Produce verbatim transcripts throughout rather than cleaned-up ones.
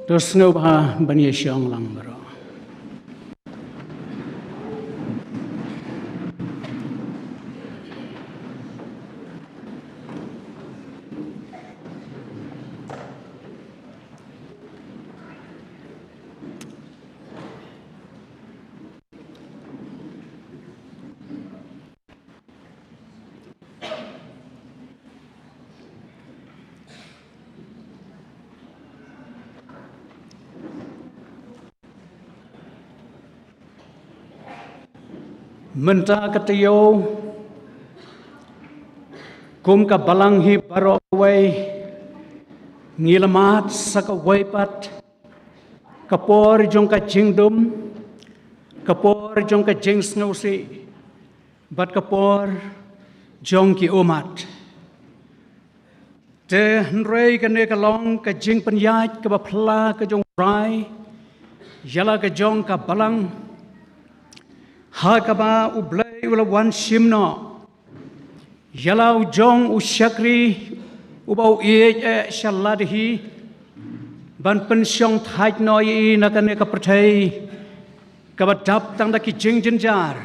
To sngewbha ban ïa shong lang baroh. Mynta ka taïew, kum ka balang hi baroh kawei, ngi la mad sa kawei pat ka por jong ka jingdum, ka por jong ka jingsngewsih, bad ka por jong ki ummat. Te hynrei kane ka long ka jingpynïaid kaba phylla ka jong U Trai ïa la ka jong ka balang, ha kaba U Blei u la wan shim noh ïa la u jong u shakri uba u ïeit eh sha lade hi, ban pynshong thait noh ïa i na kane ka pyrthei kaba dap tang da ki jingjynjar.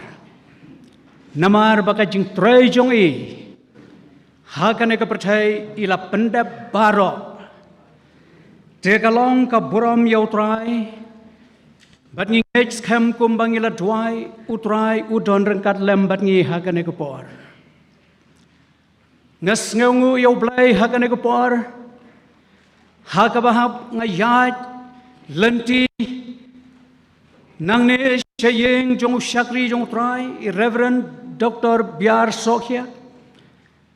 Namar ba ka jingtrei jong i ha kane ka pyrthei i la pyndep baroh. Te ka long ka burom ïa U Trai, bad ngi ngeit skhem kumba ngi la duwai, U Trai u don ryngkat lem bad ngi ha kane ka por. Nga sngewnguh ïa U Blei ha kane ka por, ha kaba hap nga ïaid lynti nangne sha ïing jong u shakri jong U Trai, i Reverend Doktor Biar Sohkhia.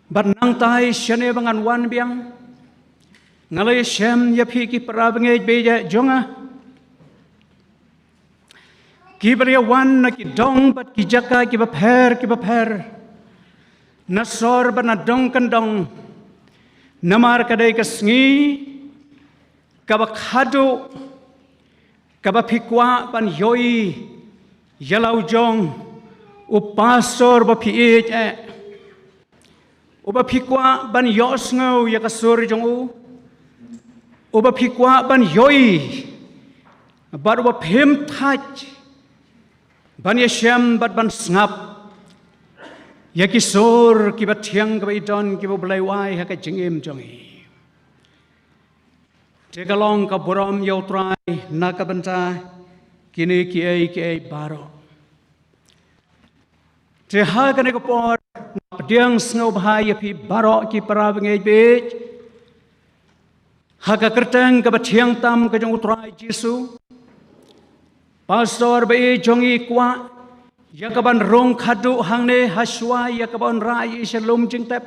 Bad nangta shane ba ngan wan biang, nga la ïashem ïa phi ki para bangeit baieit jong nga, kiba la ïa wan na ki dong bad ki jaka kiba pher kiba pher, na sor bad na dong kyndong. Namar ka dei ka sngi kaba khadduh kaba phi kwah ban ïohi ïa la u jong u pastor ba phi ïeit eh, uba phi kwah ban ïohsngew ïa ka sur jong u, uba phi kwah ban ïohi, bad uba phim thait ban ïashem bad ban sngap ïa ki sur kiba thiang kaba i don kiba U Blei u ai ha ka jingim jong i. Te ka long ka burom ïa U Trai na ka bynta kine kiei kiei baroh. Te ha kane ka por nga pdiang sngewbha ïa phi baroh ki para bangeit baieit, ha ka kyrteng kaba thiang tam ka jong U Trai Jisu. Pastor baieit jong i kwah ïa kaban rung khadduh hangne ha shuwa ïa kaban rah ïa i sha lum jingtep.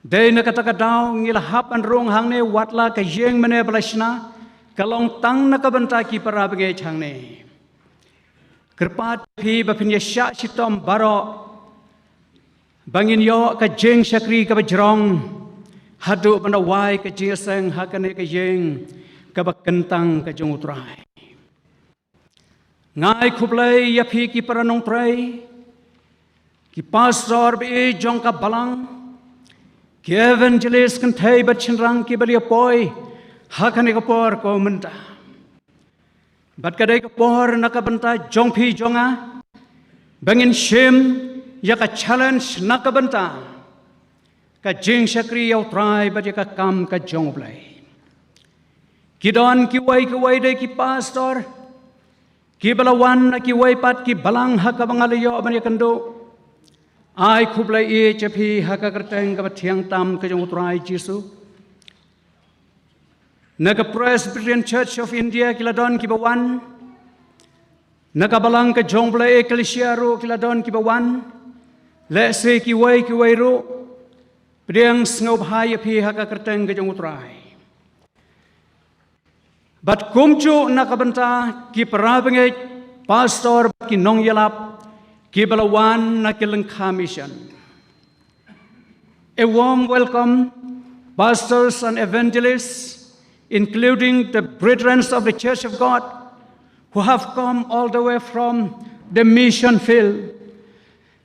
Dei na kata ka daw ngi la hap ban rung hangne, watla ka ïing mynne ba la shna ka long tang na ka bynta ki para bangeit hangne. Kyrpad phi ba phin ïa shah shitom baroh ba ngin ïoh ka jingshakri kaba jrong haduh ban da wai ka jingïaseng ha kane ka ïing kaba kyntang ka jong U Trai. Nga ai khublei ïa phi ki para nongtrei, ki pastor baieit jong ka balang, ki evangelist kynthei bad shynrang kiba la ïa poi ha kane ka por kumta. Bad ka dei ka por na ka bynta jong phi jong nga ba ngin shim ïa ka challenge na ka bynta ka jingshakri ïa U Trai bad ïa ka kam ka jong U Blei. Ki don kiwei kiwei de ki pastor kiba la wan na kiwei pat ki balang ha kaba nga la ïoh ban ïakynduh. Ai khublei ïa phi ha ka kyrteng kaba thiang tam ka jong U Trai Jisu. Na ka Presbyterian Church of India ki la don kiba wan, na ka balang ka jong U Blei Ecclesia ruh ki la don kiba wan, lehse kiwei kiwei ruh. Pdiang sngewbha ïa phi ha ka kyrteng ka jong U Trai. Bad kumjuh na ka bynta ki para bangeit, pastor bad ki nongïalap kiba la wan na ki lyngkha mission. A warm welcome, pastors and evangelists, including the brethren of the Church of God who have come all the way from the mission field,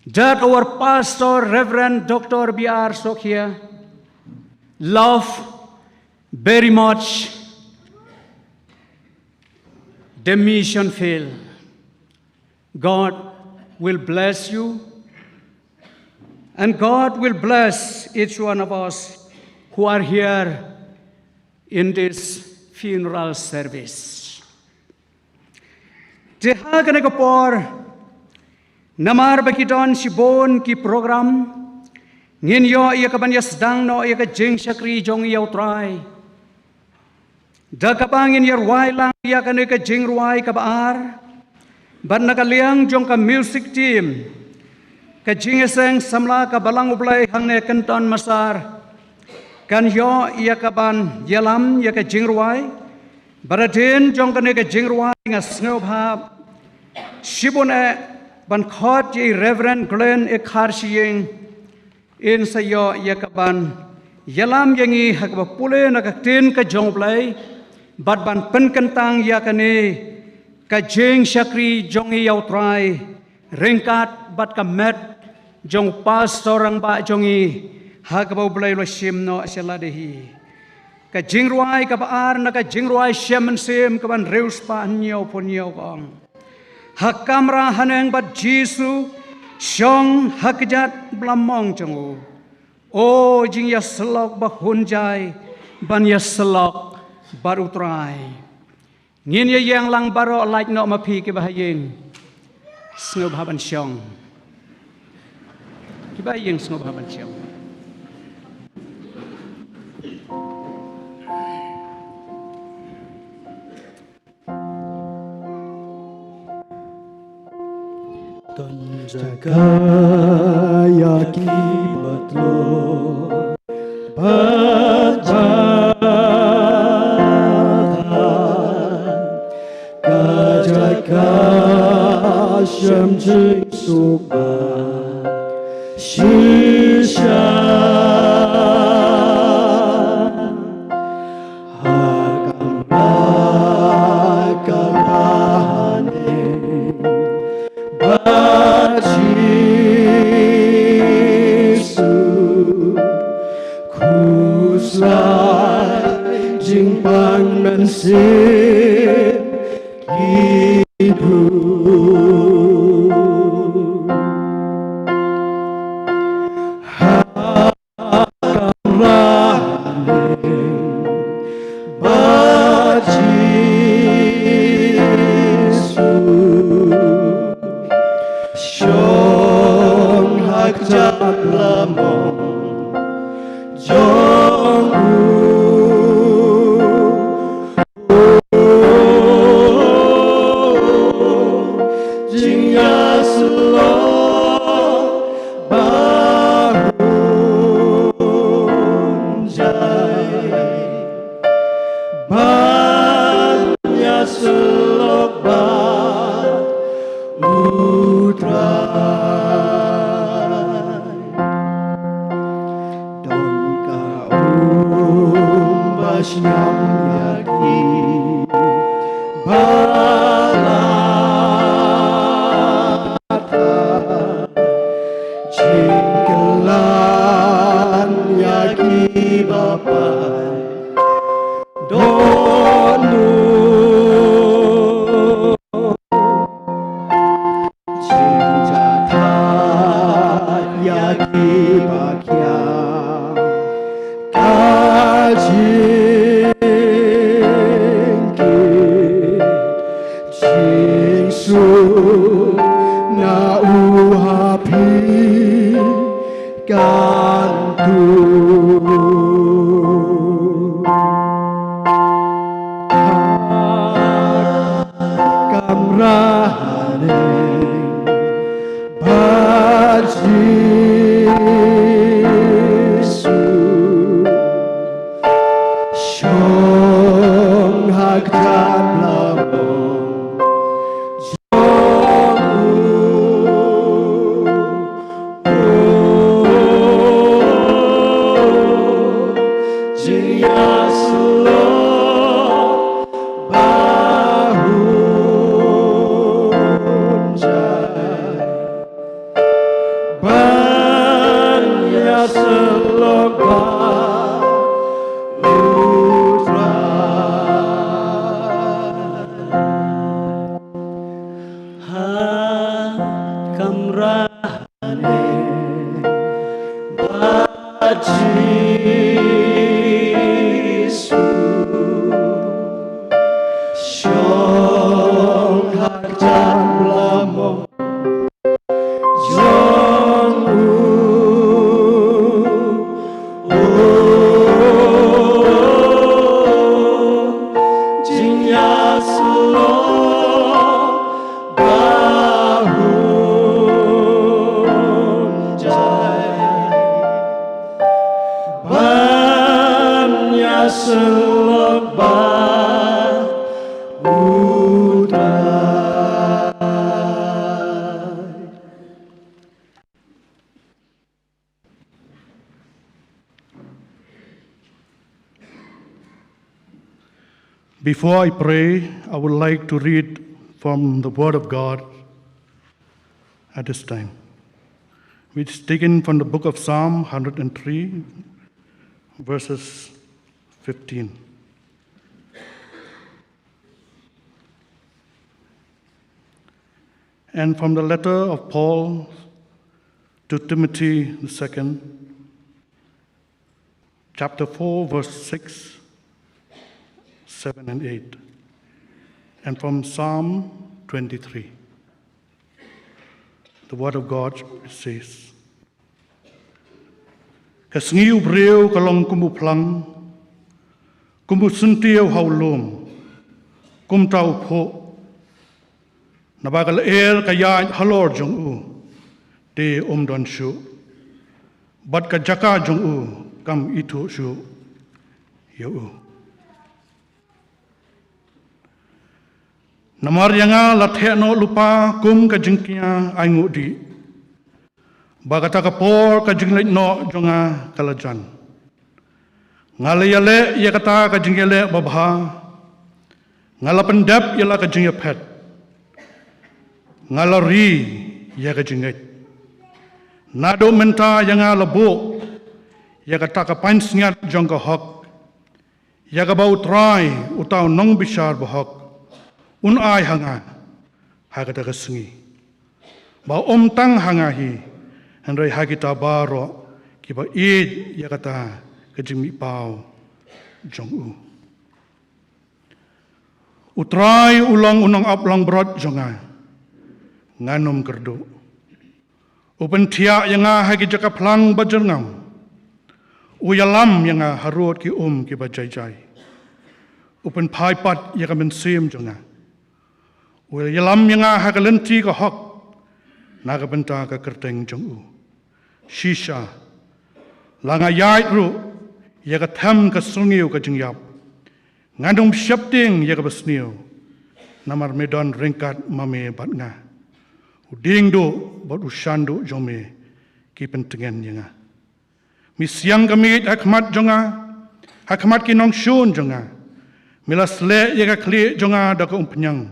that our pastor, Reverend Doctor B R Sokhia, love very much. the mission field. God will bless you, and God will bless each one of us who are here in this funeral service. Te ha kane ka por, namar ba ki don shibun ki program, ngin ïoh ïa ka ban ïa sdang noh ïa ka jingshakri jong ngi ïa U Trai. Da kaba ngin ïa rwai lang ïa kane ka jingrwai kaba ar, bad na ka liang jong ka music team, ka jingïaseng samla ka Balang U Blei hangne Kynton Massar, kan ïoh ïa ka ban ïalam ïa ka jingrwai. Bad hadien jong kane ka jingrwai nga sngewbha shibun eh ban khot ïa i Reverend Glenn Ekharshiying, in sa ïoh ïa ka ban ïalam ïa ngi ha kaba pule na ka ktien ka jong U Blei, bad ban pynkyntang ïa kane ka jingshakri jong ngi ïa U Trai, ryngkat bad ka met jong u pastor rangbah jong ngi, ha kaba U Blei u la shim noh sha lade hi. Ka jingrwai kaba ar na ka jingrwai Shem Mynsiem ka ban riewspah hynñiewphew hynñiew ka ong: Ha kamra haneng bad Jisu, shong ha kjat blamong jong u. O jingïasyllok ba hun jai ban ïasyllok bad U Trai. Ngin ïa ïeng lang baroh, lait noh ma phi kiba ha ïing. Sngewbha ban shong. Kiba ha ïing sngewbha ban shong. Don jaka ïa ki ba tlot bad ba than, ka jaka shem jingsuk ba shisha. Ha kamra kaba haneng bad Jisu, khuslai jingpang mynsiem ki duh. Ha kamra haneng bad Jisu, shong ha kjat blamong jong u. Jingïasyllok ba hun jai ban ïasyllok bad U Trai. Don ka um ba shnong ïa ki ba la tha, jingkylla ïa ki ba phai. Don u jingjahthait ïa ki ba khia, ka jingkit jingsuk na u ha phi kan tuh. Kamra haneng bad Jisu, shong ha kjat blamong jong u. Jingïasyllok ba hun jai ban ïasyllok bad U Trai. Jisu, shong ha ka jam lamo jong u. O, jingïasyllok ba hun jai. Ban ïasyllok bad U Trai. Before I pray, I would like to read from the Word of God at this time, which is taken from the book of Psalm one hundred and three, verses fifteen. And from the letter of Paul to Timothy the second, chapter four, verse six, seven, and eight. And from Psalm twenty-three, the word of God says, Ka sngi u briew ka long kum u phlang, kum u syntiew ha u lum, kumta u phuh. Naba ka lyer ka ïaid halor jong u, te um don shuh, bad ka jaka jong u kam ithuh shuh ïa u. Namar ïa nga la theh noh lypa kum ka jingkñia ainguh dih, ba kata ka por ka jingleit noh jong nga ka la jan. Nga la ïaleh ïa kata ka jingïaleh babha, nga la pyndep ïa la ka jingïaphet, nga la ri ïa ka jingngeit. Naduh mynta ïa nga la buh ïa kata ka pansngiat jong ka hok, ïa kaba U Trai, uta u nongbishar bahok, un ai ha nga ha kata ka sngi, ba ym tang ha nga hi, hynrei ha kita baroh kiba ïeit ïa kata ka jingmihpaw jong u. U Trai u long u nongaplangbrot jong nga, ngan ym kyrduh. U pynthiah ïa nga ha ki jaka phlang bajyrngam. U ïalam ïa nga harud ki um kiba jai jai. U pynphai pat ïa ka mynsiem jong nga. U ïalam ïa nga ha ka lynti ka hok na ka bynta ka kyrteng jong u. Shisha, la nga ïaid ruh ïa ka them ka syrngiew ka jingïap, ngan ym sheptieng ïa kaba sniew, namar me don ryngkat ma me bad nga. U dieng duh bad u shan duh jong me ki pyntngen ïa nga. Me siang ka miej ha khmat jong nga, ha khmat ki nongshun jong nga. Me la sleh ïa ka khlieh jong nga da ka umphniang,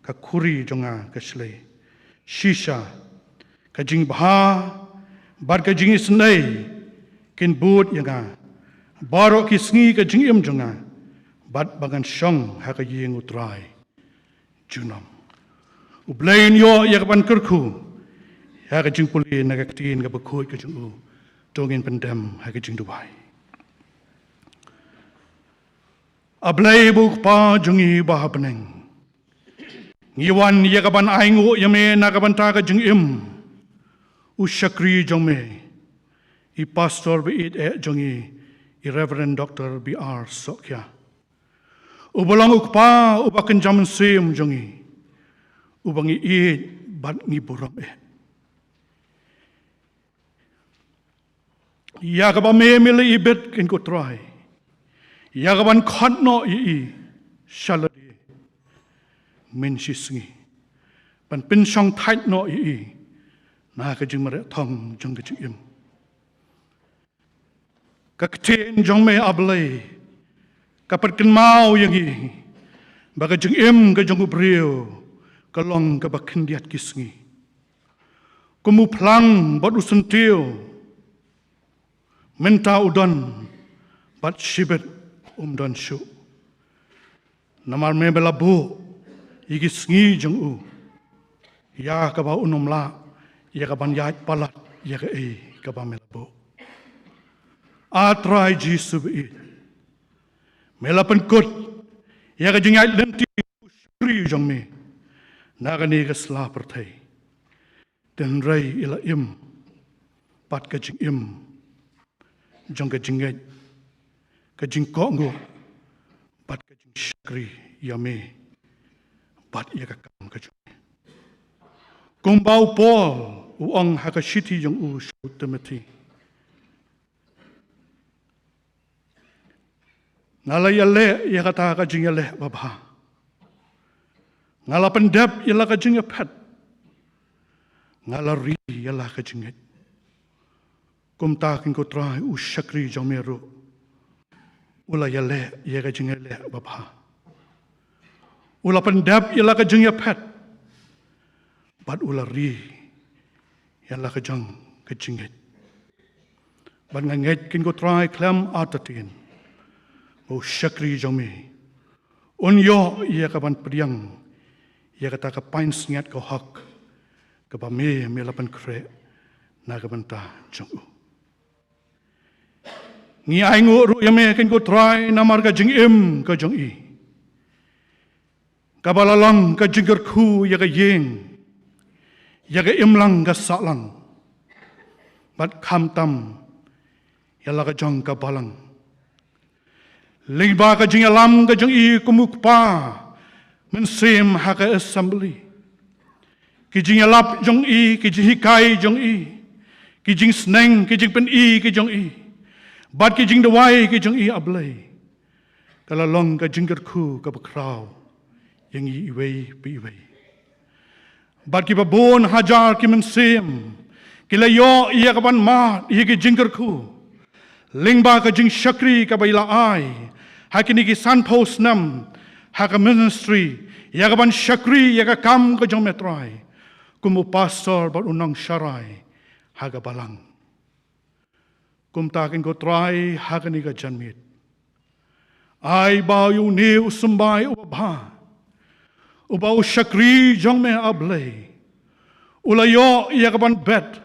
ka khuri jong nga ka shlei. Shisha, ka jingbha bad ka jingisynei kin bud ïa nga baroh ki sngi ka jingim jong nga, bad ba ngan shong ha ka ïing U Trai junom. U Blei un ïoh ïa ka ban kyrkhu ïa ka jingpule na ka ktien kaba khuid ka jong u. To ngin pyndem ha ka jingduwai. A Blei bad Kpa jong ngi ba ha bneng, ngi wan ïa ka ban ainguh ïa me na ka bynta ka jingim u shakri jong me, i pastor ba ïeit eh jong ngi, i Reverend Doctor B R Sohkhia, uba long u kpa uba kynja mynsiem jong ngi, uba ngi ïeit bad ngi burom eh. Ïa kaba me me la ibit kin, ko Trai, ïa ka ban khot noh ïa i sha lade mynshisngi, ban pynshong thait noh ïa i na ka jingmareh thong jong ka jingim. Ka ktien jong me, A Blei, ka pynkynmaw ïa ngi ba ka jingim ka jong u briew ka long kaba khyndiat ki sngi. Kum u phlang bad u syntiew, mynta u don bad shibit um don shuh. Namar me ba la buh ïa ki sngi jong u, ïa kaba un ym lah ïa ka ban ïaid palat ïa kaei kaba me la buh. A Trai Jisu baieit, me la pynkut ïa ka jingïaid lynti u shakri jong me na kane ka sla pyrthei. Hynrei i la im bad ka jingim jong ka jingngeit, ka jingkohnguh bad ka jingshakri ïa me bad ïa ka kam ka jong me. Kumba u Paul u ong ha ka shithi jong u sha u Timothi, nga la ïaleh ïa kata ka jingïaleh babha, nga la pyndep ïa la ka jingïaphet, nga la ri ïa la ka jingngeit. Kumta kin ko Trai, u shakri jong me ruh u la ïaleh ïa ka jingïaleh babha, u la pyndep ïa la ka jingïaphet bad u la ri ïa la ka jong ka jingngeit. Bad nga ngeit kin ko Trai khlem artatien ba u shakri jong me un ïoh ïa ka ban pdiang ïa kata ka pansngiat ka hok kaba me, me la pynkhreh na ka bynta jong u. Ngi ainguh ruh ïa me kin ko Trai namar ka jingim ka jong i, kaba la long ka jingkyrkhu ïa ka ïing, ïa ka imlang ka sahlang, bad khamtam ïa la ka jong ka balang. Lyngba ka jingïalam ka jong i kum u kpa mynsiem ha ka assembly, ki jingïalap jong i, ki jinghikai jong i, ki jingsneng, ki jingpyni ki jong i, bad ki jingduwai ki jong i, A Blei, ka la long ka jingkyrkhu kaba khraw ïa ngi iwei pa iwei. Bad kiba bun hajar ki mynsiem ki la ïoh ïa ka ban mad ïa ki jingkyrkhu lyngba ka jingshakri kaba i la ai ha kine ki sanphew snem ha ka ministry, ïa ka ban shakri ïa ka kam ka jong me Trai, kum u pastor bad u nongsharai ha ka balang. Kumta kin ko Trai, ha kane ka janmiet, ai ba ïa une u symbai uba bha, uba u shakri jong me, A Blei, u la ïoh ïa ka ban bet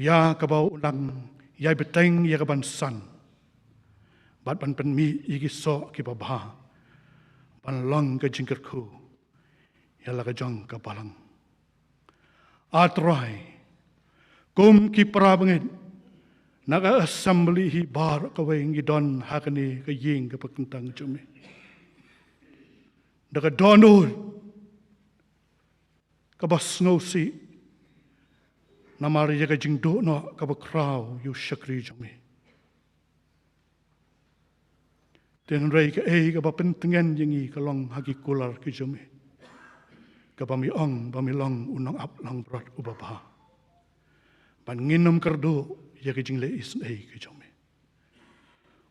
ïa kaba u nang ïai bteng ïa ka ban san bad ban pynmih ïa ki soh kiba bha ban long ka jingkyrkhu ïa la ka jong ka balang. A Trai, kum ki para bangeit na ka assembly hi baroh kawei ngi don ha kane ka ïing kaba kyntang jong me, da ka dohnud kaba sngewsih namar ïa ka jingduh noh kaba khraw ïa u shakri jong me. Hynrei kaei kaba pyntngen ïa ngi ka long ha ki kular ki jong me, kaba me ong ba me long u nongap langbrot uba bha, ban ngin ym kyrduh ïa ka jingleh isynei ka jong me.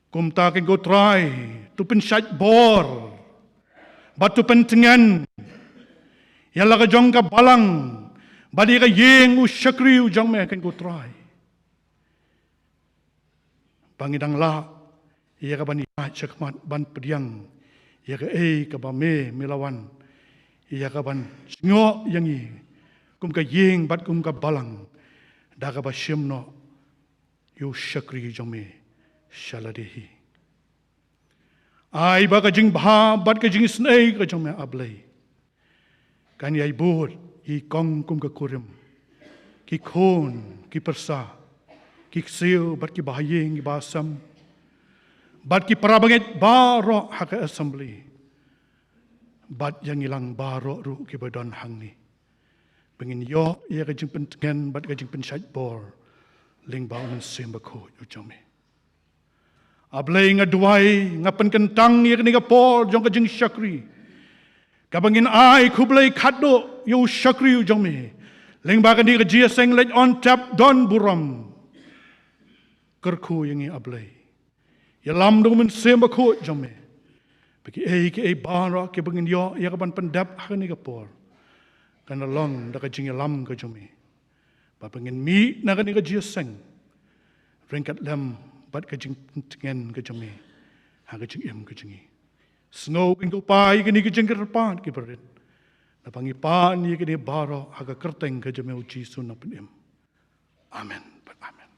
Kumta kin ko Trai, to pynshait bor bad to pyntngen ïa la ka jong ka balang bad ïa ka ïing u shakri u jong me kin ko Trai, ba ngi dang lah ïa ka ban ïaid shakhmat ban pdiang ïa kaei kaba me, me la wan ïa ka ban jngoh ïa ngi kum ka ïing bad kum ka balang, da kaba shim noh ïa u shakri jong me sha lade hi. Ai ba ka jingbha bad ka jingisynei ka jong me, A Blei, kan ïai bud ïa i kong kum ka kurim, ki khun, ki pyrsa, ki ksiew bad ki bahaïing, ki bahasem, bad ki para bangeit baroh ha ka assembly, bad ïa ngi lang baroh ruh kiba don hangne, ba ngin ïoh ïa ka jingpyntngen bad ka jingpynshait bor lyngba u Mynsiem Bakhuid u jong me. A Blei, nga duwai, nga pynkyntang ïa kane ka por jong ka jingshakri, kaba ngin ai khublei khatduh ïa u shakri u jong me lyngba kane ka jingïaseng leit on tap don burom. Kyrkhu ïa ngi, A Blei, ïalam da u Mynsiem Bakhuid jong me, ba kiei kiei baroh kiba ngin ïoh ïa ka ban pyndep ha kane ka por, kan da long da ka jingïalam ka jong me, ba ngin mih na kane ka jingïaseng ryngkat lem bad ka jingpyntngen ka jong me ha ka jingim ka jong ngi. Sngew kin ko Pa ïa kine ki jingkyrpad kiba rit, naba ngi pan ïa kine baroh ha ka kyrteng ka jong me, U Jisu Nongpynim. Amen bad amen.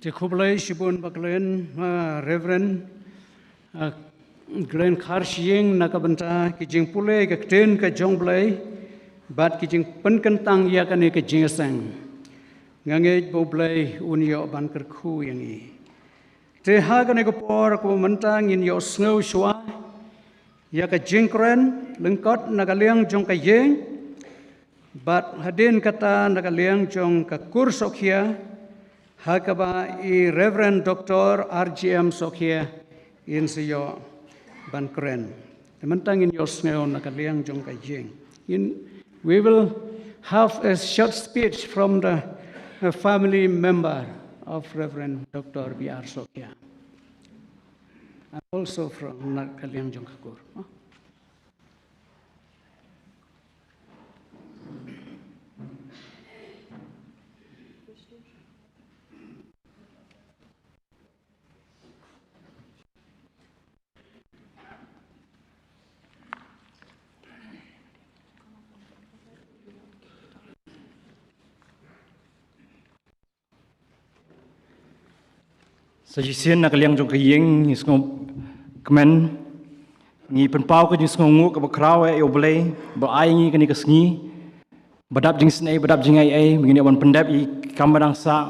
Te khublei shibun bakhlaiñ, ah, Reverend, ah, Glenn Kharshiing na ka bynta ki jingpule ka ktien ka jong Blei, bad ki jingpynkyntang ïa kane ka jingïaseng. Nga ngeit ba U Blei un ïoh ban kyrkhu ïa ngi. Te ha kane ka por kaba mynta ngin ïohsngew shuwa ïa ka jingkren lyngkot na ka liang jong ka ïing, bad hadien kata na ka liang jong ka kur Sohkhia, ha kaba i Reverend Doctor R G M Sohkhia in sa ïoh ban kren. Te mynta ngin ïohsngew na ka liang jong ka ïing. In, we will have a short speech from the, uh, family member of Reverend Doctor B R Sohkhia. And also from na ka liang jong ka kur. Sa shisien na ka liang jong ka ïing, ngi sngewkmen, ngi pynpaw ka jingsngewnguh kaba khraw ïa U Blei ba ai ngi kane ka sngi ba dap jingisynei, ba dap jingai ei, ba ngin ïoh ban pyndep ïa ki kam ba dang sah,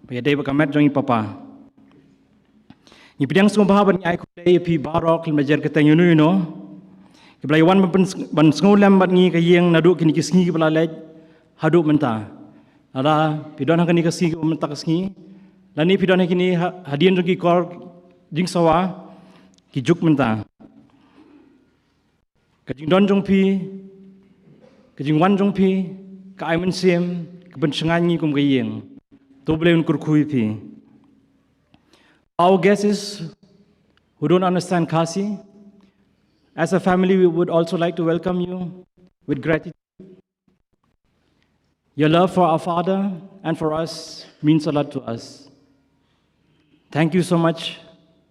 ba ïadei bad ka met jong i Papa. Ngi pdiang sngewbha bad ngi ai khublei ïa phi baroh, khlem da jer kyrteng ïano ïano kiba la wan ban pyn-, ban sngewlem bad ngi ka ïing naduh kine ki sngi kiba la leit haduh mynta. Lada phi don ha kane ka sngi kiba mynta ka sngi, lane phi don ha kine ha-, hadien jong ki kor jingsawa ki juk mynta. Ka jingdon jong phi, ka jingwan jong phi, ka ai mynsiem, ka pynshngaiñ ngi kum ka ïing. To U Blei un kyrkhu ïa phi. Our guests who don't understand Khasi, as a family, we would also like to welcome you with gratitude. Your love for our father and for us means a lot to us. Thank you so much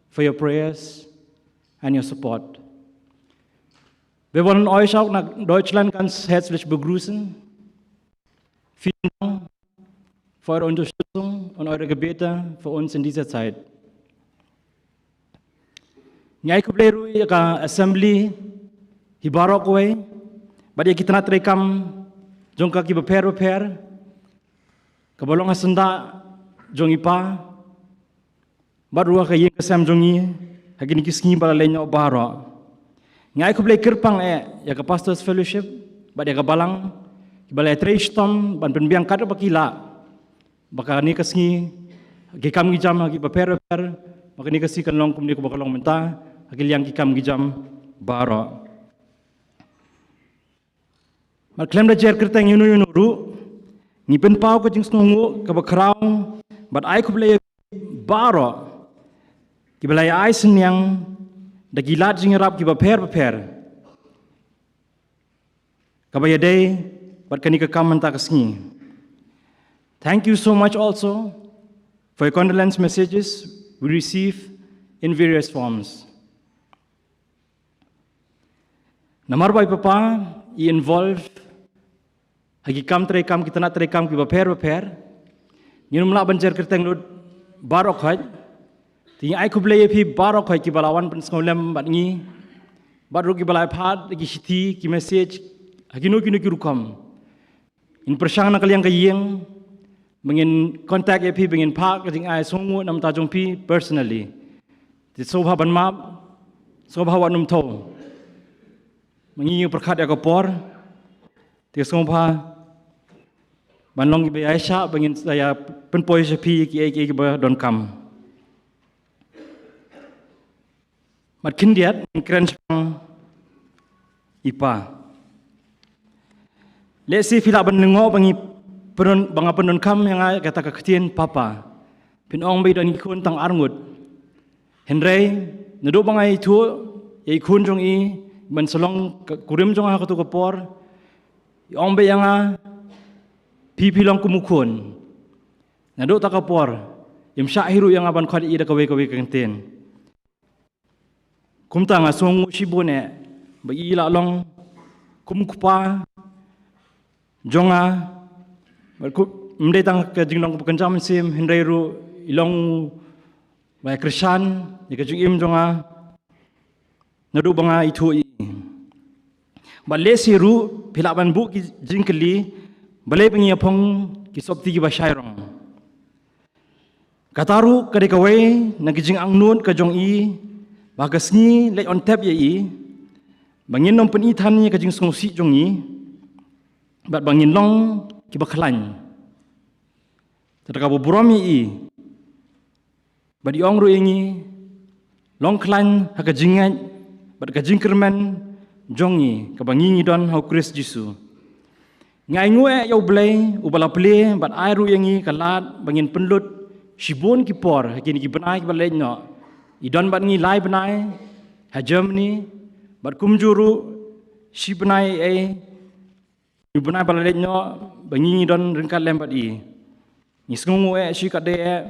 for your prayers and your support. Wir wollen euch auch nach Deutschland ganz herzlich begrüßen. Vielen Dank für eure Unterstützung und eure Gebete für uns in dieser Zeit. Ngi ai khublei ruh ïa ka assembly hi baroh kawei, bad ïa ki tnat treikam jong ka kiba pher bapher, kaba long ha syndah jong i Pa, bad ruh ha ka ïing ka sem jong ngi ha kine ki sngi ba la leit noh baroh. Ngi ai khublei kyrpang eh ïa ka Pastors Fellowship bad ïa ka Balang, kiba la trei shitom ban pynbiang katba ki lah ba kane ka sngi ki kam ki jam ha kiba pher bapher, ba kane ka sngi kan long kumne kumba ka long mynta ha ki liang ki kam ki jam baroh. Bad khlem da jer kyrteng ïano ïano ruh, ngi pynpaw ka jingsngewnguh kaba khraw bad ai khublei ïa baroh kiba la ïa ai synñiang da ki lad jingïarap kiba pher bapher, kaba ïadei bad kane ka kam mynta ka sngi. Thank you so much also for your condolence messages we receive in various forms. Namar ba i Papa i involve ha ki kam treikam, ki tnat treikam kiba pher bapher, ngim lah ban jer kyrteng lut baroh khoit. Te ngi ai khublei ïa phi baroh khoit kiba la wan pynsngewlem bad ngi, bad ruh kiba la phah ki shithi, ki message ha kino kino ki rukom. Ngin pyrshang na ka liang ka ïing ba ngin contact ïa phi, ba ngin phah ka jingai sngewnguh na bynta jong phi personally. Te sngewbha ban map, sngewbha wat nym thew. Ba ngi ïa pyrkhat ïa ka por, te sngewbha ban long kiba ïaishah ba ngin sa ïa pynpoi sha phi kiei kiei kiba donkam. Bad khyndiat ngin kren shaphang i Pa. Lehse phi lah ban lyngngoh ba ngi pyndonkam, ba nga pyndonkam ïa nga kata ka ktien Papa. Phin ong ba i don i khun tang arngut. Hynrei naduh ba nga ithuh ïa i khun jong i ban sa long ka kurim jong nga ha kato ka por, i ong beit ïa nga, phi phi long kum u khun. Naduh ta ka por im shah hi ruh ïa nga ban khot ïa i da kawei kawei ka ktien. Kumta nga sngewnguh shibun eh ba i la long kum u kpa jong nga. Bad ym dei tang ka jinglong kaba kynja mynsiem, hynrei ruh i long ba kyrshan ïa ka jingim jong nga naduh ba nga ithuh ïa i. Bad lehse ruh phi lah ban buh ki jingkylli, balei ba ngi ïa phong ki sopti kiba shai rong. Kata ruh ka dei kawei na ki jingangnud ka jong i, ba ka sngi leit on tep ïa i, ba ngin nym pyni than ïa ka jingsngewsih jong i, bad ba ngin long kiba khlaiñ. Te da kaba burom ïa i, bad i ong ruh ïa ngi, long khlaiñ ha ka jingngeit bad ka jingkyrmen jong ngi kaba ngi ngi don ha u Khrist Jisu. Nga ainguh eh ïa u Blei uba la plie bad ai ruh ïa ngi ka lad ba ngin pynlut shibun ki por ha kine ki bnai kiba la leit noh. I don bad ngi lai bnai ha Germany, bad kumjuh ruh shi bnai ei, u bnai ba la leit noh ba ngi ngi don ryngkat lem bad i. Ngi sngewnguh eh shi katdei eh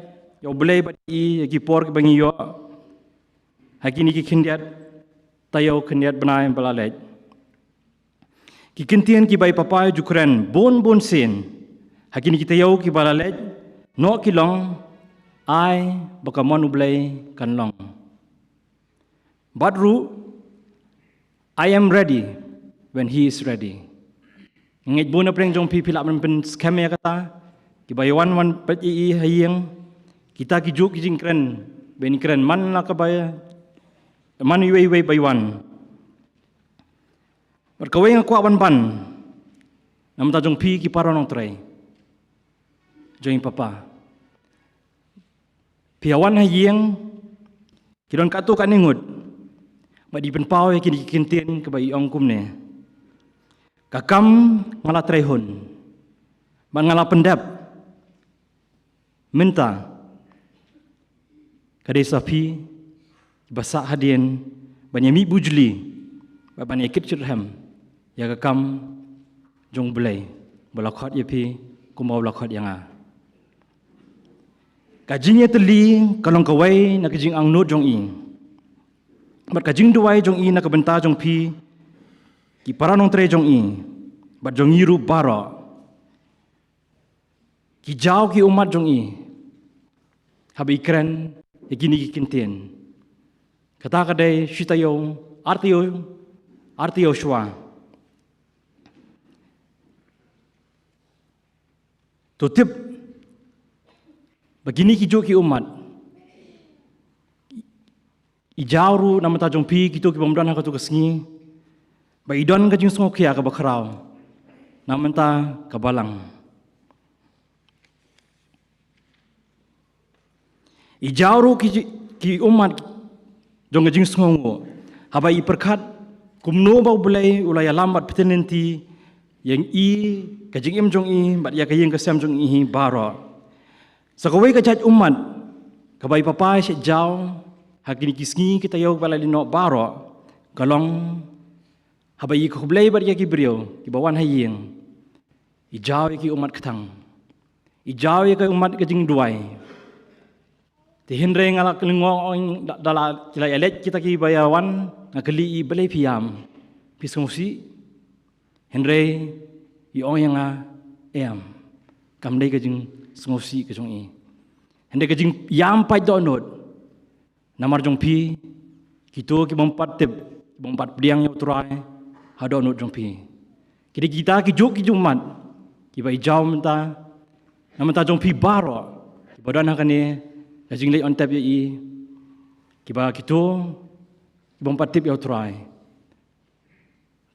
ïa u Blei bad i ïa ki por kiba ngi ïoh ha kine ki khyndiat taïew khyndiat bnai ba la leit. Ki kyntien kiba i Papa ju kren bun bun sien ha kine ki taïew kiba la leit noh ki long, ai ba ka mon u Blei kan long. Bad ruh, "I am ready when he is ready." Ngeit bun na pdeng jong phi phi lah ban pynskhem ïa kata, kiba ïa wan wan peit ïa i ha ïing, kita ki juh ki jingkren ba ngin kren man la kaba, man iwei iwei ba i wan. Bad kawei nga kwah ban ban na bynta jong phi ki para nongtrei jong i Papa. Phi ïa wan ha ïing, ki don katto katne ngut bad i pynpaw ïa kine ki kyntien kaba i ong kumne: Ka kam nga la trei hun bad nga la pyndep. Mynta ka dei sa phi kiba sah hadien ban ïa mih bujli bad ban ïa kit shitrhem ïa ka kam jong u Blei ba la khot ïa phi kumba u la khot ïa nga. Ka jingïatylli ka long kawei na ka jingangnud jong i bad ka jingduwai jong i na ka bynta jong phi, ki para nongtrei jong i bad jong i ruh baroh. Ki jaw ki ummat jong i haba i kren ïa kine ki kyntien. Kata ka dei shi taïew, ar taïew, ar taïew shuwa. To tip ba kine ki juh ki ummat i jaw ruh na bynta jong phi kito ki bym don ha kato ka sngi, ba i don ka jingsngewkhia kaba khraw na bynta ka balang. I jaw ruh ki, ki ummat jong ka jingsngewnguh haba i pyrkhat kumno ba u Blei u la ïalam bad pynthikna ïa i, ka jingim jong i bad ïa ka ïing ka sem jong i hi baroh. Sa kawei ka jait ummat kaba i Papa i shait jaw ha kine ki sngi ki taïew ba la leit noh baroh ka long haba i khublei bad ïa ki briew kiba wan ha ïing. I jaw ïa ki ummat kthang. I jaw ïa ka ummat ka jingduwai. Te hynrei nga la kylli, nga ong da, da la, ki la ïaleit kita kiba ïa wan, nga kylli i, balei phi ïam? Phi sngewsih? Hynrei i ong ïa nga, em. Kam dei ka jingsngewsih ka jong i. Hynrei ka jingïam pait dohnud namar jong phi, kito ki bym pat tip, ki bym pat pdiang ïa u Trai ha dohnud jong phi. Ki dei kita ki juh ki jingmut kiba i jaw mynta na bynta jong phi baroh kiba don ha kane ka jingleit on tep ïa i, kiba kito ki bym pat tip ïa u Trai.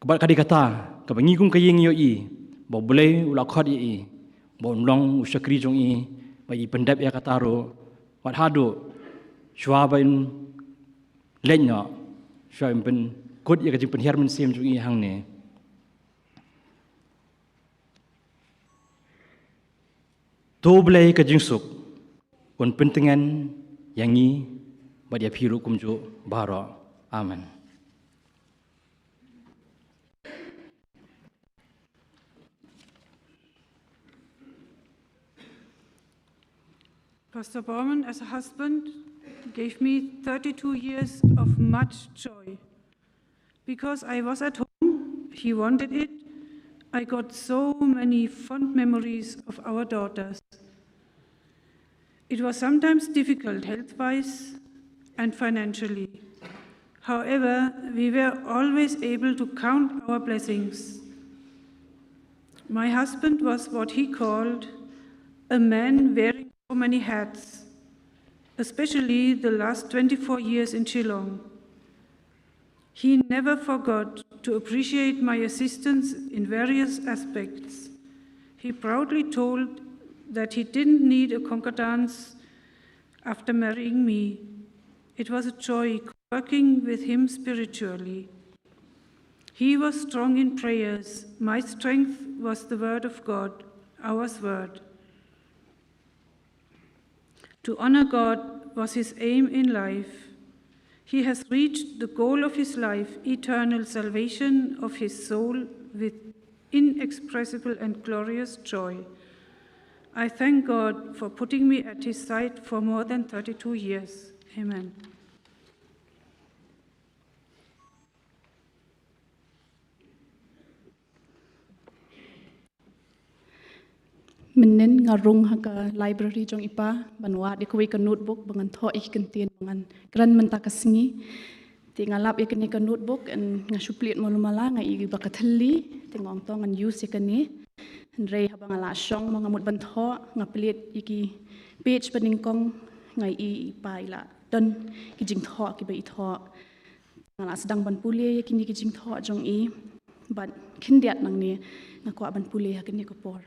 Kaba ka dei kata kaba ngi kum ka ïing ngi ïohi ba u Blei u la khot ïa i ba un long u shakri jong i, ba i pyndep ïa kata ruh wat haduh shuwa ba in leit noh, shuwa in pynkut ïa ka jingpynhiar mynsiem jong i hangne. To Blei ka jingsuk un pyntngen ïa ngi bad ïa phi ruh kumjuh baroh. Amen. Pastor Baumann, as a husband, gave me thirty-two years of much joy. Because I was at home, he wanted it. I got so many fond memories of our daughters. It was sometimes difficult health-wise and financially. However, we were always able to count our blessings. My husband was what he called a man wearing so many hats, especially the last twenty-four years in Shillong. He never forgot to appreciate my assistance in various aspects. He proudly told that he didn't need a conga dance after marrying me. It was a joy working with him spiritually. He was strong in prayers. My strength was the word of God, our word. To honor God was his aim in life. He has reached the goal of his life, eternal salvation of his soul with inexpressible and glorious joy. I thank God for putting me at his side for more than thirty-two years. Amen. Mynnin nga rung ha ka library jong i pa ban wad ïa kawei ka notebook ba ngan thoh ïa ki kyntien ba ngan kren mynta ka sngi. Te nga lap ïa kane ka notebook and nga shu plie malu mala, nga i ba ka thylli, te nga ong to ngan use ïa kane. Hynrei haba nga la shong ma nga mut ban thoh, nga plie ïa ki page ba nyngkong, nga i i pa i la don ki jingthoh kiba i thoh. Nga la sdang ban pule ïa kine ki jingthoh jong i, bad khyndiat nangne nga kwah ban pule ha kane ka por.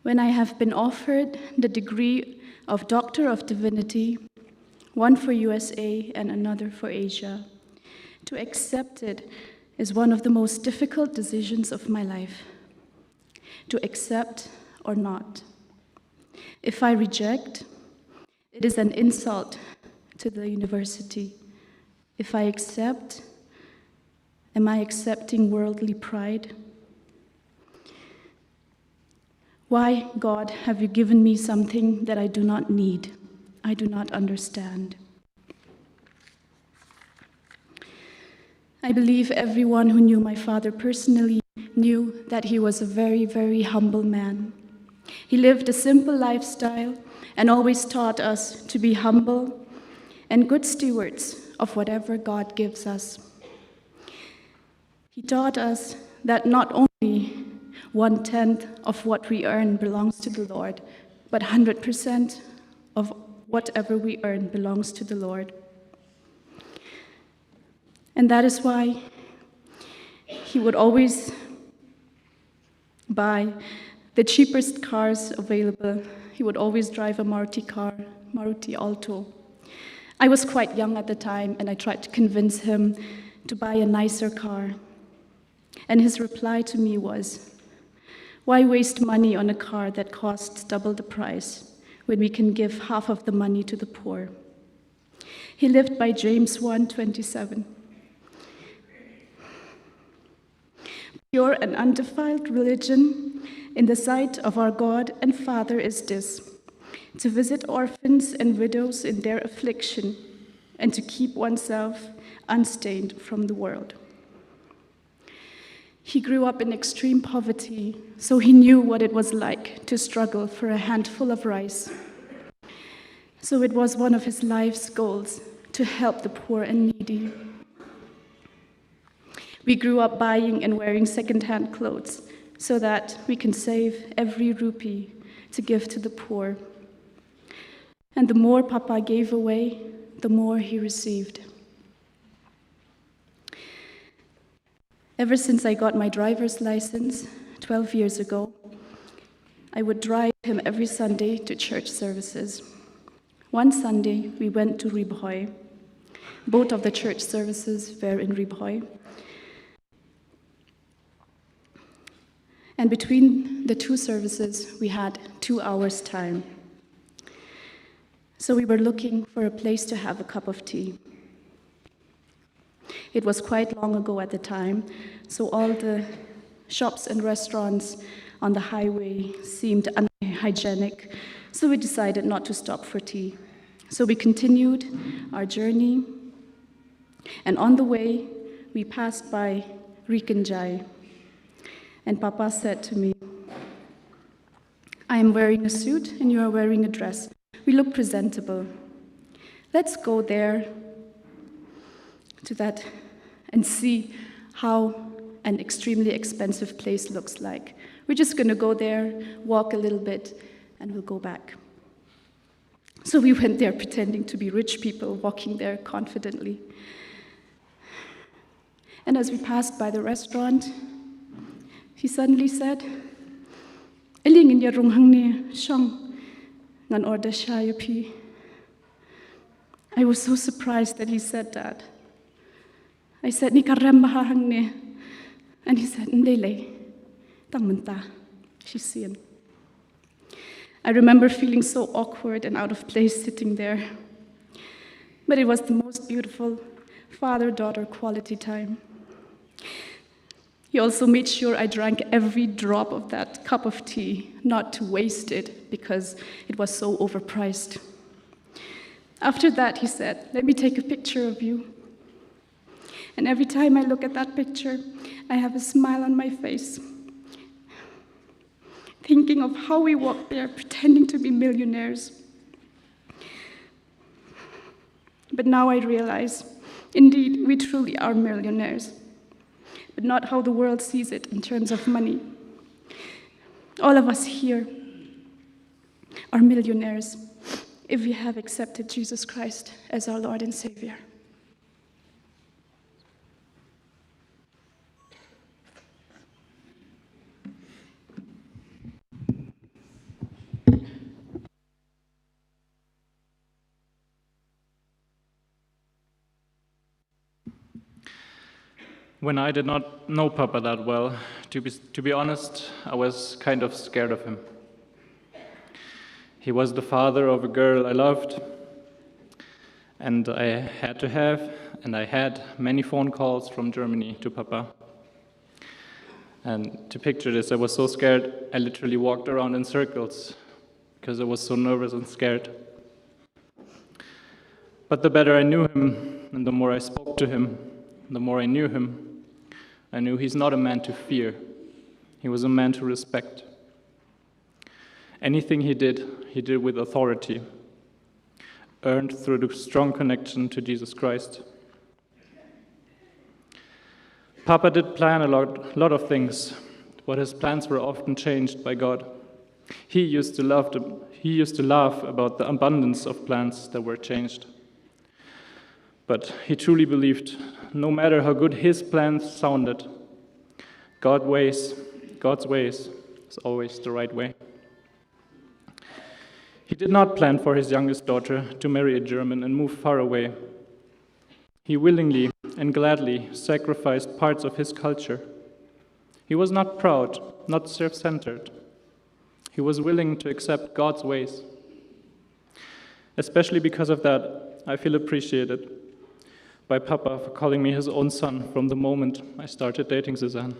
When I have been offered the degree of Doctor of Divinity, one for U S A and another for Asia, to accept it is one of the most difficult decisions of my life. To accept or not. If I reject, it is an insult to the university. If I accept, am I accepting worldly pride? Why, God, have you given me something that I do not need? I do not understand. I believe everyone who knew my father personally knew that he was a very, very humble man. He lived a simple lifestyle and always taught us to be humble and good stewards of whatever God gives us. He taught us that not only one tenth of what we earn belongs to the Lord, but hundred percent of whatever we earn belongs to the Lord. And that is why he would always buy the cheapest cars available. He would always drive a Maruti car, Maruti Alto. I was quite young at the time, and I tried to convince him to buy a nicer car. And his reply to me was, "Why waste money on a car that costs double the price when we can give half of the money to the poor?" He lived by James one twenty-seven. Pure and undefiled religion in the sight of our God and Father is this: to visit orphans and widows in their affliction, and to keep oneself unstained from the world. He grew up in extreme poverty, so he knew what it was like to struggle for a handful of rice. So it was one of his life's goals to help the poor and needy. We grew up buying and wearing second-hand clothes so that we can save every rupee to give to the poor. And the more Papa gave away, the more he received. Ever since I got my driver's license twelve years ago, I would drive him every Sunday to church services. One Sunday, we went to Ri Bhoi. Both of the church services were in Ri Bhoi. And between the two services, we had two hours' time. So we were looking for a place to have a cup of tea. It was quite long ago at the time, so all the shops and restaurants on the highway seemed unhygienic, so we decided not to stop for tea. So we continued our journey, and on the way, we passed by Ri Kynjai. And Papa said to me, "I I'm wearing a suit and you are wearing a dress. We look presentable. Let's go there to that and see how an extremely expensive place looks like. We're just going to go there, walk a little bit, and we'll go back. So we went there pretending to be rich people, walking there confidently. And as we passed by the restaurant, he suddenly said, "Eli ngin ïa rung hangne, shong, ngan order sha ïa phi." I was so surprised that he said that. I said, "Ni ka rem bha hangne." And he said, "Ym lei lei, tang mynta, shisien." I remember feeling so awkward and out of place sitting there. But it was the most beautiful father-daughter quality time. He also made sure I drank every drop of that cup of tea, not to waste it because it was so overpriced. After that, he said, "Let me take a picture of you." And every time I look at that picture, I have a smile on my face, thinking of how we walked there pretending to be millionaires. But now I realize, indeed, we truly are millionaires, but not how the world sees it in terms of money. All of us here are millionaires if we have accepted Jesus Christ as our Lord and Savior. When I did not know Papa that well, to be, to be honest, I was kind of scared of him. He was the father of a girl I loved, and I had to have, and I had many phone calls from Germany to Papa. And to picture this, I was so scared, I literally walked around in circles because I was so nervous and scared. But the better I knew him, and the more I spoke to him, the more I knew him, I knew he's not a man to fear. He was a man to respect. Anything he did, he did with authority, earned through the strong connection to Jesus Christ. Papa did plan a lot, lot of things, but his plans were often changed by God. He used to love to, he used to laugh about the abundance of plans that were changed. But he truly believed, no matter how good his plans sounded, God ways, God's ways is always the right way. He did not plan for his youngest daughter to marry a German and move far away. He willingly and gladly sacrificed parts of his culture. He was not proud, not self centered. He was willing to accept God's ways. Especially because of that, I feel appreciated by Papa for calling me his own son from the moment I started dating Suzanne.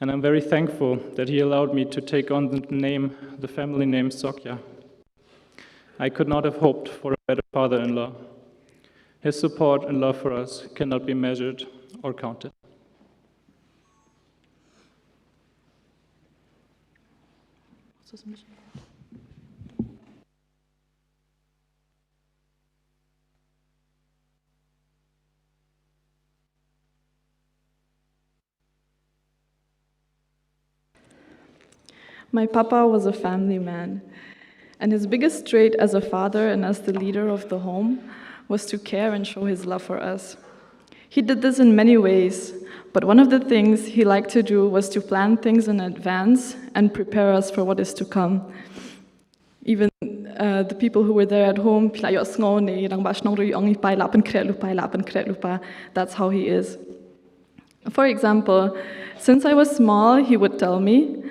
And I'm very thankful that he allowed me to take on the name, the family name Sokya. I could not have hoped for a better father in law. His support and love for us cannot be measured or counted. My papa was a family man, and his biggest trait as a father and as the leader of the home was to care and show his love for us. He did this in many ways, but one of the things he liked to do was to plan things in advance and prepare us for what is to come. Even uh, the people who were there at home, phi la ïohsngew ne, rangbah shnong ruh ong, "Phi la pynkhreh lypa, phi la pynkhreh lypa." That's how he is. For example, since I was small, he would tell me,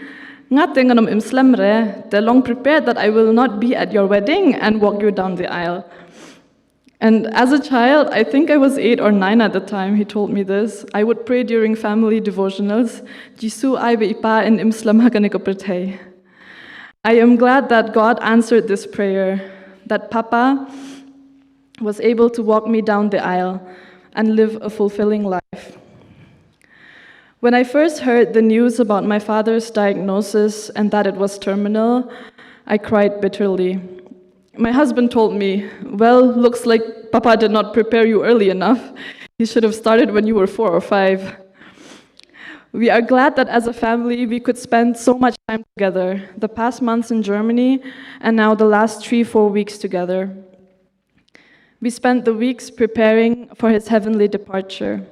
"Nga te ngan ym im slem re, te long prepared that I will not be at your wedding and walk you down the aisle." And as a child, I think I was eight or nine at the time, he told me this, I would pray during family devotionals, "Jisu, ai ba i pa yn im slem ha kane ka pyrthei." I am glad that God answered this prayer, that Papa was able to walk me down the aisle and live a fulfilling life. When I first heard the news about my father's diagnosis and that it was terminal, I cried bitterly. My husband told me, "Well, looks like Papa did not prepare you early enough. He should have started when you were four or five." We are glad that as a family we could spend so much time together, the past months in Germany, and now the last three, four weeks together. We spent the weeks preparing for his heavenly departure.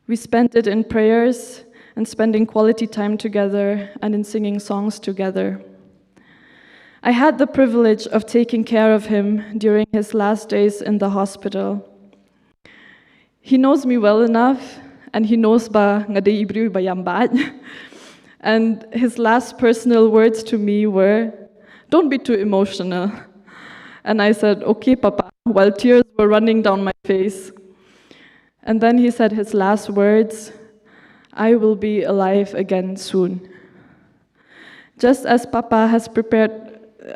We spent it in prayers and spending quality time together and in singing songs together. I had the privilege of taking care of him during his last days in the hospital. He knows me well enough, and he knows ba nga dei i briew ba ïam bad. And his last personal words to me were, "Don't be too emotional." And I said, "Okay, Papa," while tears were running down my face. And then he said his last words, "I will be alive again soon." Just as Papa has prepared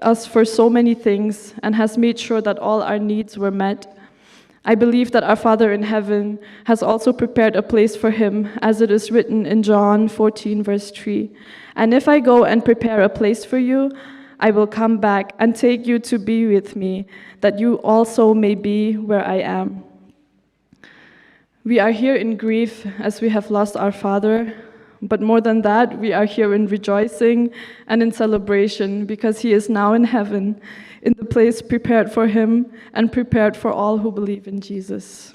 us for so many things and has made sure that all our needs were met, I believe that our Father in heaven has also prepared a place for him, as it is written in John fourteen, verse three. "And if I go and prepare a place for you, I will come back and take you to be with me, that you also may be where I am." We are here in grief as we have lost our father, but more than that, we are here in rejoicing and in celebration because he is now in heaven, in the place prepared for him and prepared for all who believe in Jesus.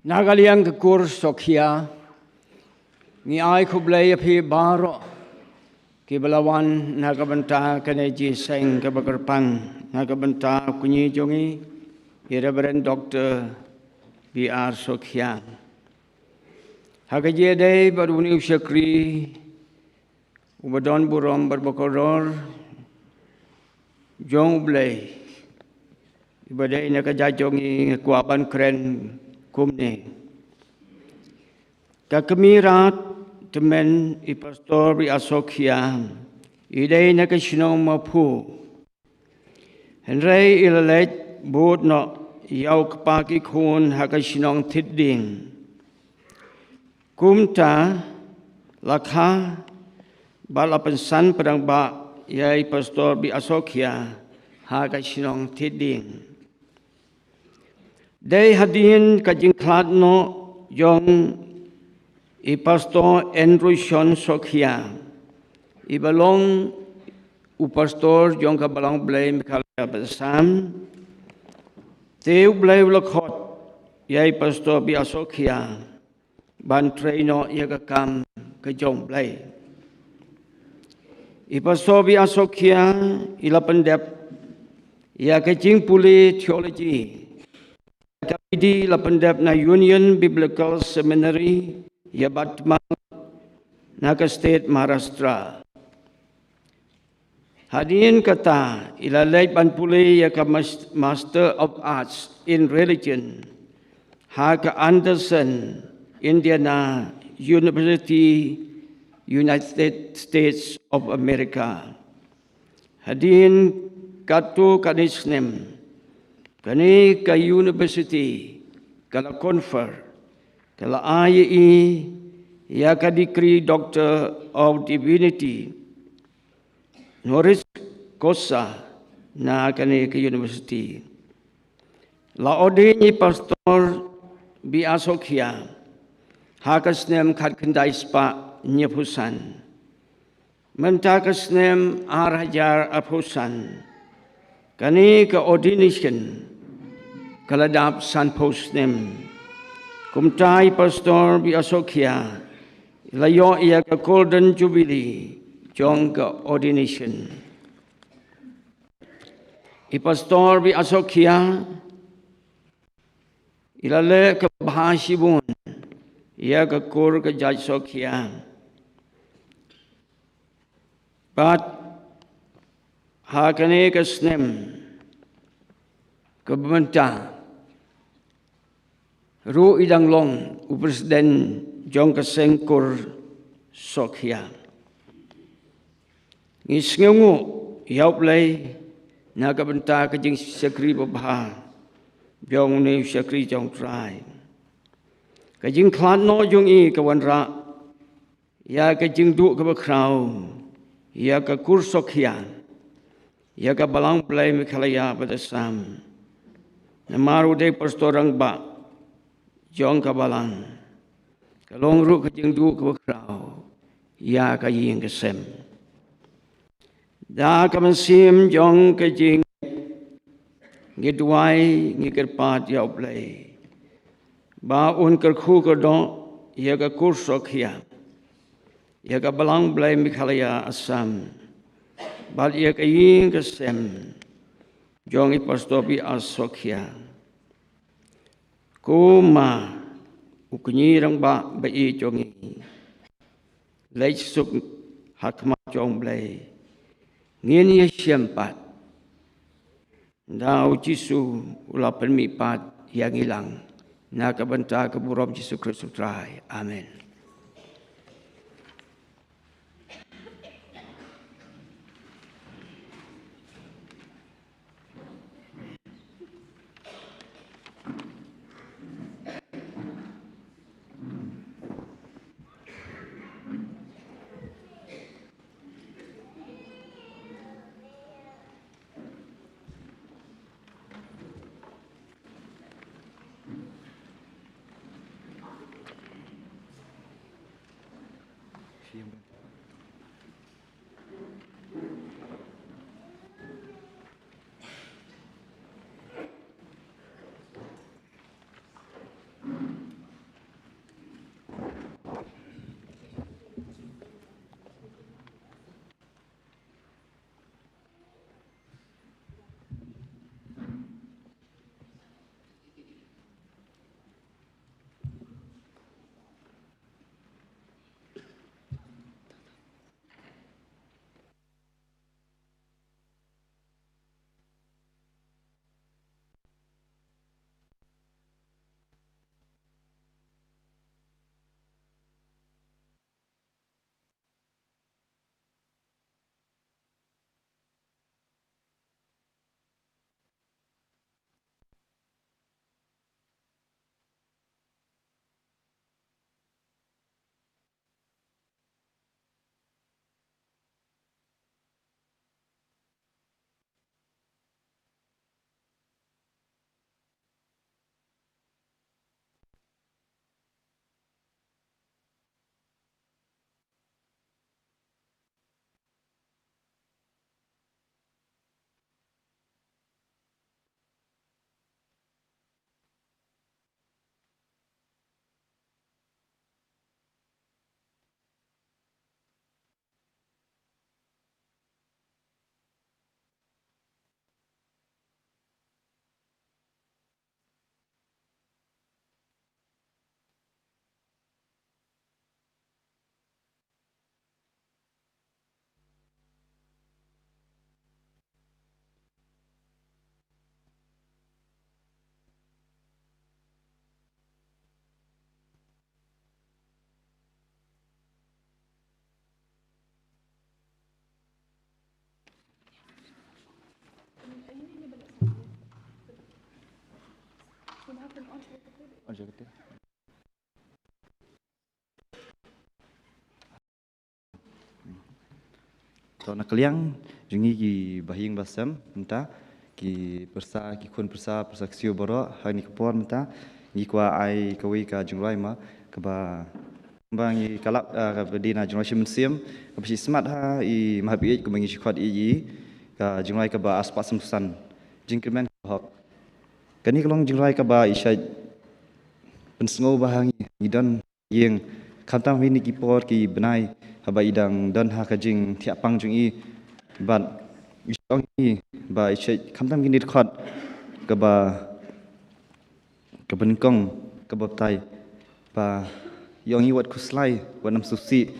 Na ka liang ka kur Sokhia, ngi ai khublei ïa phi baroh kiba la wan na ka bynta kane ka jingïaseng kaba kyrpang na ka bynta u kñi jong ngi, i Reverend Doctor B R Sokhia. Ha ka jingïadei bad une u shakri uba don burom bad bakordor jong U Blei, iba dei na ka jaid jong ngi, nga kwah ban kren kumne. Ka kmie rat tymmen, i Pastor B R Sokhia, i dei na ka shnong Mawphuh. Hynrei i la leit bud noh ïa u kpa ki khun ha ka shnong Thitdieng. Kumta la kha bad la pynsan pdeng bah ïa i Pastor B R Sokhia ha ka shnong Thitdieng. Dei hadien ka jingkhlad noh jong i Pastor Andrew Shon Sokhia, iba long u pastor jong ka Balang Blei Meghalaya bad Assam, te U Blei u la khot ïa i Pastor B R Sokhia ban trei noh ïa ka kam ka jong U Blei. I Pastor B R Sokhia i la pyndep ïa ka jingpule theology. Ka B D la pyndep na Union Biblical Seminary, ïa Yavatmal, na ka state Maharashtra. Hadien kata i la leit ban pule ïa ka mas-, Master of Arts in Religion ha ka Anderson Indiana University, United States of America. Hadien katto katne snem, kane ka university ka la confer, ka la ai ïa i ïa ka degree Doctor of Divinity, honoris causa, na kane ka university. La ordain i Pastor B R Sokhia ha ka snem khatkhyndai spah hynñiewphew san. Mynta ka snem ar hajar arphew san, kane ka ordination ka la dap sanphew snem. Kumta i Pastor B R Sokhia i la ïoh ïa ka Golden Jubilee jong ka ordination. I Pastor B R Sokhia i la leh kaba bha shibun ïa ka kur ka jaid Sokhia. Bad ha kane ka snem kaba mynta, ruh i dang long u president jong ka seng kur Sohkhia. Ngi sngewnguh ïa U Blei na ka bynta ka jingshakri babha jong une u shakri jong U Trai. Ka jingkhlad noh jong i ka wanrah ïa ka jingduh kaba khraw ïa ka kur Sohkhia, ïa ka Balang Blei Meghalaya bad Assam. Namar u dei pastor rangbah jong ka Balang, ka long ruh ka jingduh kaba khraw ïa ka ïing ka sem. Da ka mynsiem jong ka jing ngi duwai, ngi kyrpad ïa U Blei ba un kyrkhu kyrdoh ïa ka kur Sohkhia, ïa ka Balang Blei Meghalaya Assam, bad ïa ka ïing ka sem jong i Pastor B R Sohkhia. Kumba u kñi rangbah ba ïeit jong ngi leit suk ha khmat jong U Blei, ngin ïashem pat. Da U Jisu u la pynmih pat ïa ngi lang, na ka bynta ka burom Jisu Khrist U Trai. Amen. To na ka liang jong ngi ki bahaïing bahasem mynta, ki pyrsa, ki khun pyrsa, pyrsa ksiew baroh, ha kane ka por mynta ngi kwah ai kawei ka jingrwai ma kaba, ba ngi ka lap, ah, kaba dei na jingrwai shi mynsiem kaba shi smat ha i Mah Hapdeng kumba ngi shi khot ïa i, ka jingrwai kaba arspah sanphew san, Jingkyrmen ka Hok. Kane ka long jingrwai kaba i shait pynsngew ba ha ngi, ngi don ïing, khamtam ha kine ki por ki bnai haba i dang don ha ka jingthiah pang jong i, bad i shong i ba i shait khamtam kine ki dkhot kaba, kaba nyngkong, kaba bthai, ba ïong i wat khuslai, wat nym sngewsih,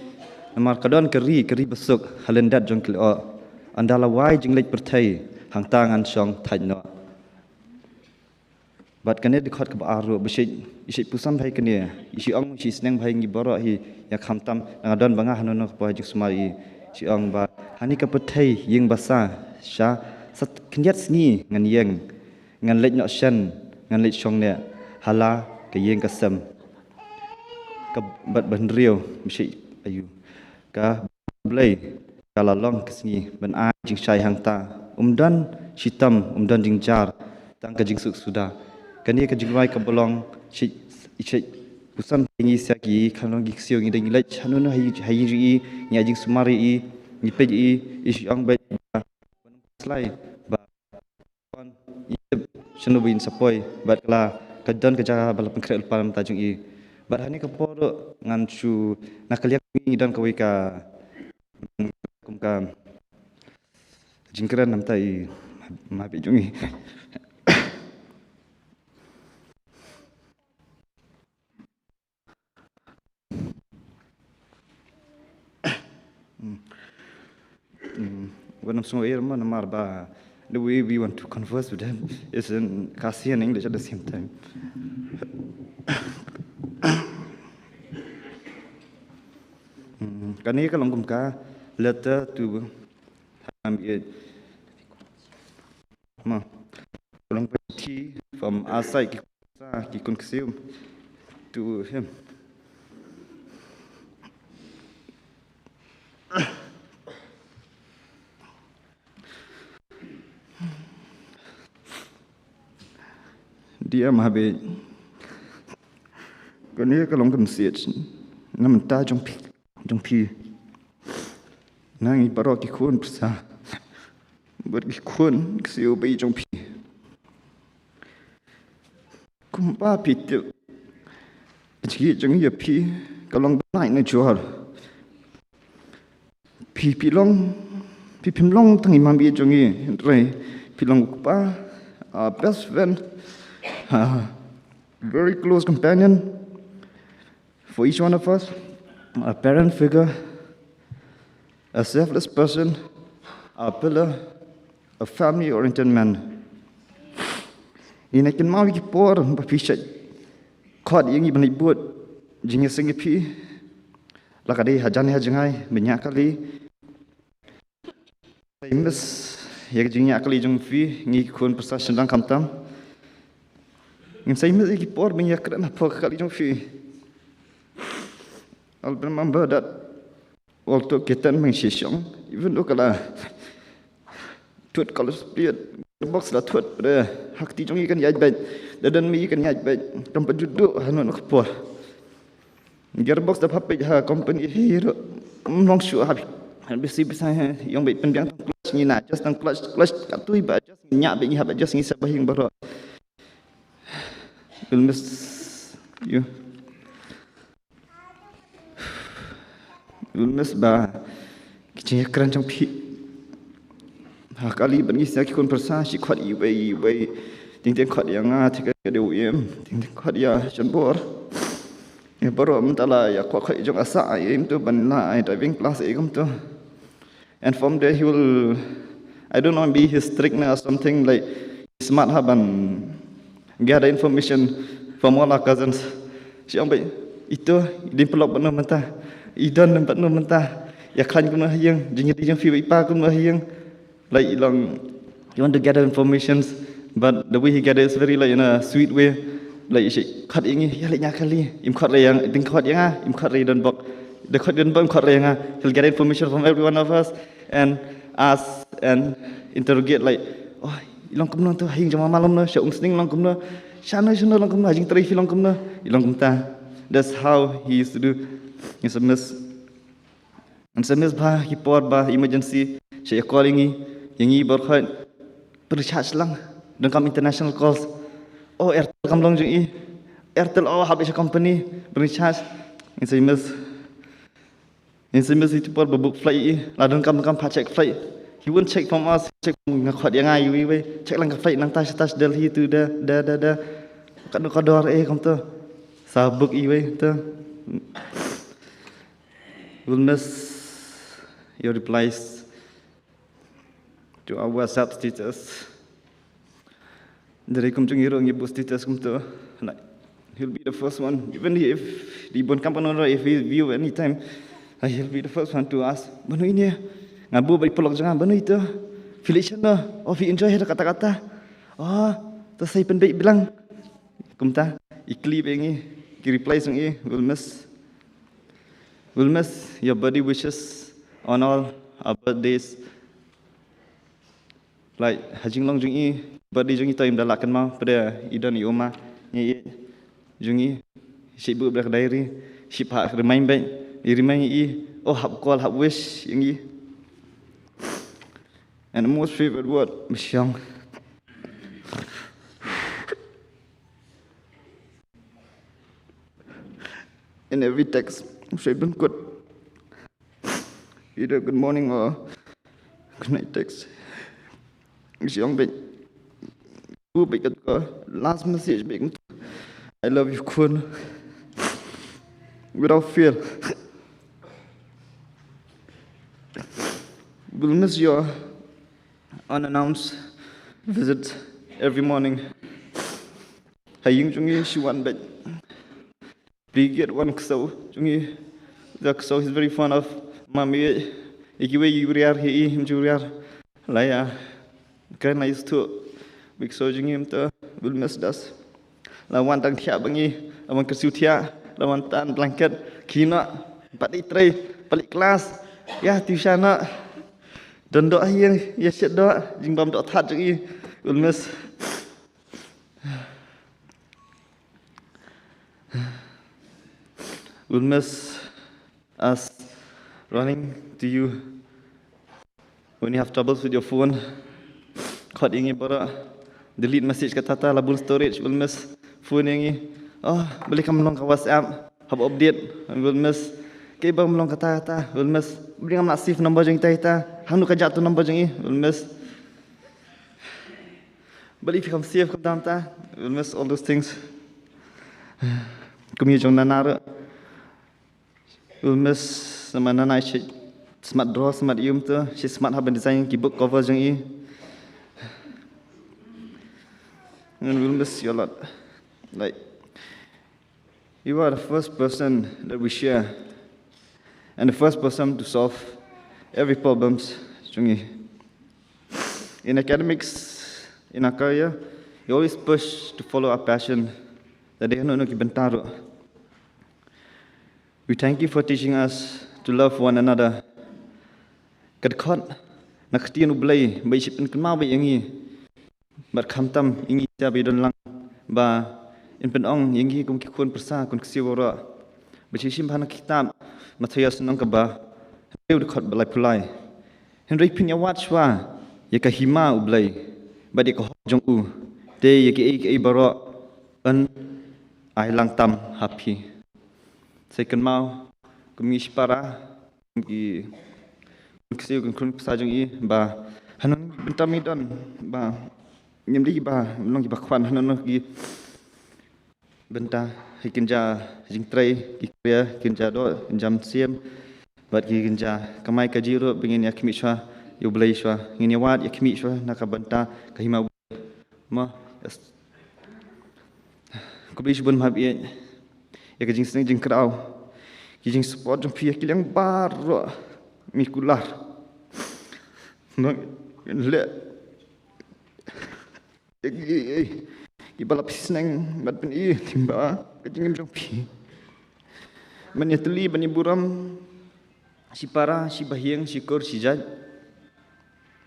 namar ka don ka ri, ka ri basuk ha lyndet jong ki lyoh. Ynda la wai jingleit pyrthei, hangta ngan shong thait noh. Bad kane dei dkhot kaba ar ruh, ba shait, i shait puson bha ïa kane, i shait ong, i shait sneng bha ïa ngi baroh hi, ïa khamtam, nga don ba nga hano hano ka por ha jingsumar ïa i, i shait ong ba, ha kane ka pyrthei ïing basa, sha, sa khyndiat sngi ngan ïeng, ngan leit noh shen, ngan leit shong neh, ha la ka ïing ka sem. Ka bad ba hynriew, ba shait, aïu. Ka Blei, ka la long ka sngi, ban ai jingshai hangta. Um don shitom, um don jingjar, tang ka jingsuk suda. Kane ka jingrwai kaba long, shait, shait, puson ïa ngi sha ki, kan long ki ksiew ngi dang leit, hano hano ha ïing, ha ïing jong i, ngi ai jingsumar ïa i, ngi peit ïa i, i shait ong ba, slai, ba, Wan, i tip, shano ba in sa poi, bad ka la, ka don ka jaka ba la pynkhreh lypa na bynta jong i. Bad ha kane ka por ruh, ngan shu, na ka liang ngi don kawei ka, kum ka, jingkren na bynta i, mabit jong i. Hmm. Hmm. Wan ym sngew ei mo namar ba the way we want to converse with them is in Khasi and English at the same time. Hmm. Kane ka long kum ka letter to, um, it, mo. Ka long ka shithi from our side, ki, ki khun ksiew to him. Dear Mabit, kane ka long ka message na bynta jong phi, jong phi. Na ngi baroh ki khun pyrsa. Bad ki khun ksiew ba ïeit jong phi. Kumba phi tip, ka jingïeit jong ngi ïa phi ka long ba nai na jor. Phi, phi long, phi phim long tang i mabit jong ngi, hynrei phi long u kpa, a best friend, a very close companion for each one of us, a parent figure, a selfless person, a pillar, a family oriented man. Ngi kynmaw ïa ki por ba phi shait khot ïa ngi ban leit bud jingïaseng ïa phi, la ka dei hajan hajan ngai ban ïa kali. Sa miss ïa ka jingïakali jong phi, ngi ki khun pyrsa shynrang khamtam. Ngin sa miss ïa ki por ba ngi ïakren hapoh ka kali jong phi. I'll remember that. Although kiten ba ngi shisha shong, even though ka la thut ka la split, box la thut, bad ha kti jong ngi kan ïaid beit, da don mi kan ïaid beit, kam pat ju duh hano hano ka por. Gearbox da pha peit ha company hi ruh. Ym long shuh ha, ha bisi bisi ha, ïong beit pynbiang tang clutch, ngi na adjust tang clutch, clutch katto ba adjust, ngi ñiah beit, ngi hap adjust, ngi sa ba hiang baroh. We'll miss you. We'll miss ba ki jingïakren jong phi. Ha kali ban ngi sa ki khun pyrsa, shi khot iwei iwei. Teng teng khot ïa nga, te ka dei u im. Teng teng khot ïa Shanbor. Ïa baroh mynta la ïa khot khot jong Asa, ïa im tu ban la ai driving class ïa kumtu. And from there he will, I don't know, maybe he's strict or something, like, smart ha ban gather information from all our cousins. Shi ong beit, ito, i dei pynlong bad no mynta. I don bad no mynta. Ïa khlaiñ kumno ha ïing, jingïadei jong phi bad i pa kumno ha ïing. Like, i long, you want to gather informations, but the way he gather is very, like, in a sweet way. Like, shi khot ïa ngi, ïa leit ñiah kali, im khot re ïa nga, dang khot ïa nga, im khot re don bok. Da khot don bok, im khot re ïa nga. He'll gather information from every one of us and ask and interrogate, like, oh, i long kumno to, ha ïing jong mama long kumno, sha Umsning long kumno, shano shano long kumno, ha jingtrei phi long kumno, i long kumta. That's how he used to do. He's a miss. Ngan sa miss bha ki por ba emergency, sa ïa call ïa ngi, ïa ngi baroh khoit, pynrecharge lang, donkam international calls. Oh, Airtel kam long jong i. Airtel, oh, hap ïa sha company, pynrecharge. Ngan sa miss. Ngan sa miss ïa ki por ba book flight ïa i, la donkam donkam pha check flight. He won't check from us, check from nga khot ïa nga iwei iwei. Check lang ka flight nangta shata sha Delhi tu da, da, da, da. Ka dor ka dor eh kumta. Sa book iwei tu. We'll miss your replies to our WhatsApp status. Dei kum jong i ruh ngi post status kumto. Like, he'll be the first one. Even if dei bun kam pynuroi, if he view anytime, like, he'll be the first one to ask, "Mano ine?" Nga buh bad i paralok jong nga, "Mano ito? Phi leit shano? O phi enjoy hi da katta katta? O, to sa pynbeit bilang." Kumta i kylli bad ngi, ki reply jong i, "We'll miss, we'll miss your birthday wishes on all our birthdays." Like, ha jinglong jong i, birthday jong i to im da lah kynmaw, pyrthei i don i uma, ngi i jong i, shait buh bad ka diary, shait phah remind bad, i remind i, o hap call, hap wish, ïa ngi. And the most favorite word, mynsiem. In every text, shait ban kut. Either good morning or good night text. Mynsiem bad. Buh bad kat ka last message bad. "I love you, khun." Without fail. We'll miss your unannounced visit every morning. Ha ïing jong i shi wan bad. Brigade wan ksew jong i. Da ksew he's very fond of. Mami, ïa kiwei i uriar hi i, im ju uriar. La ïa kren la ïa sdang. Bad ksew jong i mynta, we'll miss this. La wan tang thiah bad ngi, la wan kyrsiew thiah, la wan tan blanket, khie noh, pat leit trei, pat leit klas, ïa tuition noh. Don doh hi ïa shet doh, jingbam doh thad jong i, we'll miss. We'll miss us running to you when you have troubles with your phone. Khot ïa ngi baroh. Delete message katta katta, la bun storage, we'll miss phone ïa ngi. Oh, balei kam long ka WhatsApp, hap update, we'll miss. Kaei ba kam long katta katta, we'll miss. Balei ngam lah save number jong ita ita, hangno ka jia tu number jong i, we'll miss. Balei phi kam save kumta kumta, we'll miss all those things. Kum i jong Nana ruh. We'll miss namar Nana i shait smart draw, smart ïa um to, shait smart haba design ki book cover jong i. And we'll miss you a lot. Like, you are the first person that we share and the first person to solve every problems jong i. In academics, in our career, you always push to follow our passion. Lada hano hano ki bynta ruh. We thank you for teaching us to love one another. Ka dkhot na ka ktien U Blei ba i shait pynkynmaw bad ïa ngi. Bad khamtam ïa ngi ïa ba i don lang ba in pynong ïa ngi kum ki khun pyrsa khun ksiew baroh. Ba i shim ha na ka kitab Mathaios lynnong kaba hynriew dkhot ba laiphew lai. Hynrei phin ïa wad shuwa ïa ka hima U Blei bad ïa ka hok jong u, te ïa kiei kiei baroh yn ai lang tam ha phi. Sa kynmaw kum ngi shipara, kum ki khun ksiew, kum ki khun pyrsa jong i, ba hano hano ki bynta ngi don, ba ngim dei ba long kiba khwan, hano hano ki bynta, ki kynja jingtrei, ki career, ki kynja doh, ki kynja mynsiem, bad ki kynja kamai kajih ruh, ba ngin ïa khmih shuwa ïa U Blei shuwa, ngin ïa wad ïa khmih shuwa na ka bynta ka hima. Ma, yes. Khublei shibun map ïa, ïa ka jingsneng jingkraw, ki jingsupport jong phi ïa ki liang baroh, ngi kular. Ma, leh. Ïa ki, ïa ki ba la phi sneng bad pyni lyngba ka jingim jong phi. Ban ïatylli, ban ïaburom, shipara, shibahaïing, shikur, shijait.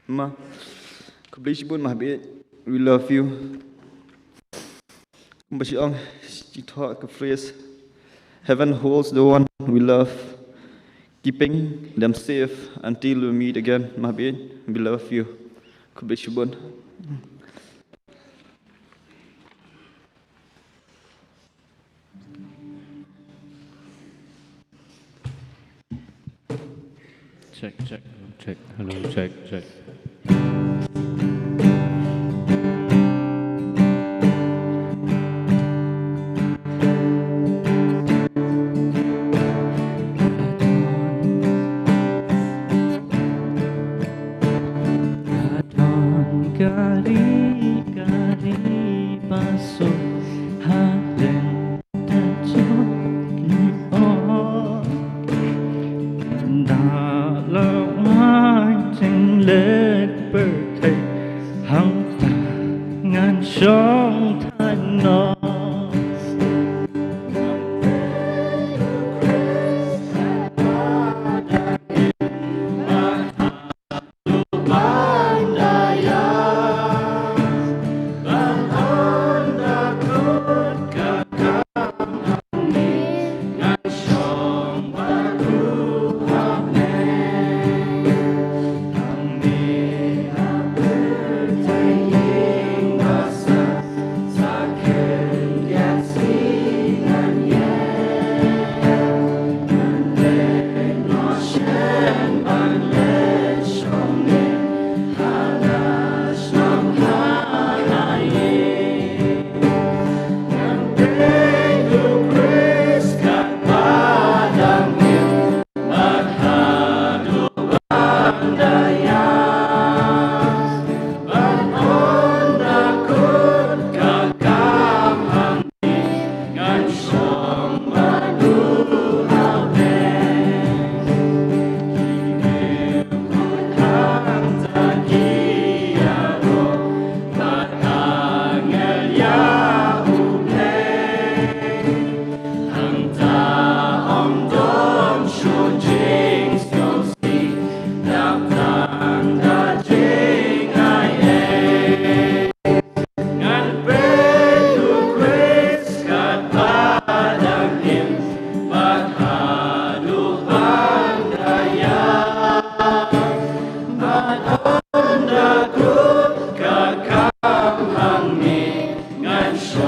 Ma, khublei shibun map ïa, we love you. Kumba shi ong, shi thoh ka phrase, "Heaven holds the one we love, keeping them safe until we meet again." Map ïa, we love you. Khublei shibun. Check, check, check. Hello, check, check. Ka don ka ri, ka ri.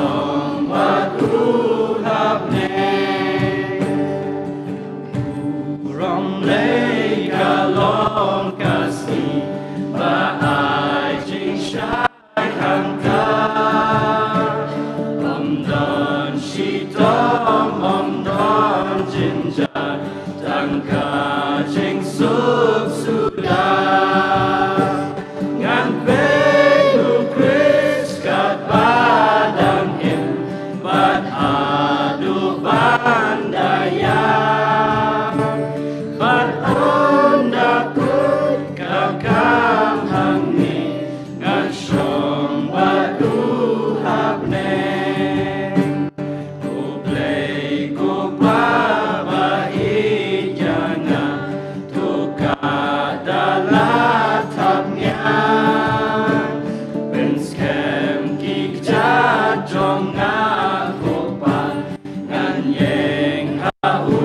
shong bad u hapdeng. U rong lei ka long ka sngi ba ai jingshai hangta. Ym don shitom, ym don jynjar, tang ka jingsuk suda. Ngan peit u Khrist katba dang im bad haduh ban da ïap. Bad ynda kut ka kam hangne, ngan shong bad u hapdeng. U Blei ko Kpa ba ïeit ïa nga, to ka da la thap ïa nga. Pynskhem ki kjat jong nga ko Kpa, ngan ïeng ha u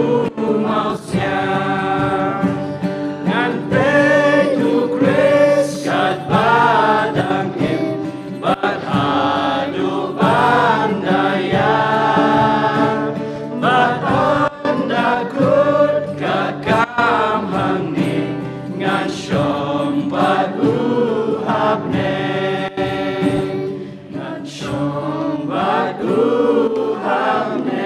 mawsiang. Ngan peit u Khrist katba dang im bad haduh ban da ïap. Bad ynda kut ka kam hangne, ngan shong bad u hapdeng. Ngan shong bad u hapdeng.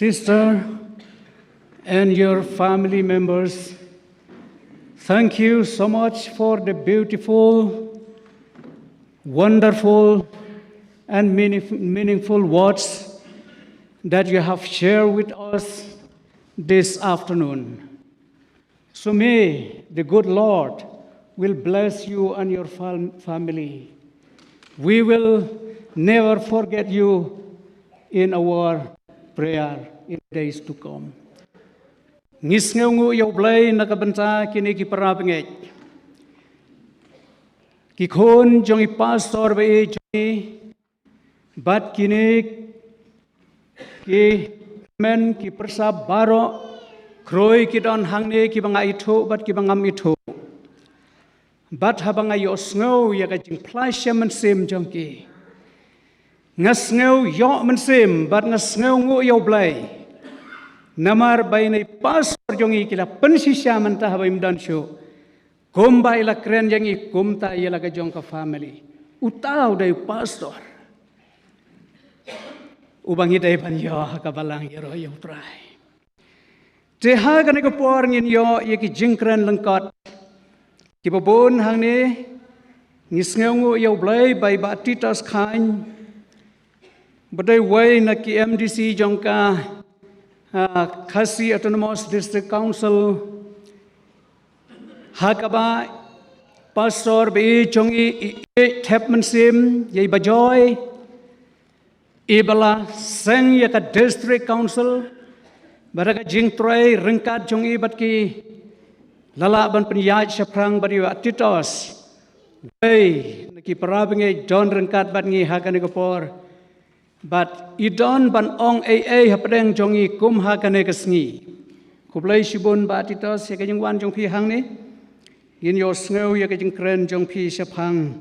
Sister and your family members, thank you so much for the beautiful, wonderful, and meaningf-, meaningful words that you have shared with us this afternoon. So may the good Lord will bless you and your fam-, family. We will never forget you in our prayer in days to come. Ngi sngewnguh ïa U Blei na ka bynta kine ki para bangeit, ki khun jong i pastor ba ïeit jong ngi, bad kine ki men ki pyrsa baroh, khroi ki don hangne kiba nga ithuh bad kiba ngam ithuh. Bad haba nga ïohsngew ïa ka jingplashem mynsiem jong ki, nga sngew ïoh mynsiem bad nga sngewnguh ïa U Blei. Namar ba ine i pastor jong ngi ki la pynshisha mynta haba im don shuh. Kumba i la kren ïa ngi kumta ïa la ka jong ka family. Uta u dei u pastor uba ngi dei ban ïoh ha ka balang ïaroh ïa U Trai. Te ha kane ka por ngin ïoh ïa ki jingkren lyngkot kiba bun hangne. Ngi sngewnguh ïa U Blei ba i Bah Titus Chyne, ba dei uwei na ki M D C jong ka, ah, Khasi Autonomous District Council, ha kaba pastor ba ïeit jong ngi i ïeit thep mynsiem ïa i Bah Joy, i ba la seng ïa ka District Council bad ha ka jingtrei ryngkat jong i bad ki la lah ban pynïaid shaphrang bad i Bah Titus, uwei na ki para bangeit don ryngkat bad ngi ha kane ka por. Bad i don ban ong ei ei hapdeng jong ngi kum ha kane ka sngi. Khublei shibun Bah Titus ïa ka jingwan jong phi hangne. Ngin ïohsngew ïa ka jingkren jong phi shaphang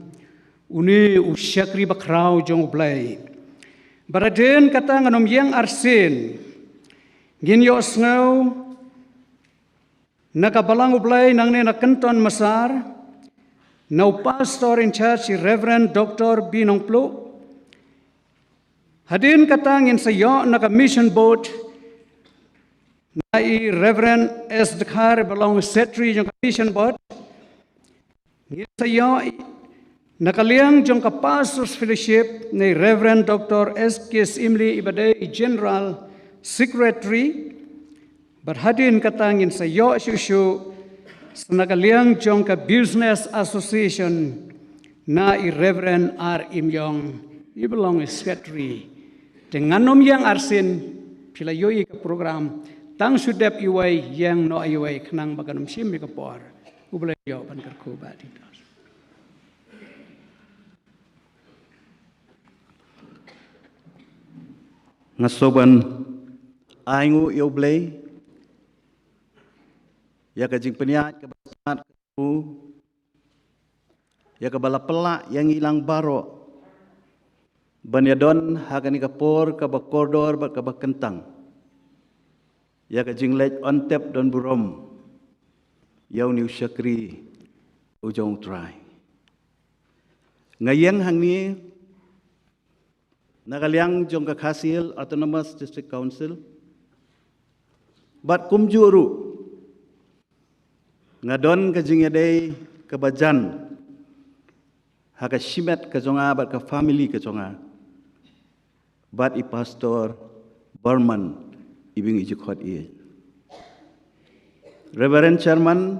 une u shakri bakhraw jong U Blei. Bad hadien kata ngan ym ïeng arsien. Ngin ïohsngew na ka balang U Blei nangne na Kynton Massar, na u pastor in charge i Reverend Doctor B Nongpluh. Hadien kata ngin sa ïoh na ka mission board, na i Reverend S Dkhar ba long secretary jong ka mission board. Ngin sa ïoh i Na ka liang jong ka Pastors Fellowship, na i Reverend Doctor S K Syiemlieh, i ba dei i General Secretary, bad hadien kata ngin sa ïoh shuh shuh sa na ka liang jong ka Business Association, na i Reverend R Imïong, i ba long i Secretary. Te ngan ym ïeng arsien, phi la ïohi ka program, tang shu dep iwei, ïeng noh iwei, khnang ba kan ym shim ïa ka por. U Blei u ïoh ban kyrkhu bad u dei. Nga sngewbha ban ai nguh ïa u Blei ïa ka jingpynïaid kaba stad ka jong u, ïa kaba la pynlah ïa ngi lang baroh ban ïadon ha kane ka por kaba kordor bad kaba kyntang ïa ka jingleit on tep don burom ïa une u shakri u jong u Trai. Nga ïeng hangne na ka liang jong ka Khasi Hills Autonomous District Council, bad kumjuh ruh nga don ka jingïadei kaba jan ha ka shimet ka jong nga bad ka family ka jong nga bad i Pastor Barman, i ba ngi ju khot ïa i Reverend Chairman,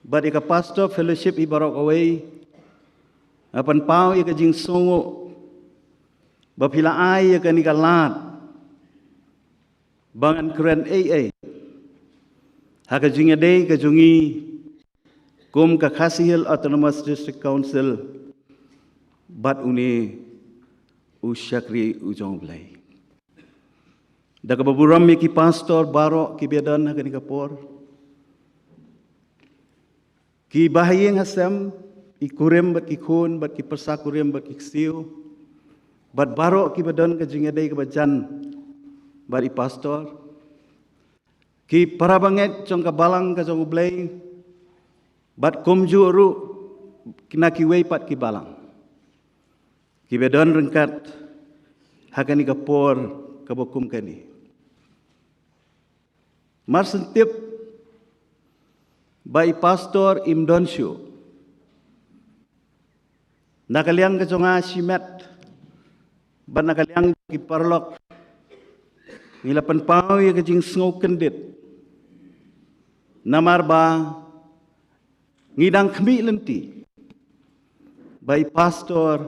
bad ïa ka Pastor Fellowship hi baroh kawei, nga pynpaw ïa ka jingsngewnguh ba phi la ai ïa kane ka lad ba ngan kren ei ei ha ka jingïadei ka jong ngi kum ka Khasi Hills Autonomous District Council bad une u shakri u jong u Blei. Da kaba burom ïa ki pastor baroh kiba don ha kane ka por, ki bahaïing hasem, i kurim bad ki khun bad ki pyrsa kurim bad ki ksiew, bad baroh kiba don ka jingïadei kaba jan bad i pastor, ki parabangeit jong ka balang ka jong u Blei, bad kumjuh ruh na kiwei pat ki balang kiba don ryngkat ha kane ka por kaba kum kane. Mar shen tip ba i pastor im don shuh na ka liang ka jong nga shimet bad na ka liang ki paralok, ngi la pynpaw ïa ka jingsngew kyndit namar ba ngi dang khmih lynti ba i pastor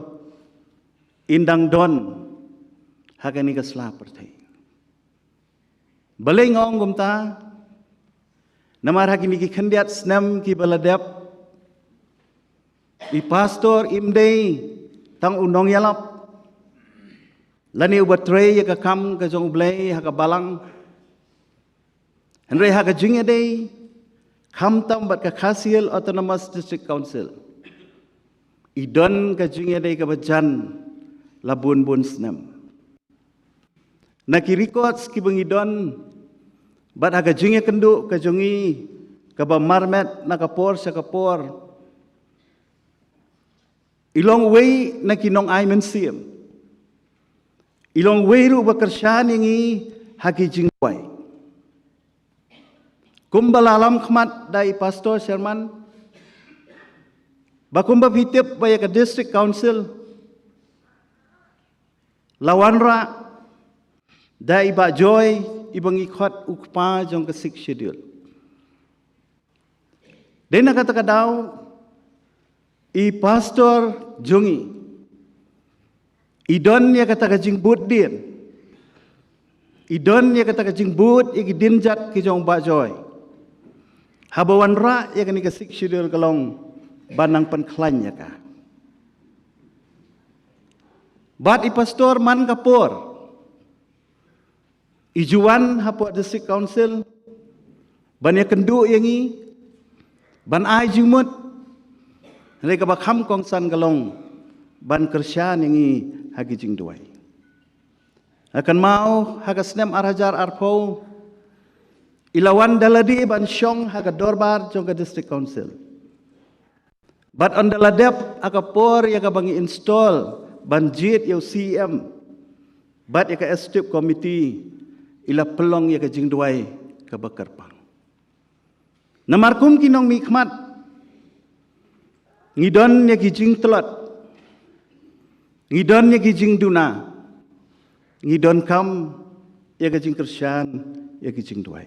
in dang don ha kane ka sla pyrthei. Balei nga ong kumta? Namar ha kine ki khyndiat snem kiba la dep, i pastor im dei tang u nongïalap lane uba trei ïa ka kam ka jong u Blei ha ka balang. Hynrei ha ka jingïadei khamtam bad ka Khasi Hills Autonomous District Council, i don ka jingïadei kaba jan la bun bun snem. Na ki records kiba ngi don bad ha ka jingïakynduh ka jong ngi kaba marmet na ka por sha ka por, i long uwei na ki nongai mynsiem, i long uwei ruh ba kyrshan ïa ngi ha ki jingduwai. Kumba la lam khmat da i Pastor Sherman, ba kumba phi tip ba ïa ka District Council la wanrah da i Bah Joy, i ba ngi khot u kpa jong ka Sixth Schedule. Dei na kata ka daw, i pastor jong ngi i don ïa kata ka jingbud dien, i don ïa kata ka jingbud ïa ki dienjat ki jong Bah Joy. Haba wanrah ïa kane ka Sixth Schedule ka long ban nang pynkhlaiñ ïa ka. Bad i pastor man ka por i ju wan hapoh District Council ban ïakynduh ïa ngi, ban ai jingmut. Hynrei kaba kham kongsan ka long ban kyrshan ïa ngi ha ki jingduwai. Nga kynmaw ha ka snem ar hajar arphew, i la wan da lade ban shong ha ka dorbar jong ka District Council. Bad ynda la dep ha ka por ïa kaba ngi install ban jied ïa u C E M bad ïa ka Executive Committee, i la pynlong ïa ka jingduwai kaba kyrpang. Namar kum ki nongmihkhmat, Ngi don ïa ki jingtlot. Ngi don ïa ki jingduna. Ngi donkam ïa ka jingkyrshan, ïa ki jingduwai.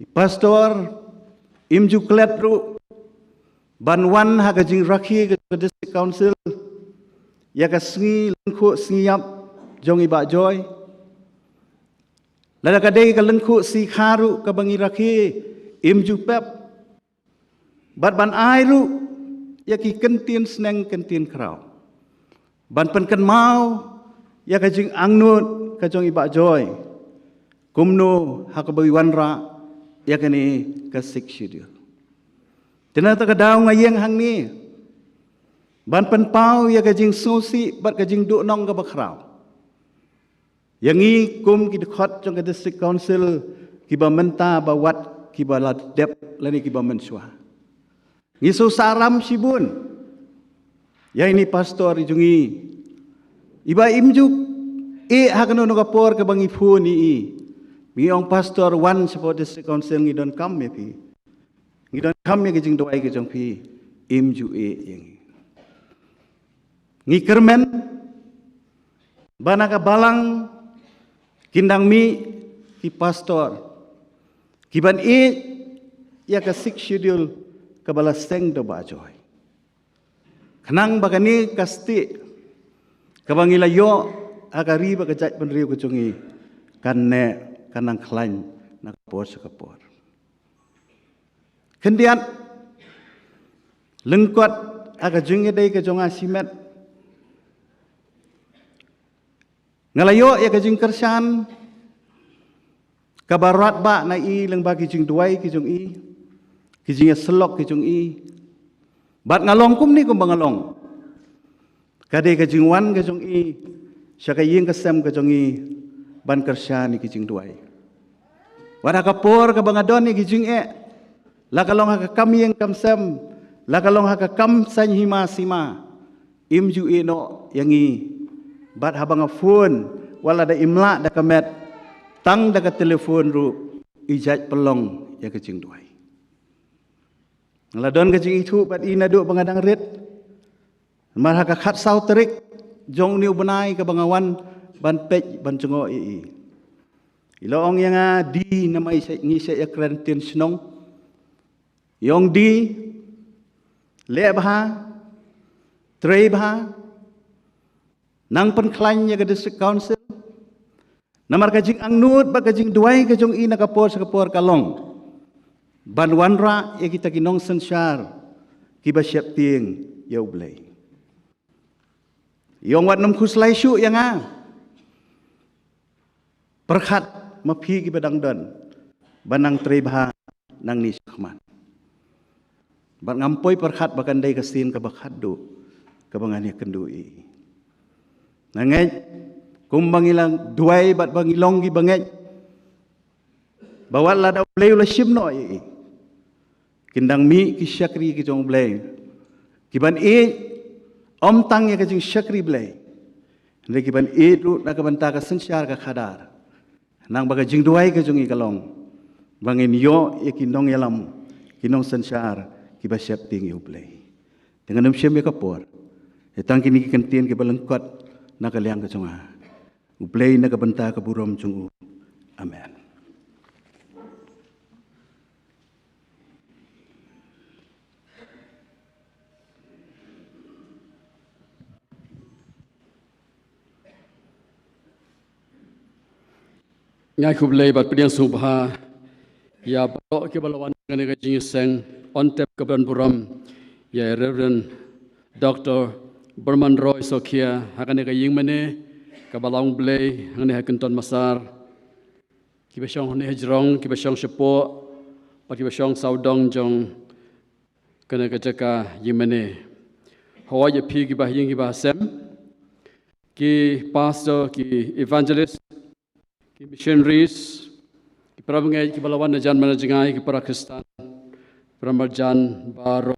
I pastor im ju klet ruh ban wan ha ka jingrakhe ka District Council ïa ka sngi lyngkhuh sngi ïap jong i Bah Joy. Lada ka dei ka lyngkhuh sngi kha ruh kaba ngi rakhe, im ju pep. Bad ban ai ruh ïa ki kyntien sneng kyntien khraw ban pynkynmaw ïa ka jingangnud ka jong i Bah Joy kumno ha kaba i wanrah ïa kane ka Sixth Schedule. Te na kata ka daw nga ïeng hangne ban pynpaw ïa ka jingsngewsih bad ka jingduhnong kaba khraw ïa ngi kum ki dkhot jong ka District Council kiba mynta, ba wat kiba la dep lane kiba mynshuwa. Ngi sngewsarong shibun ïa ine i pastor i jong ngi, iba im ju ïeh ha kano kano ka por kaba ngi phone ïa i. Ngi ong, "Pastor, wan shapoh District Council, ngi donkam ïa phi. Ngi donkam ïa ka jingduwai ka jong phi." Im ju ïeh ïa ngi. Ngi kyrmen ba na ka balang kin dang mih ki pastor kiban ïeh ïa ka Sixth Schedule kaba la seng da u Bah Joy, khnang ba kane ka stieh kaba ngi la ïoh ha ka ri bad ka jaitbynriew ka jong ngi kan neh, kan nang khlaiñ na ka por sha ka por. Khyndiat, lyngkot ha ka jingïadei ka jong nga shimet, nga la ïoh ïa ka jingkyrshan kaba radbah na i lyngba ki jingduwai ki jong i, ki jingïasyllok ki jong i. Bad nga long kumne kumba nga long, ka dei ka jingwan ka jong i sha ka ïing ka sem ka jong i ban kyrshan ïa ki jingduwai. Wat ha ka por kaba nga don ïa ki jingeh, la ka long ha ka kam ïing kam sem, la ka long ha ka kam saiñ hima sima, im ju ïeh noh ïa ngi. Bad haba nga phone, wat la da im lah da ka met, tang da ka telephone ruh, i jait pynlong ïa ka jingduwai. Nga la don ka jingithuh bad i naduh ba nga dang rit. Namar ha ka khatsaw tarik jong une u bnai kaba nga wan ban peit ban jngoh ïa i, i la ong ïa nga, "Dee, namar ngi shait, ngi shait ïakren ktien shnong." I ong, "Dee, leh bha, trei bha, nang pynkhlaiñ ïa ka District Council." Namar ka jingangnud bad ka jingduwai ka jong i na ka por sha ka por ka long ban wanrah ïa kita ki nongsynshar kiba sheptieng ïa U Blei. I ong, "Wat nym khuslai shuh ïa nga. Pyrkhat ma phi kiba dang don ban nang trei bha nangne shakhmat." Bad ngam poi pyrkhat ba kan dei ka sien kaba khatduh kaba ngan ïakynduh ïa i. Nga ngeit kumba ngi la duwai bad ba ngi long kiba ngeit ba wat la da U Blei u la shim noh ïa i, kin dang mih ki shakri ki jong U Blei kiban ïeit, ym tang ïa ka jingshakri Blei, hynrei kiban ïeit ruh na ka bynta ka synshar ka khadar. Namar ba ka jingduwai ka jong i ka long ba ngin ïoh ïa ki nongïalam, ki nongsynshar kiba sheptieng ïa U Blei. Te ngan ym shim ïa ka por, ïa tang kine ki kyntien kiba lyngkot na ka liang ka jong nga. U Blei na ka bynta ka burom jong u. Amen. Nga ai khublei bad pdiang sngewbha ïa baroh kiba la wan ha kane ka jingïaseng, on tep ka ban burom ïa Reverend Doctor Berman Roy Sokhia ha kane ka ïingmane kaba long Blei hangne ha Kynton Massar. Kiba shong hangne hajrong, kiba shong shapoh bad kiba shong sawdong jong kane ka jaka ïingmane. Hooid ïa phi kiba ha ïing kiba ha sem, ki pastor, ki evangelist, ki missionaries, ki para bangeit kiba la wan na jan bad na jngai, ki para Khristan, para marjan baroh.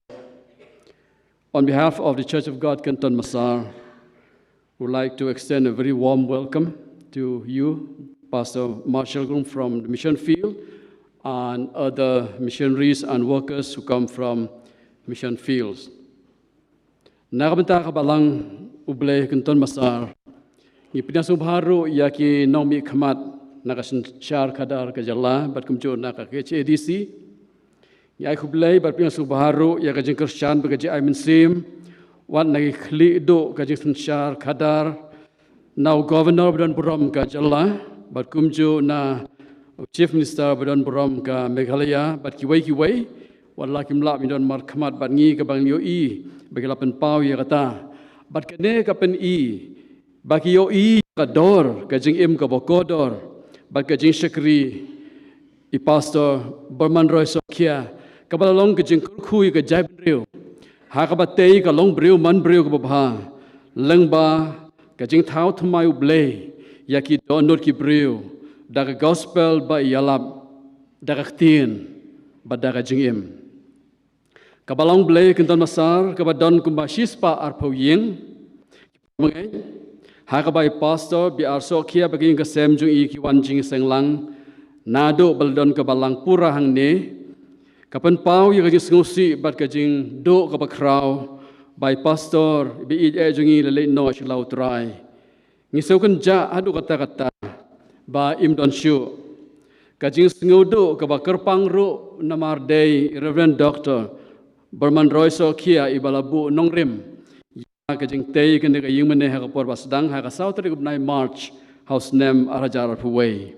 On behalf of the Church of God Kynton Massar, would like to extend a very warm welcome to you, Pastor Marshall Groom from the mission field, and other missionaries and workers who come from mission fields. Na ka bynta ka Balang U Blei Kynton Massar, ngi pdiang sngewbha ruh ïa ki nongmihkhmat na ka synshar khadar ka jylla bad kumjuh na ka K H A D C. Ngi ai khublei bad pdiang sngewbha ruh ïa ka jingkyrshan bad ka jingai mynsiem wat na ki khlieh duh ka jingsynshar khadar na u Governor ba don burom ka jylla bad kumjuh na u Chief Minister ba don burom ka Meghalaya bad kiwei kiwei, wat la kim lah ban don markhmat bad ngi kaba ngi ïohi ba ki la pynpaw ïa kata. Bad kane ka pyni ba ki ïohi ka dor ka jingim kaba kordor bad ka jingshakri i Pastor Borman Roy Sokhia, kaba la long ka jingkyrkhu ïa ka jaitbynriew ha kaba tei ka longbriew manbriew kaba bha, lyngba ka jingthaw thymmai U Blei ïa ki dohnud ki briew da ka gospel ba ïalap da ka ktien bad da ka jingim. Ka Balang U Blei Kynton Massar kaba don kumba shispah arphew ïing, ha kaba i Pastor B R Sokhia bad ka ïing ka sem jong i ki wan jingseng lang naduh ba la don ka Balang pura hangne, ka pynpaw ïa ka jingsngewsih bad ka jingduh kaba khraw ba i Pastor ba ïeit eh jong i la leit noh sha la U Trai. Ngi sngewkynjah haduh katta katta ba im don shuh. Ka jingsngewduh kaba kyrpang ruh namar dei Reverend Doctor Borman Roy Sokhia iba la buh nongrim ïa ka jingtei kane ka ïingmane ha ka por ba sdang ha ka saw tarik u bnai March ha u snem ar hajar arphew wei.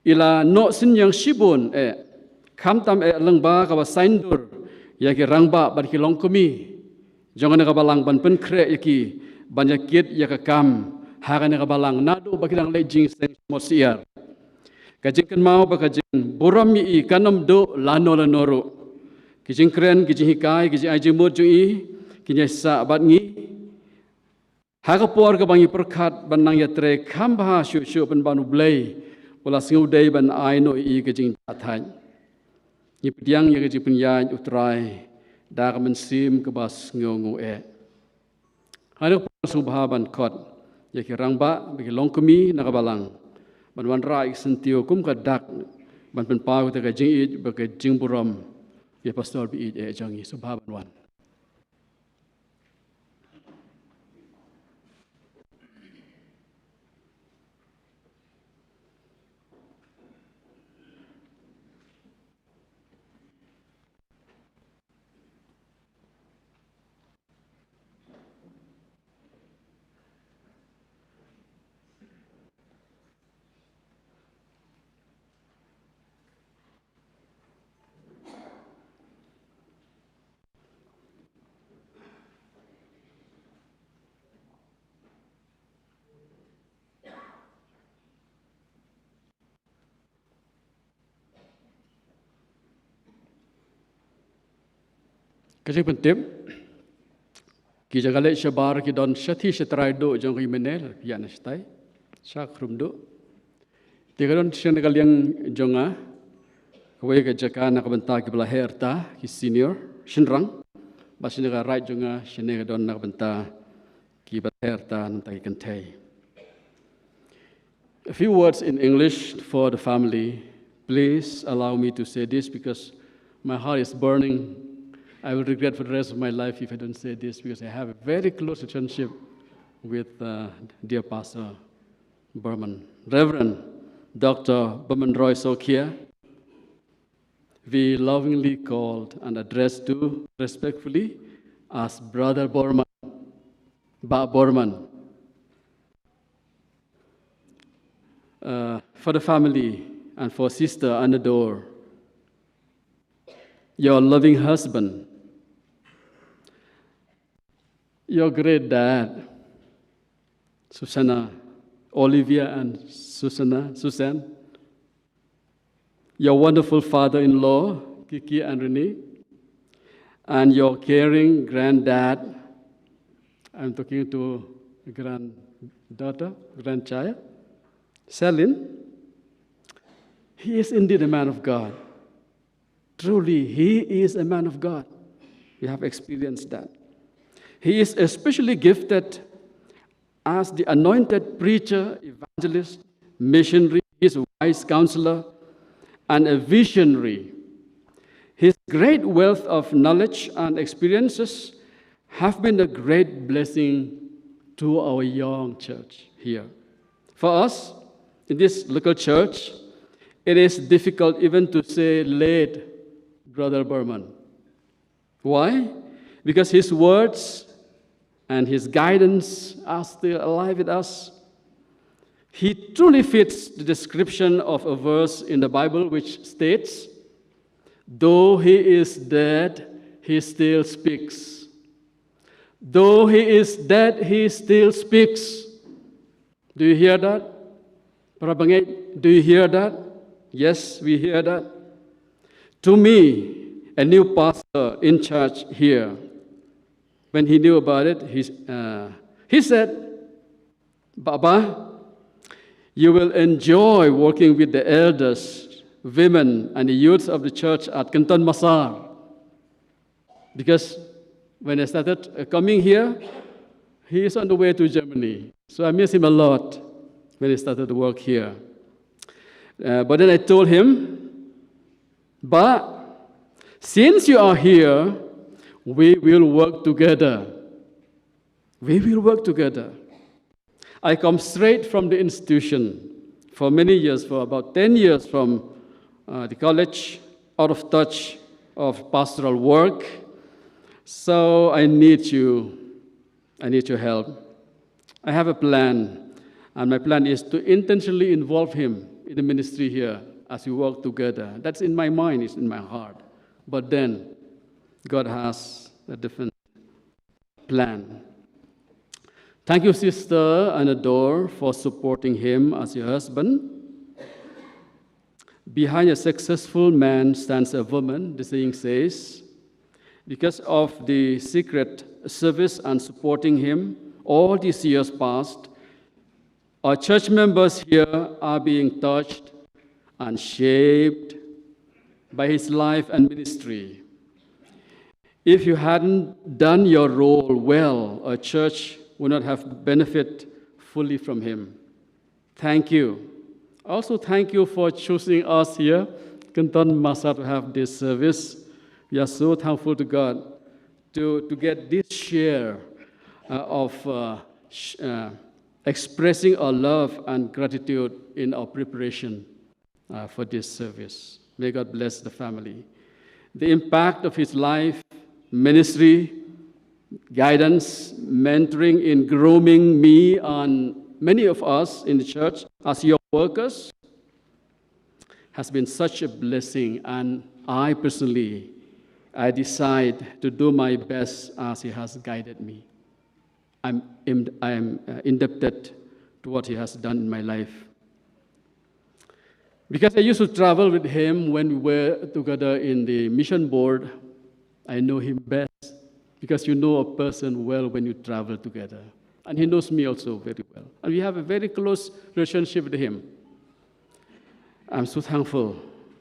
I la noh synñiang shibun eh, khamtam eh lyngba kaba saiñdur ïa ki rangbah bad ki longkmie jong kane ka Balang ban pynkhreh ïa ki ban ïakit ïa ka kam ha kane ka Balang naduh ba ki dang leit jingseng sha Mawsiar. Ka jingkynmaw bad ka jingburom ïa i kan ym duh lano lano ruh. Ki jingkren, ki jinghikai, ki jingai jingmut jong i kin ïai sah bad ngi ha ka por kaba ngi pyrkhat ban nang ïatrei kham bha shuh shuh pynban U Blei u la sngewdei ban ai noh ïa i ka jingjahthait. Ngi pdiang ïa ka jingpynïaid U Trai da ka mynsiem kaba sngewnguh eh. Hangne ka por sngewbha ban khot ïa ki rangbah bad ki longkmie na ka Balang ban wanrah ïa ka syntiew kum ka dak ban pynpaw kata ka jingïeit bad ka jingburom ïa i Pastor ba ïeit eh jong ngi. Sngewbha ban wan. Ka jingpyntip, ki jaka leit shabar ki don shathie shatrai duh jong ka ïingmane, ïa na shatai sha khrum duh. Te ka don shane ka liang jong nga, kawei ka jaka na ka bynta kiba la heh rta, ki senior shynrang, bad shane ka right jong nga, shane ka don na ka bynta kiba la heh rta, na ka bynta ki kynthei. A few words in English for the family. Please allow me to say this because my heart is burning. I will regret for the rest of my life if I don't say this because I have a very close relationship with uh, dear Pastor Berman. Reverend Doctor Berman Roy Sokhia, we lovingly called and addressed to respectfully as Brother Borman, Bah Borman. Uh, for the family and for Sister Anador, your loving husband, your great dad, Susanna, Olivia and Susanna, Susan, your wonderful father in law, Kiki and Renee, and your caring granddad. I'm talking to granddaughter, grandchild, Celine. He is indeed a man of God. Truly, he is a man of God. We have experienced that. He is especially gifted as the anointed preacher, evangelist, missionary, he is a wise counselor, and a visionary. His great wealth of knowledge and experiences have been a great blessing to our young church here. For us, in this local church, it is difficult even to say late Brother Berman. Why? Because his words and his guidance are still alive with us. He truly fits the description of a verse in the Bible which states, "Though he is dead, he still speaks." Though he is dead, he still speaks. Do you hear that? Para bangeit, do you hear that? Yes, we hear that. To me, a new pastor in charge here, when he knew about it, he, uh, he said, "Baba, you will enjoy working with the elders, women, and the youths of the church at Kynton Massar." Because when I started, uh, coming here, he is on the way to Germany. So I miss him a lot when he started to work here. Uh, but then I told him, "But since you are here, we will work together. We will work together." I come straight from the institution for many years, for about ten years from, uh, the college, out of touch of pastoral work. So I need you. I need your help. I have a plan, and my plan is to intentionally involve him in the ministry here as we work together. That's in my mind, it's in my heart. But then, God has a different plan. Thank you, Sister Anador, for supporting him as your husband. "Behind a successful man stands a woman," the saying says. Because of the secret service and supporting him all these years past, our church members here are being touched and shaped by his life and ministry. If you hadn't done your role well, our church would not have benefited fully from him. Thank you. Also, thank you for choosing us here, Kynton Massar, to have this service. We are so thankful to God to, to get this share, uh, of, uh, sh- uh, expressing our love and gratitude in our preparation, uh, for this service. May God bless the family. The impact of his life, ministry, guidance, mentoring in grooming me and many of us in the church as your workers has been such a blessing, and I personally, I decide to do my best as he has guided me. I'm, im- I'm, uh, indebted to what he has done in my life. Because I used to travel with him when we were together in the mission board, I know him best. Because you know a person well when you travel together. And he knows me also very well. And we have a very close relationship with him. I'm so thankful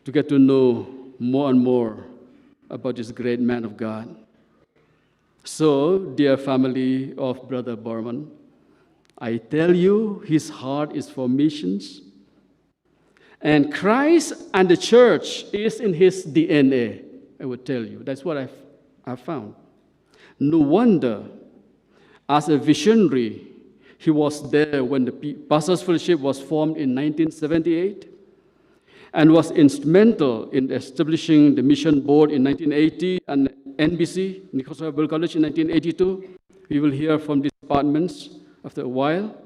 to get to know more and more about this great man of God. So, dear family of Brother Borman, I tell you, his heart is for missions. And Christ and the church is in his D N A, I would tell you. That's what I've, I've found. No wonder, as a visionary, he was there when the P- Pastors' Fellowship was formed in nineteen seventy-eight and was instrumental in establishing the mission board in nineteen eighty and N B C, Nichols Bible College, in nineteen eighty-two. We will hear from these departments after a while.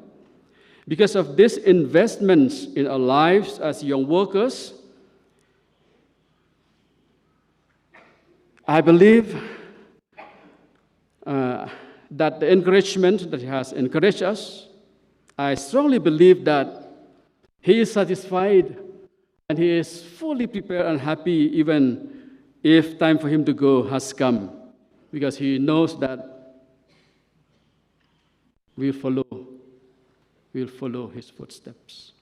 Because of these investments in our lives as young workers, I believe, uh, that the encouragement that he has encouraged us, I strongly believe that he is satisfied and he is fully prepared and happy even if time for him to go has come, because he knows that we'll follow, we'll follow his footsteps.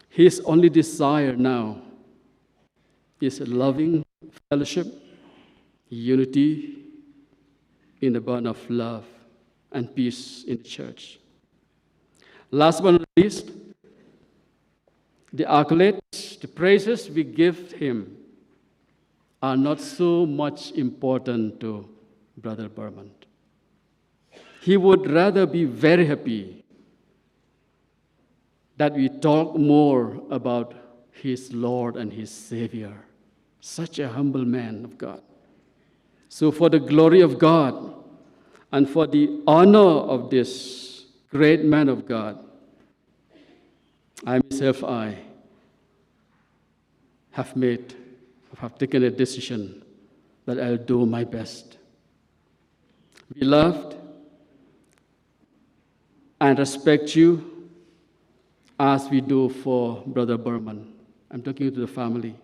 His only desire now is a loving fellowship, unity in the bond of love, and peace in the church. Last but not least, the accolades, the praises we give him are not so much important to Brother Berman. He would rather be very happy that we talk more about his Lord and his Savior. Such a humble man of God. So, for the glory of God and for the honor of this great man of God, I myself, I have made, have taken a decision that I'll do my best. We loved and respect you as we do for Brother Berman. I'm talking to the family.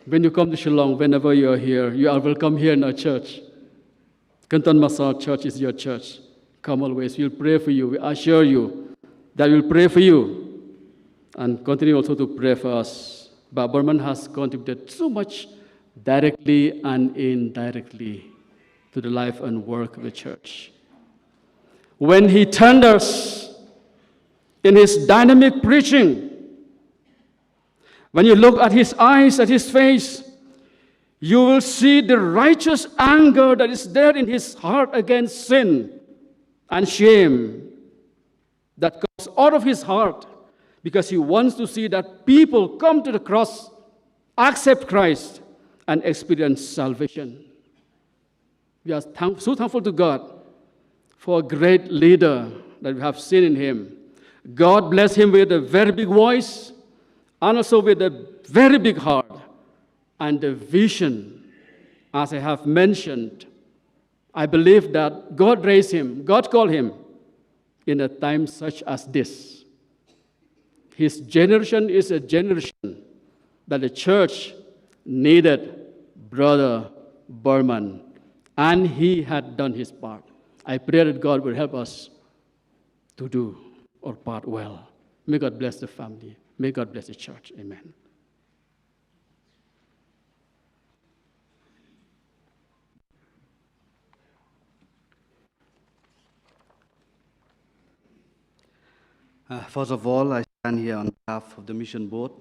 When you come to Shillong, whenever you are here, you are welcome here in our church. Kynton Massar Church is your church. Come always. We'll pray for you. We assure you that we'll pray for you. And continue also to pray for us. Bah Berman has contributed so much directly and indirectly to the life and work of the church. When he thunders in his dynamic preaching, when you look at his eyes, at his face, you will see the righteous anger that is there in his heart against sin and shame that comes out of his heart because he wants to see that people come to the cross, accept Christ, and experience salvation. We are thank- so thankful to God for a great leader that we have seen in him. God bless him with a very big voice and also with a very big heart and a vision. As I have mentioned, I believe that God raised him, God called him in a time such as this. His generation is a generation that the church needed Brother Berman, and he had done his part. I pray that God will help us to do our part well. May God bless the family. May God bless the church. Amen. Uh, first of all, I stand here on behalf of the Mission Board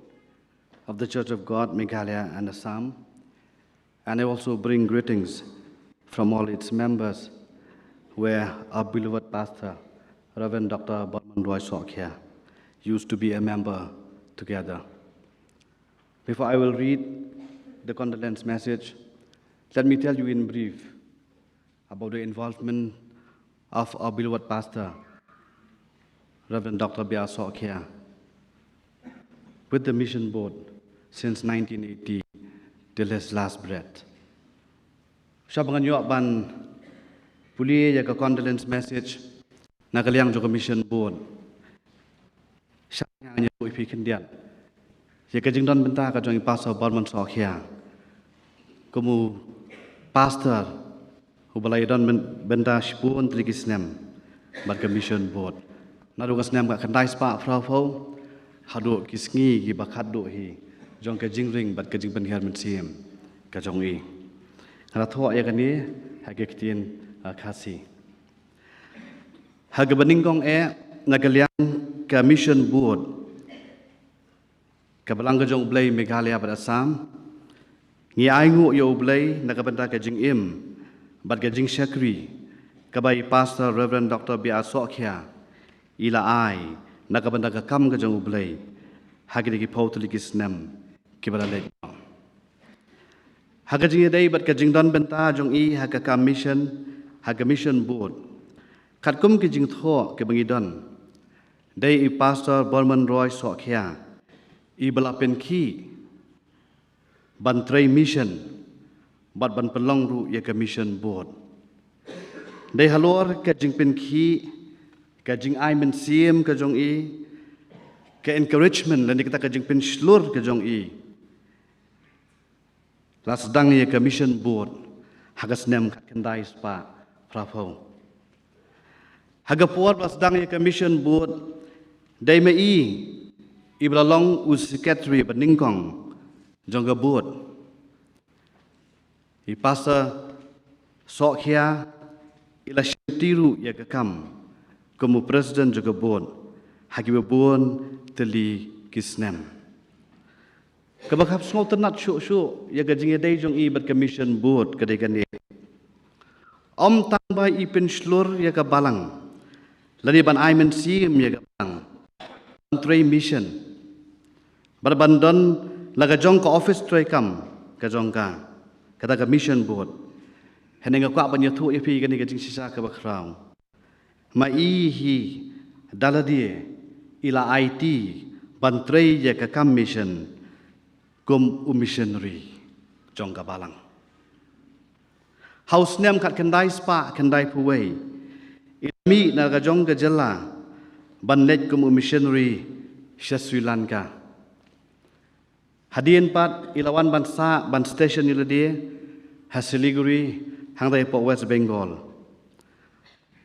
of the Church of God, Meghalaya and Assam, and I also bring greetings from all its members, where our beloved pastor, Reverend Doctor Berman Roy Sawkya, used to be a member together. Before I will read the condolence message, let me tell you in brief about the involvement of our beloved pastor, Reverend Doctor B R Sawkya, with the Mission Board since nineteen eighty till his last breath. Sha ba ngan ïoh ban pule ïa ka condolence message na ka liang jong ka Mission Board, sha nga ngan ïathuh ïa phi khyndiat ïa ka jingdon bynta ka jong i Pastor Berman Sawkya kum u pastor uba la ïadon byn- bynta shibun tylli ki snem bad ka Mission Board. Naduh ka snem khatkhyndai spah phra phew haduh ki sngi kiba khatduh hi jong ka jingring bad ka jingpynhiar mynsiem ka jong i. Nga la thoh ïa kane ha ka ktien, uh, Khasi. Ha kaba nyngkong eh, na ka liang ka Mission Board ka Balang ka jong U Blei Meghalaya bad Assam, ngi ainguh ïa U Blei na ka bynta ka jingim bad ka jingshakri kaba i Pastor Reverend Doctor B R Sawkya i la ai na ka bynta ka kam ka jong U Blei ha kine ki phew tylli ki snem kiba la leit noh. Ha ka jingïadei bad ka jingdon bynta jong i ha ka kam mission, ha ka Mission Board, katkum ki jingthoh kiba ngi don, dei i Pastor Berman Roy Sawkya iba la pynkhih ban trei mission bad ban pynlong ruh ïa ka Mission Board. Dei halor ka jingpynkhih, ka jingai mynsiem ka jong i, ka encouragement lane kata ka jingpynshlur ka jong i, la sdang ïa ka Mission Board ha ka snem khatkhyndai spah phra phew. Ha ka por ba la sdang ïa ka Mission Board, dei ma i iba la long u secretary ba nyngkong jong ka board. I Pastor Sawkya i la shimti ruh ïa ka kam kum u president jong ka board ha kiba bun tylli ki snem. Kaba kham sngewtynnat shuh shuh ïa ka jingïadei jong i bad ka Mission Board ka dei kane. Ym tang ba i pynshlur ïa ka balang lane ban ai mynsiem ïa ka balang ban trei mission bad ban don la ka jong ka office treikam ka jong ka, kata ka Mission Board. Hynrei nga kwah ban ïathuh ïa phi kane ka jingshisha kaba khraw. Ma i hi da lade i la aiti ban trei ïa ka kam mission kum u missionary jong ka balang. Ha u snem khatkhyndai spah khyndaiphew wei i la mih na ka jong ka jylla ban leit kum u missionary sha Sri Lanka. Hadien pat i la wan ban sah ban station ïa lade ha Siliguri, hangta hapoh West Bengal.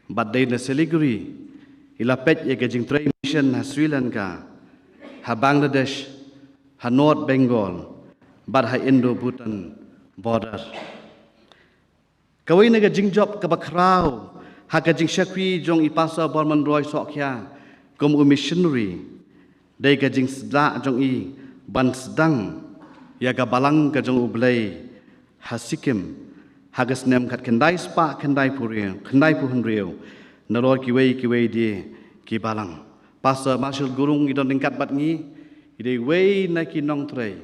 Bad dei na Siliguri i la peit ïa ka jingtrei mission ha Sri Lanka, ha Bangladesh, ha North Bengal bad ha Indo-Bhutan border. Kawei na ka jingjop kaba khraw ha ka jingshakri jong i Pastor Borman Roy Sohkhia kum u missionary dei ka jingsdang jong i ban sdang ïa ka balang ka jong U Blei ha Sikkim ha ka snem khatkhyndai spah khyndaiphew hynriew, khyndai phew hynriew, nalor kiwei kiwei de ki balang. Pastor Marshall Gurung i don ryngkat bad ngi, i dei wei na ki nongtrei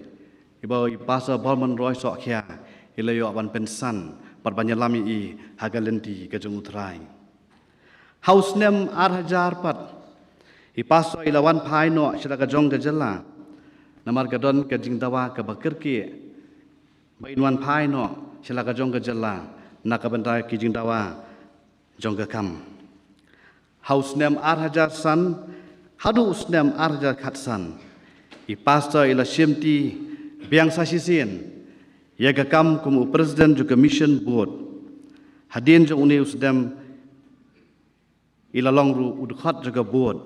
iba i Pastor Borman Roy Sohkhia i la ïoh ban pynsan bad ban ïalam ïa i ha ka lynti ka jong U Trai. Ha u snem ar hajar pat i Pastor i la wan phai noh sha la ka jong ka jylla namar ka don ka jingdawa kaba kyrkieh ba in wan phai noh sha la ka jong ka jylla na ka bynta ki jingdawa jong ka kam. Ha u snem ar hajar san haduh u snem ar hajar khatsan i Pastor i la shimti biang sa shisien ïa ka kam kum u President jong ka Mission Board. Hadien jong une u snem i la long ruh u dkhot jong ka Board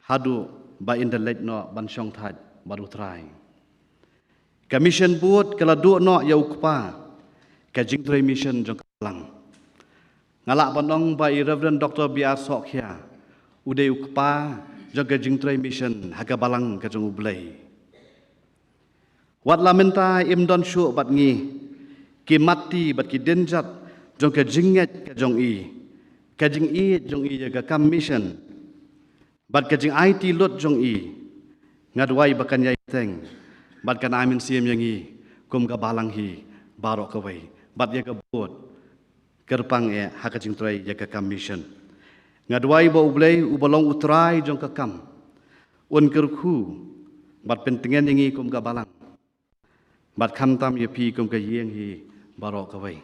haduh ba in da leit noh ban shongthait bad U Trai. Ka Mission Board ka la duh noh ïa u kpa ka jingtrei mission jong ka balang. Nga lah ban ong ba i Reverend Doctor B R Sohkhia u dei u kpa jong ka jingtrei mission ha ka balang ka jong U Blei. Wat la mynta im don shuh bad ngi ki matti bad ki dienjat jong ka jingngeit ka jong i, ka jingïeit jong i ïa ka kam mission bad ka jingaiti lut jong i, nga duwai ba kan ïai teng bad kan ai mynsiem ïa ngi kum ka balang hi baroh kawei bad ïa ka Board kyrpang eh ha ka jingtrei ïa ka kam mission. Nga duwai ba U Blei uba long U Trai jong ka kam un kyrkhu bad pyntngen ïa ngi kum ka balang bad khamtam ïa phi kum ka ïing hi baroh kawei.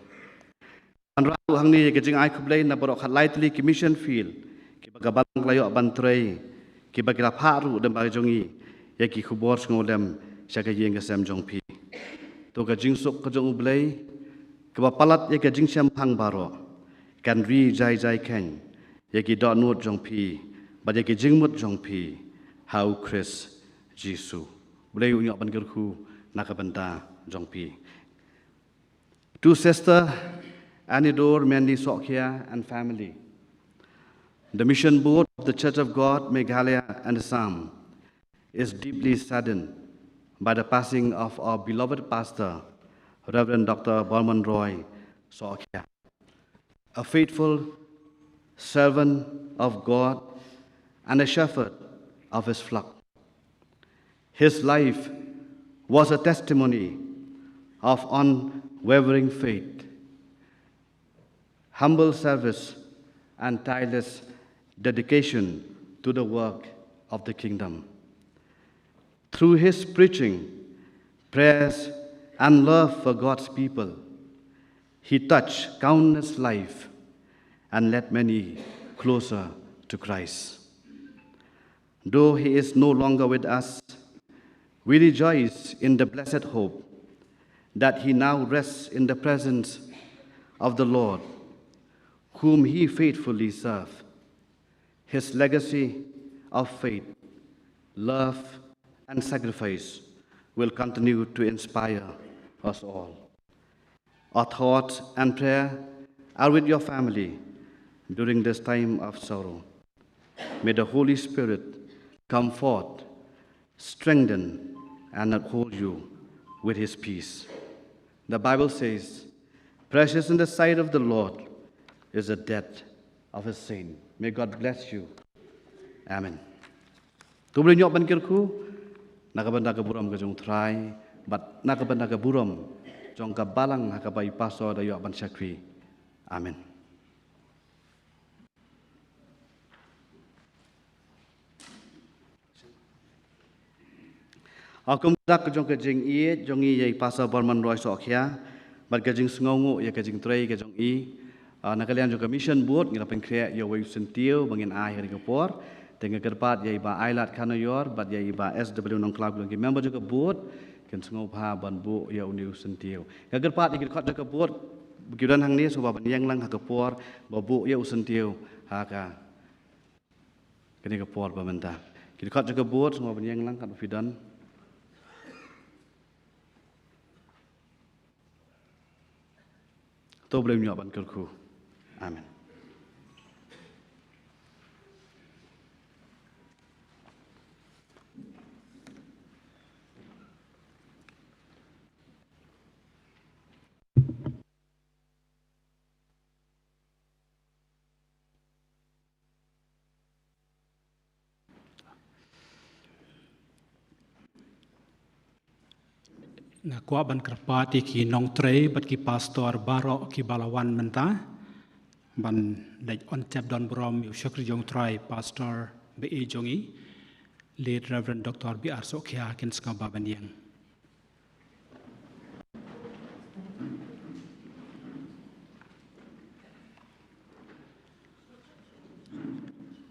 Ban rah ruh hangne ïa ka jingai khublei na baroh khatlai tylli ki mission field kiba ka balang ka la ïoh ban trei, kiba ki la phah ruh da ba jong i ïa ki khubor sngewlem sha ka ïing ka sem jong phi. To ka jingsuk ka jong U Blei kaba palat ïa ka jingshemphang baroh kan ri jai jai kheiñ ïa ki dohnud jong phi bad ïa ki jingmut jong phi ha U Khrist Jisu. Blei un ïoh ban kyrkhu na ka bynta jong phi. To Sister Anidor Mandy Sohkhia and family. The Mission Board of the Church of God Meghalaya and Assam is deeply saddened by the passing of our beloved pastor, Reverend Doctor Borman Roy Sohkhia, a faithful servant of God and a shepherd of his flock. His life was a testimony of unwavering faith, humble service, and tireless dedication to the work of the kingdom. Through his preaching, prayers, and love for God's people, he touched countless lives and led many closer to Christ. Though he is no longer with us, we rejoice in the blessed hope that he now rests in the presence of the Lord, whom he faithfully served. His legacy of faith, love, and sacrifice will continue to inspire us all. Our thoughts and prayer are with your family during this time of sorrow. May the Holy Spirit comfort, strengthen, and uphold you with his peace. The Bible says, "Precious in the sight of the Lord is the death of his saint." May God bless you. Amen. To U Blei un ïoh ban kyrkhu na ka bynta ka burom ka jong U Trai, bad na ka bynta ka burom jong ka balang ha kaba i pastor da ïoh ban shakri. Amen. Ha, kum ka dak jong ka jingïeit jong i ïa i Pastor Borman Roy Sohkhia, bad ka jingsngewnguh ïa ka jingtrei ka jong i, ah, na ka liang jong ka Mission Board, ngi la pynkhreh ïa uwei u syntiew ba ngin ai ha kane ka por. Te nga kyrpad ïa i Bah Ailad Khanoyor bad ïa i Bah S W Nongkhlaw, ki long ki member jong ka board, kin sngewbha ban buh ïa une u syntiew. Nga kyrpad ïa ki dkhot jong ka board, ki don hangne, sngewbha ban ïeng lang ha ka por ba buh ïa u syntiew ha ka kane ka por ba mynta. Ki dkhot jong ka board, sngewbha ban ïeng lang katba phi don. To U Blei un ïoh ban kyrkhu. Amen. Nga kwah ban kyrpad ïa ki nongtrei bad ki pastor baroh kiba la wan mynta ban leit on tep don burom ïa u shakri jong U Trai, Pastor ba ïeit jong i, Late Reverend Doctor B R Sohkhia, kin sngewbha ban ïeng.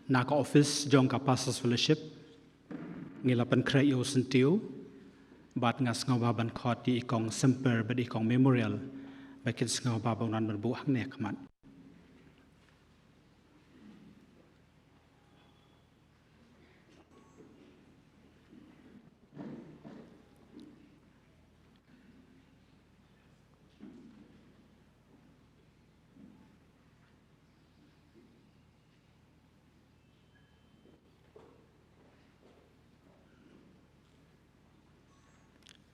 Na ka office jong ka Pastors Fellowship, ngi la pynkhreh ïa u syntiew, bad nga sngewbha ban khot ïa i Kong Semper bad i Kong Memorial ba kin sngewbha ban wan ban buh hangne ha khmat.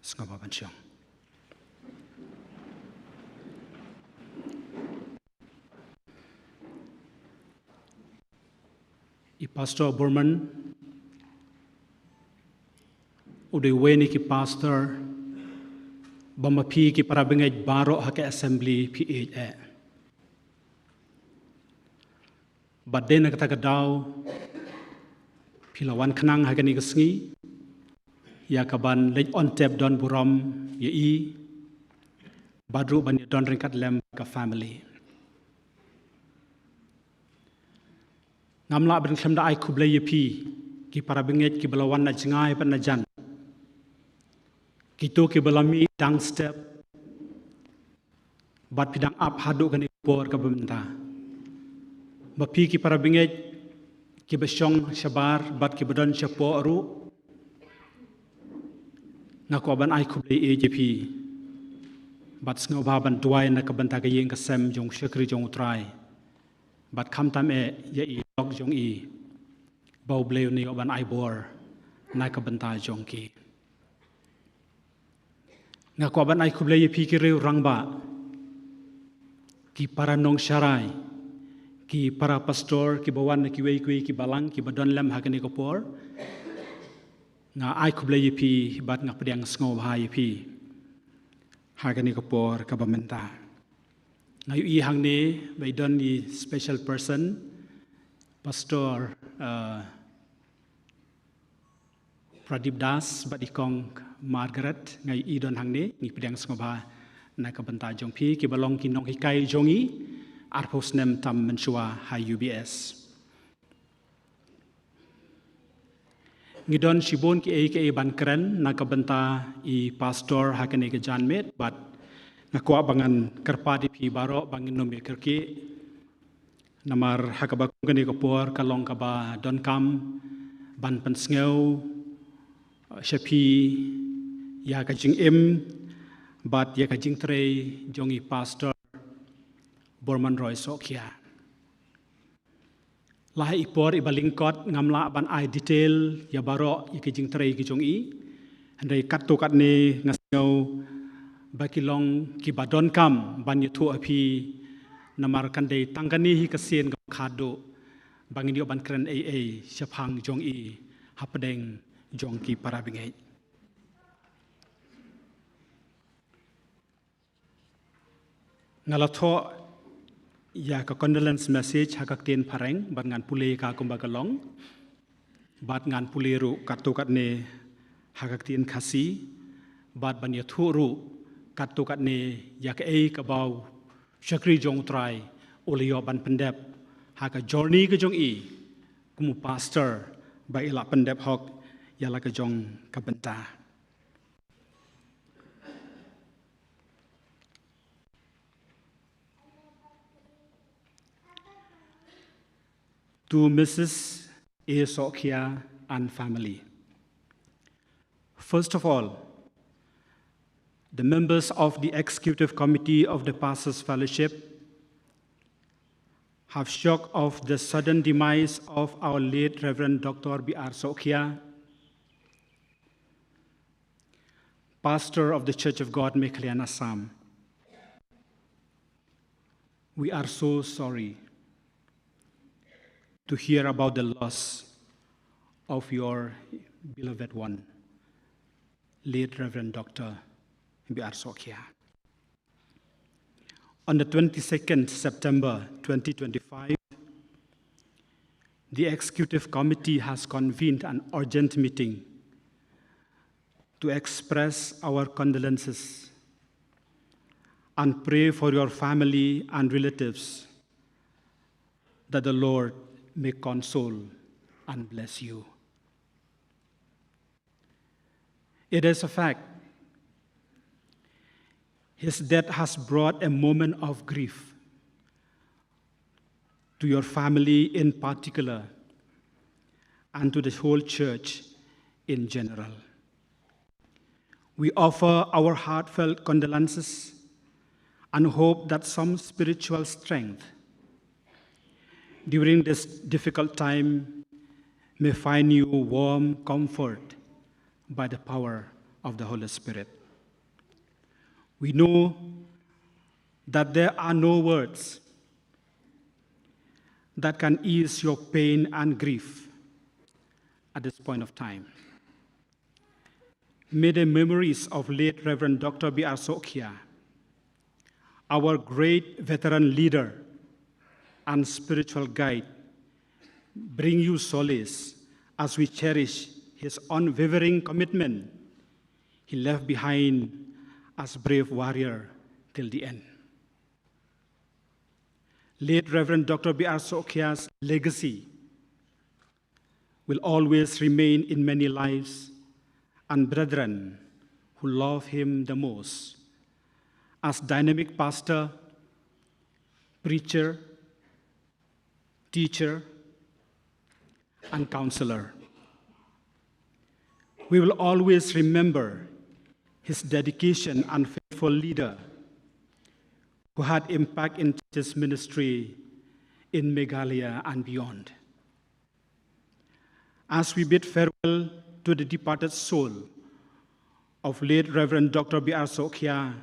Sngewbha ban shong. I Pastor Borman u dei uwei na ki pastor ba ma phi ki para bangeit baroh ha ka assembly phi ïeit eh. Bad dei na kata ka daw phi la wan khnang ha kane ka sngi ïa ka ban leit on tep don burom ïa i, bad ruh ban ïa don ryngkat lem ka family. Ngam lah ban khlem da ai khublei ïa phi, ki para bangeit kiba la wan na jngai bad na jan, kito kiba la mih dang step bad phi dang ap haduh kane ka por kaba mynta. Ma phi ki para bangeit kiba shong shabar bad kiba don shapoh ruh, nga kwah ban ai khublei ïa phi bad sngewbha ban duwai na ka bynta ka ïing ka sem jong u shakri jong u Trai. Bad khamtam eh ïa i lok jong i, ba U Blei un ïoh ban ai bor na ka bynta jong ki. Nga kwah ban ai khublei ïa phi ki riew rangbah, ki para nongsharai, ki para pastor kiba wan na kiwei kiwei ki balang kiba don lem ha kane ka por. Nga ai khublei ïa phi bad nga pdiang sngewbha ïa phi ha kane ka por kaba mynta. Nga ïohi hangne ba i don i special person, Pastor, uh, Pradip Das bad i Kong Margaret, nga ïohi i don hangne, ngi pdiang sngewbha na ka bynta jong phi, kiba long ki nonghikai jong i arphew snem tam mynshuwa ha U B S. Ngi don shibun kiei kiei ban kren na ka bynta i pastor ha kane ka janmiet, bad nga kwah ba ngan kyrpad ïa phi baroh ba ngin nym ïa kyrkieh. Namar ha kaba kum kane ka por ka long kaba donkam ban pynsngew sha phi ïa ka jingim bad ïa ka jingtrei jong i Pastor Borman Roy Sohkhia. La ha i por iba lyngkot ngam lah ban ai detail ïa baroh ïa ki jingtrei ki jong i. Hynrei katto katne nga sngew ba ki long kiba donkam ban ïathuh ha phi, namar kan dei tang kane hi ka sien kaba khadduh ba ngin ïoh ban kren ei ei shaphang jong i hapdeng jong ki para bangeit. Nga la thoh ïa ka condolence message ha ka ktien phareng bad ngan pule ka kumba ka long. Bad ngan pule ruh katto katne ha ka ktien Khasi bad ban ïathuh ruh katto katne ïa kaei kaba u shakri jong U Trai u la ïoh ban pyndep ha ka journey ka jong i kum u pastor ba i la pyndep hok ïa la ka jong ka bynta. To Missus A Sawkkhia and family. First of all, the members of the Executive Committee of the Pastors Fellowship have shocked of the sudden demise of our late Reverend Doctor B R Sawkkhia, pastor of the Church of God Meghalaya and Assam. We are so sorry to hear about the loss of your beloved one, late Reverend Doctor B R Sawkkhia. On the twenty-second September twenty twenty-five, the Executive Committee has convened an urgent meeting to express our condolences and pray for your family and relatives that the Lord may console and bless you. It is a fact. His death has brought a moment of grief to your family in particular and to the whole church in general. We offer our heartfelt condolences and hope that some spiritual strength during this difficult time may find you warm comfort by the power of the Holy Spirit. We know that there are no words that can ease your pain and grief at this point of time. May the memories of late Reverend Doctor B R Sawkkhia, our great veteran leader and spiritual guide, bring you solace as we cherish his unwavering commitment he left behind as brave warrior till the end. Late Reverend Doctor B R Sawkkhia's legacy will always remain in many lives and brethren who love him the most. As dynamic pastor, preacher, teacher, and counselor, we will always remember his dedication and faithful leader who had impact in this ministry in Meghalaya and beyond. As we bid farewell to the departed soul of late Reverend Doctor B R Sawkkhia,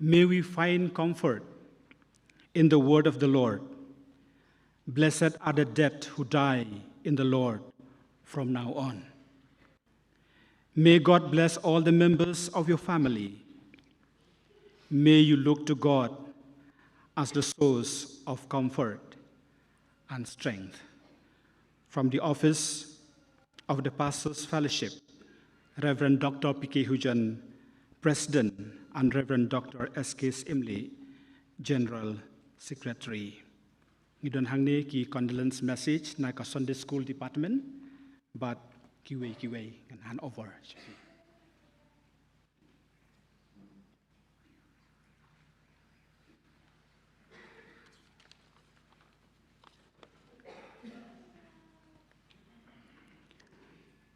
may we find comfort in the word of the Lord. Blessed are the dead who die in the Lord from now on. May God bless all the members of your family. May you look to God as the source of comfort and strength. From the office of the Pastors Fellowship, Reverend Doctor P K Hujan, President, and Reverend Doctor S K Syiemlieh, General Secretary. Ngi don hangne ki condolence message na ka Sunday School Department, bad kiwei kiwei ngan hand over.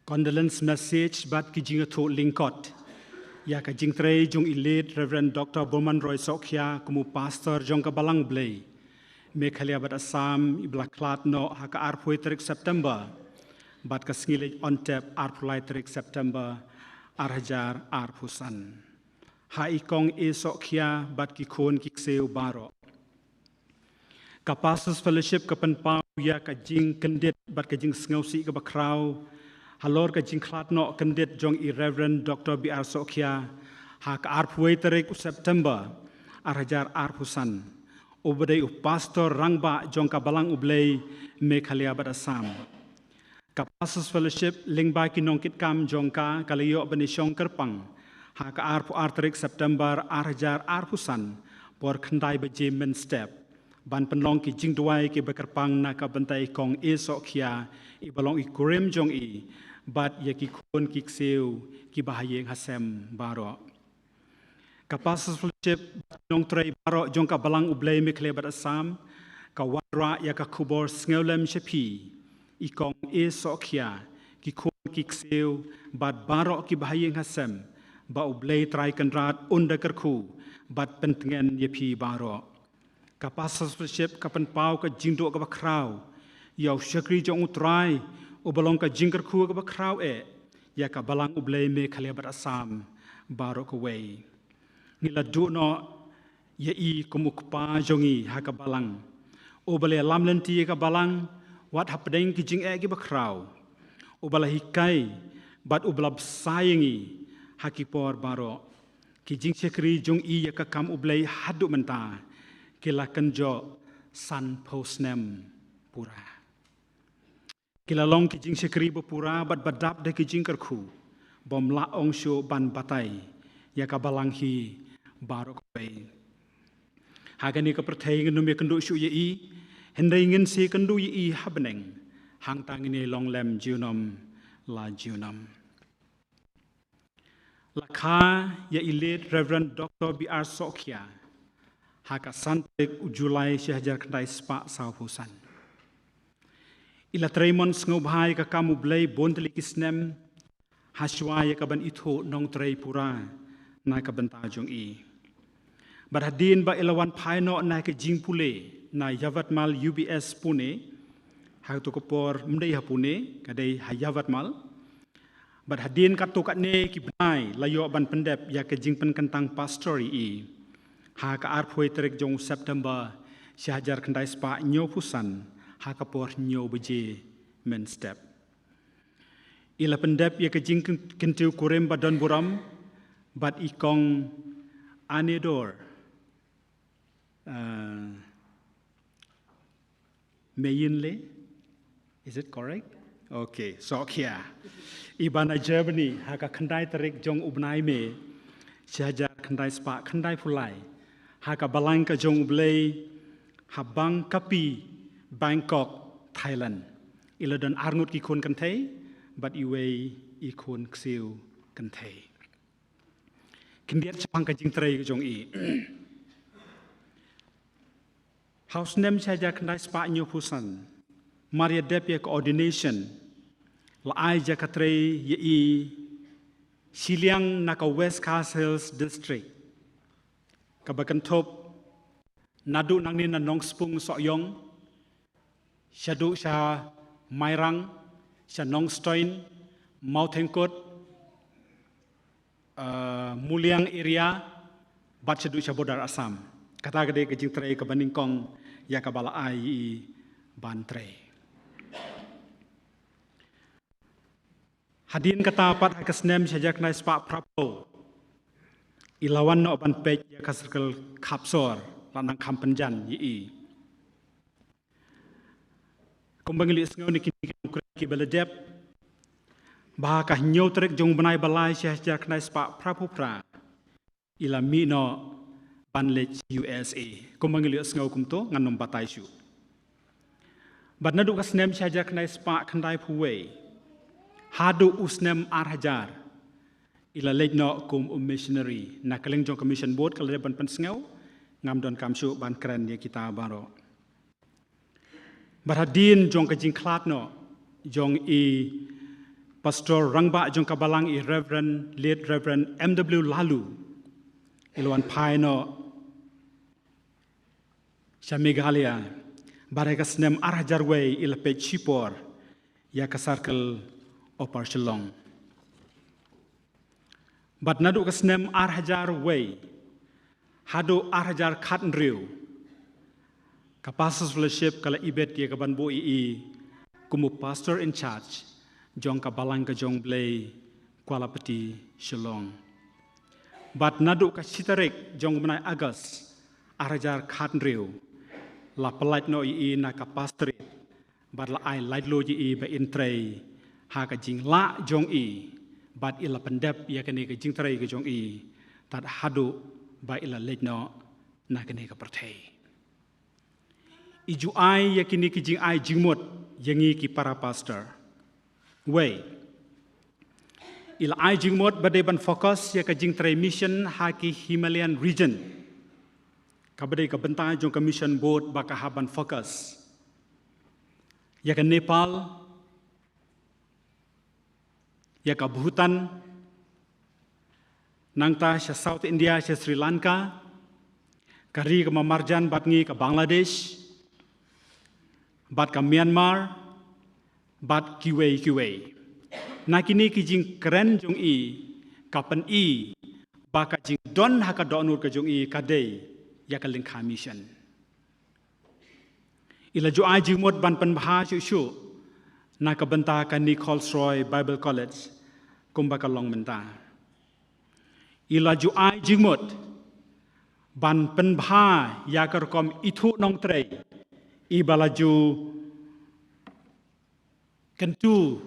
Condolence message bad ki jingïathuh lyngkot ïa ka jingtrei jong i late Reverend Doctor Bowman Roy Sawkkhia kum u pastor jong ka Balang Blei. Meghalaya bad Assam i ba la khlad noh ha ka arphew tarik September bad ka sngi leit on tep arphew lai tarik September ar hajar arphew san. Ha i Kong E Sohkhia bad ki khun ki ksiew baroh. Ka Pastors Fellowship ka pynpaw ïa ka jingkyndit bad ka jingsngewsih kaba khraw halor ka jingkhlad noh kyndit jong i Reverend Doctor B R Sohkhia ha ka arphew tarik u September ar hajar arphew san, uba dei u pastor rangbah jong ka Balang U Blei Meghalaya bad Assam. Ka Pastors Fellowship lyngba ki nongkitkam jong ka ka la ïoh ban ïashong kyrpang ha ka arphew ar tarik September ar hajar arphew san por khyndai baje mynstep ban pynlong ki jingduwai kiba kyrpang na ka bynta i Kong E Sohkhia i ba long i kurim jong i bad ïa ki khun ki ksiew kiba ha ïing ha sem baroh. Ka Pastors Fellowship bad ki nongtrei baroh jong ka Balang U Blei Meghalaya bad Assam ka wanrah ïa ka khubor sngewlem sha phi i Kong E Sohkhia, ki khun ki ksiew bad baroh kiba ha ïing ha sem, ba U Blei Trai Kynrad un da kyrkhu bad pyntngen ïa phi baroh. Ka Pastors Fellowship ka pynpaw ka jingduh kaba khraw ïa u shakri jong U Trai uba long ka jingkyrkhu kaba khraw eh ïa ka Balang U Blei Meghalaya bad Assam baroh kawei. Ngi la duh noh ïa i kum u kpa jong ngi ha ka Balang, uba la ïalam lynti ïa ka Balang wat hapdeng ki jingeh kiba khraw, uba la hikai bad uba la bsa ïa ngi ha ki por baroh. Ki jingshakri jong i ïa ka kam U Blei haduh mynta ki la kynjoh sanphew snem pura. Ki la long ki jingshakri ba pura bad ba dap da ki jingkyrkhu bym lah ong shuh ban batai ïa ka Balang hi baroh kawei. Ha kane ka pyrthei ngin ym ïakynduh shuh ïa i, hynrei ngin sa ïakynduh ïa i ha bneng, hangta ngin ïalong lem junom la junom. La kha ïa i late Reverend Doctor B R Sohkhia ha ka san tarik u July shi hajar khyndai spah sawphew san. I la trei mon sngewbha ïa ka kam U Blei bun tylli ki snem, ha shuwa ïa ka ban ithuh nongtrei pura na ka bynta jong i. Bad hadien ba i la wan phai noh na ka jingpule na Yavatmal U B S Pune, ha kato ka por ym dei ha Pune, ka dei ha Yavatmal. Bad hadien katto katne ki bnai la ïoh ban pyndep ïa ka jingpynkyntang pastor ïa i ha ka arphew tarik jong September shi hajar khyndai spah hynñiewphew san ha ka por hynñiew baje mynstep. I la pyndep ïa ka jingkyntiew kurim ba don burom bad i Kong Anedor, uh, Meyinle, is it correct? Okay, Sohkhia. I ba na Germany ha ka khyndai tarik jong u bnai May shi hajar khyndai spah khyndaiphew lai ha ka Balang ka jong U Blei ha Bang Kapi, Bangkok, Thailand. I la don arngut ki khun kynthei bad iwei i khun ksiew kynthei. Khyndiat shaphang ka jingtrei ka jong i. Ha u snem shi hajar khyndai spah hynñiewphew san, mar ïa dep ïa ka ordination, la ai jaka trei ïa i shiliang na ka West Khasi Hills District, kaba kynthup naduh nangne na Nongspung Sohiong, shaduh sha Mairang, sha Nongstoiñ, Mawthengkut, uh, Muliang area, bad shaduh sha border Assam. Kata ka dei ka jingtrei kaba nyngkong ïa kaba la ai i ban trei. Hadien kata pat ha ka snem shi hajar khyndai spah phraphew, i la wan noh ban peit ïa ka circle Khapsor, la nang kham pynjan ïa i. Kumba ngi la ïohsngew na kine ki nongkren kiba la dep, ba ha ka hynñiew tarik jong u bnai ba lai shi hajar khyndai spah phraphew phra, i la mih noh ban leit sha U S A. Kumba ngi la ïohsngew kumto, ngan ym batai shuh. Bad naduh ka snem shi hajar khyndai spah khyndaiphew wei haduh u snem ar hajar, i la leit noh kum u missionary. Na ka liang jong ka Mission Board ka la dep ban pynsngew, ngam donkam shuh ban kren ïa kita baroh. Bad hadien jong ka jingkhlad noh jong i pastor rangbah jong ka Balang, i Reverend, late Reverend M W Laloo, i la wan phai noh sha Meghalaya, bad ha ka snem ar hajar wei i la peit shipor ïa ka Circle Upper Shillong. Bad naduh ka snem ar hajar wei haduh ar hajar khathynriew, ka Pastors Fellowship ka la ibit ïa ka ban buh ïa i kum u Pastor in Charge jong ka Balang ka jong Blei Kualapati Shillong. Bad naduh ka shi tarik jong u bnai August ar hajar khathynriew, la pyllait noh ïa i na ka Pastorate, bad la ai laitluid ïa i ba in trei ha ka jinglah jong i, bad i la pyndep ïa kane ka jingtrei ka jong i tad haduh ba i la leit noh na kane ka pyrthei. I ju ai ïa kine ki jingai jingmut ïa ngi ki para pastor. Wei, i la ai jingmut ba dei ban focus ïa ka jingtrei mission ha ki Himalayan region. Kaba dei ka bynta jong ka mission board ba ka hap ban focus ïa ka Nepal, ïa ka Bhutan, nangta sha South India, sha Sri Lanka, ka ri kaba marjan bad ngi ka Bangladesh, bad ka Myanmar, bad kiwei kiwei. Na kine ki jingkren jong i, ka pyni ba ka jingdon ha ka dohnud ka jong i ka dei ïa ka lyngkha mission. I la ju ai jingmut ban pynbha shuh shuh na ka bynta ka Nichols Roy Bible College kumba ka long mynta. I la ju ai jingmut ban pynbha ïa ka rukom ithuh nongtrei i ba la ju kyntu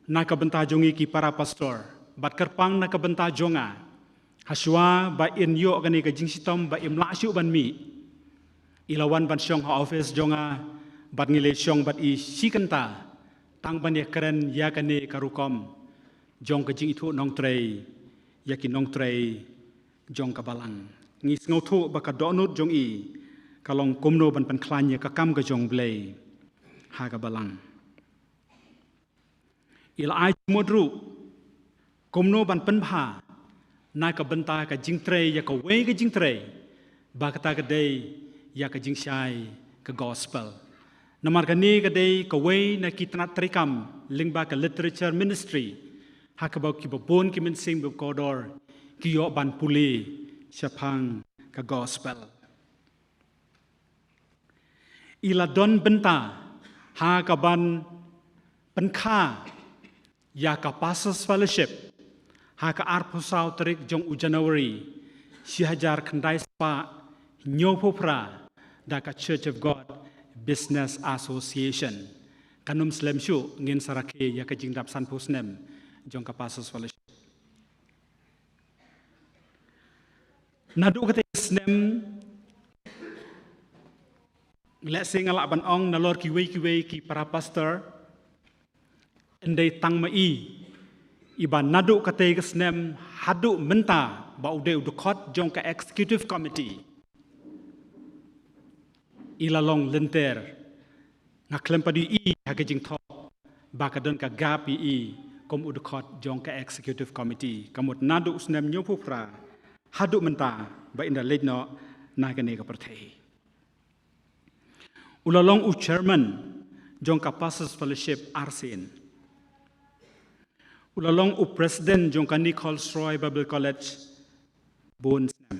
na ka bynta jong ngi ki para pastor, bad kyrpang na ka bynta jong nga, hashwa ba in ïoh kane ka jingshitom ba im lah shuh ban mih, i la wan ban shong ha office jong nga, bad ngi la shong bad i shi kynta tang ban ïakren ïa kane ka rukom jong ka jingithuh nongtrei ïa ki nongtrei jong ka Balang. Ngi sngewthuh ba ka dohnud jong i ka long kumno ban pynkhlaiñ ïa ka kam ka jong Blei ha ka Balang. I la ai jingmut ruh kumno ban pynbha na ka bynta ka jingtrei ïa kawei ka jingtrei ba kata ka dei ïa ka jingshai ka gospel. Namar kane ka dei kawei na ki tnat treikam lyngba ka literature ministry ha kaba kiba bun ki mynsiem ba kordor ki ïoh ban pule shaphang ka gospel. I la don bynta ha ka ban pynkha ïa ka Pastors Fellowship ha ka arphew saw tarik jong u January shi hajar khyndai spah hynñiewphew phra da ka Church of God Business Association. Kan ym slem shuh ngin sa rakhe ïa ka jingdap sanphew snem jong ka Pastors Fellowship. Naduh katei ka snem, lehse nga lah ban ong nalor kiwei kiwei ki para pastor, ym dei tang ma i, i ba naduh katei ka snem haduh mynta ba u dei u dkhot jong ka executive committee, i la long lynter. Nga khlem pat ïohi ha ka jingthoh ba ka don ka gap ïa i kum u dkhot jong ka executive committee. Ka mut naduh u snem hynñiewphew phra haduh mynta ba in da leit noh na kane ka pyrthei. U la long u chairman jong ka Pastors Fellowship arsien. U la long u president jong ka Nichols Roy Bible College bun snem.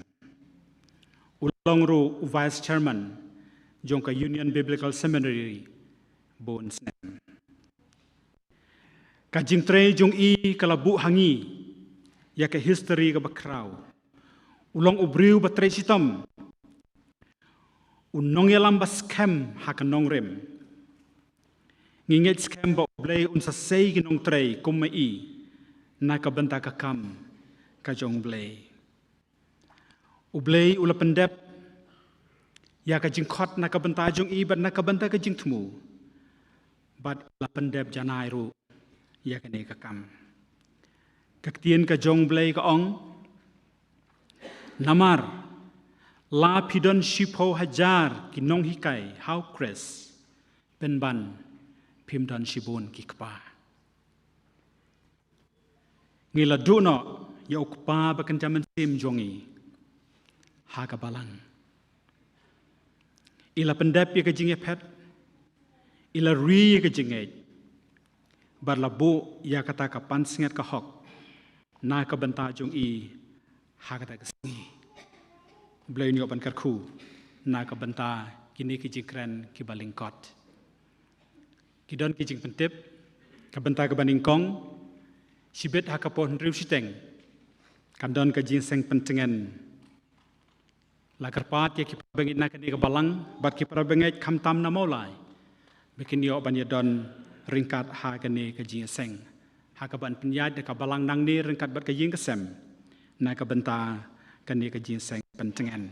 U la long ruh u vice chairman jong ka Union Biblical Seminary bun snem. Ka jingtrei jong i ka la buh ha ngi ïa ka history kaba khraw. U long u briew ba trei shitom, u nongïalam ba skhem ha ka nongrim. Ngi ngeit skhem ba U Blei un sa sei ki nongtrei kum ma i na ka bynta ka kam ka jong U Blei. U Blei u la pyndep ïa ka jingkhot na ka bynta jong i bad na ka bynta ka jingthmu, bad u la pyndep janai ruh ïa kane ka kam. Ka ktien ka jong U Blei ka ong, namar la phi don shiphew hajar ki nonghikai ha U Khrist, pynban phim don shibun ki kpa. Ngi la duh noh ïa u Kpa ba kynja mynsiem jong ngi ha ka Balang. I la pyndep ïa ka jingïaphet, i la ri ïa ka jingngeit, bad la buh ïa kata ka pansngiat ka hok na ka bynta jong i ha kata ka sngi. U Blei un ïoh ban kyrkhu na ka bynta kine ki jingkren kiba lyngkot. Ki don ki jingpyntip, ka bynta kaba nyngkong, shibit ha ka por hynriew shiteng kan don ka jingïaseng pyntngen. La kyrpad ïa ki parabangeit na kane ka balang bad ki parabangeit khamtam na Mawlai ba kin ïoh ban ïadon ryngkat ha kane ka jingïaseng, ha kaba yn pynïaid da ka balang nangne ryngkat bad ka ïing ka sem na ka bynta kane ka jingïaseng pyntngen.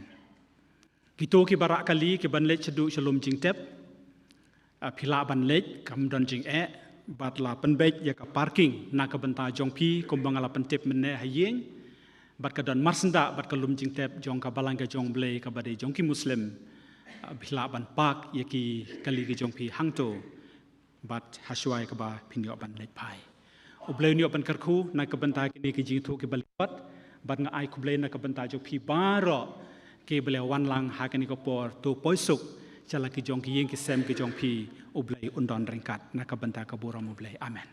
Kito kiba rah kali kiban leit shaduh sha lum jingtep, ah, phi lah ban leit, kam don jingeh, bad la pynbeit ïa ka parking na ka bynta jong phi, kumba nga la pyntip mynne ha ïing, bad ka don marsyndah bad ka lum jingtep jong ka balang ka jong U Blei kaba dei jong ki Muslim. Ah, phi lah ban park ïa ki kali ki jong phi hangto, bad ha shuwa ïa kaba phin ïoh ban leit phai. U Blei un ïoh ban kyrkhu na ka bynta kine ki jingïathuh kiba lyngkot, bad nga ai khublei na ka bynta jong phi baroh kiba la wan lang ha kane ka por. To poi suk sha la ki jong ki ïing ki sem ki jong phi. U Blei un don ryngkat na ka bynta ka burom U Blei. Amen.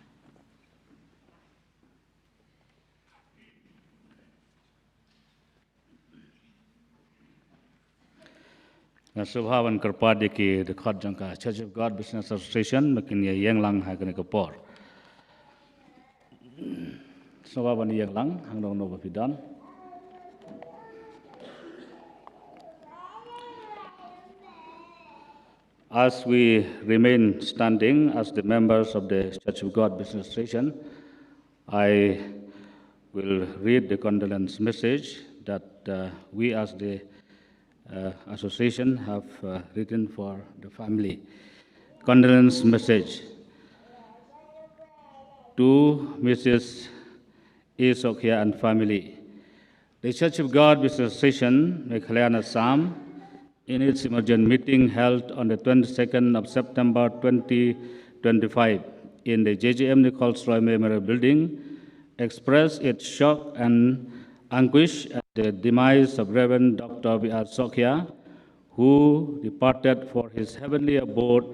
Nga sngewbha ban kyrpad ïa ki dkhot jong ka Church of God Business Association ba kin ïa ïeng lang ha kane ka por. Sngewbha ban ïeng lang, hangno hangno ba phi don. As we remain standing as the members of the Church of God Business Association, I will read the condolence message that, uh, we as the, uh, association have, uh, written for the family. Condolence message to Missus A Sokhia and family. The Church of God Business Association, Meghalaya and Assam, in its emergent meeting held on the twenty-second of September twenty twenty-five in the J J M Nichols Roy Memorial Building, expressed its shock and anguish at the demise of Reverend Doctor B R Sokhia, who departed for his heavenly abode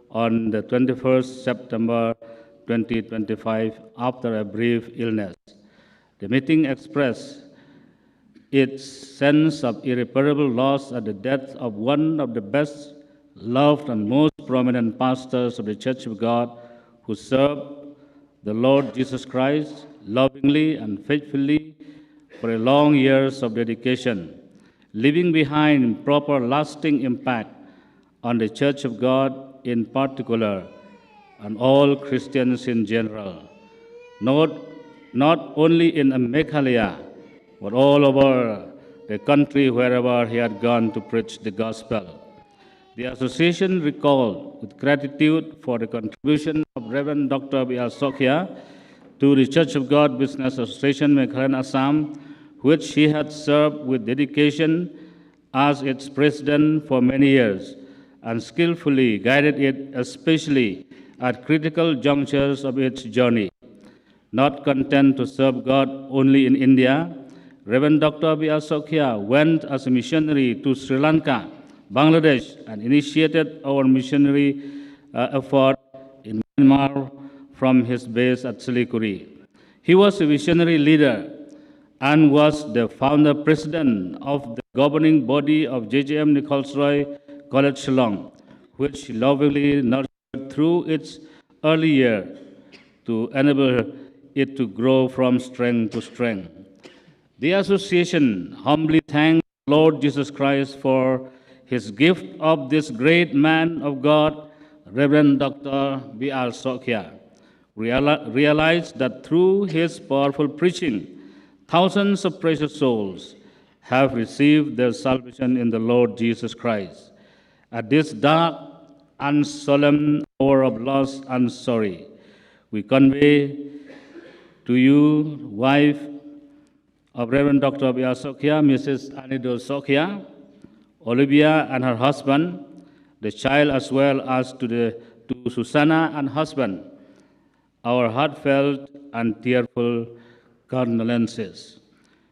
on the twenty-first September twenty twenty-five after a brief illness. The meeting expressed its sense of irreparable loss at the death of one of the best loved and most prominent pastors of the Church of God, who served the Lord Jesus Christ lovingly and faithfully for a long years of dedication, leaving behind proper lasting impact on the Church of God in particular and all Christians in general, not, not only in Meghalaya, but all over the country wherever he had gone to preach the gospel. The association recalled with gratitude for the contribution of Reverend Doctor B R Sokhia to the Church of God Business Association Meghalaya and Assam, which he had served with dedication as its president for many years and skillfully guided it, especially at critical junctures of its journey. Not content to serve God only in India, Reverend Doctor B R Sokhia went as a missionary to Sri Lanka, Bangladesh, and initiated our missionary, uh, effort in Myanmar from his base at Siliguri. He was a visionary leader and was the founder president of the governing body of J J M Nichols Roy College Shillong, which he lovingly nurtured through its early year to enable it to grow from strength to strength. The association humbly thanks the Lord Jesus Christ for his gift of this great man of God, Reverend Doctor B R Sokhia. Reali-, realize that through his powerful preaching, thousands of precious souls have received their salvation in the Lord Jesus Christ. At this dark and solemn hour of loss and sorrow, we convey to you, wife of Reverend Doctor B R Sokhia, Missus Anidor Sokhia, Olivia and her husband, the child, as well as to the, to Susanna and husband, our heartfelt and tearful condolences.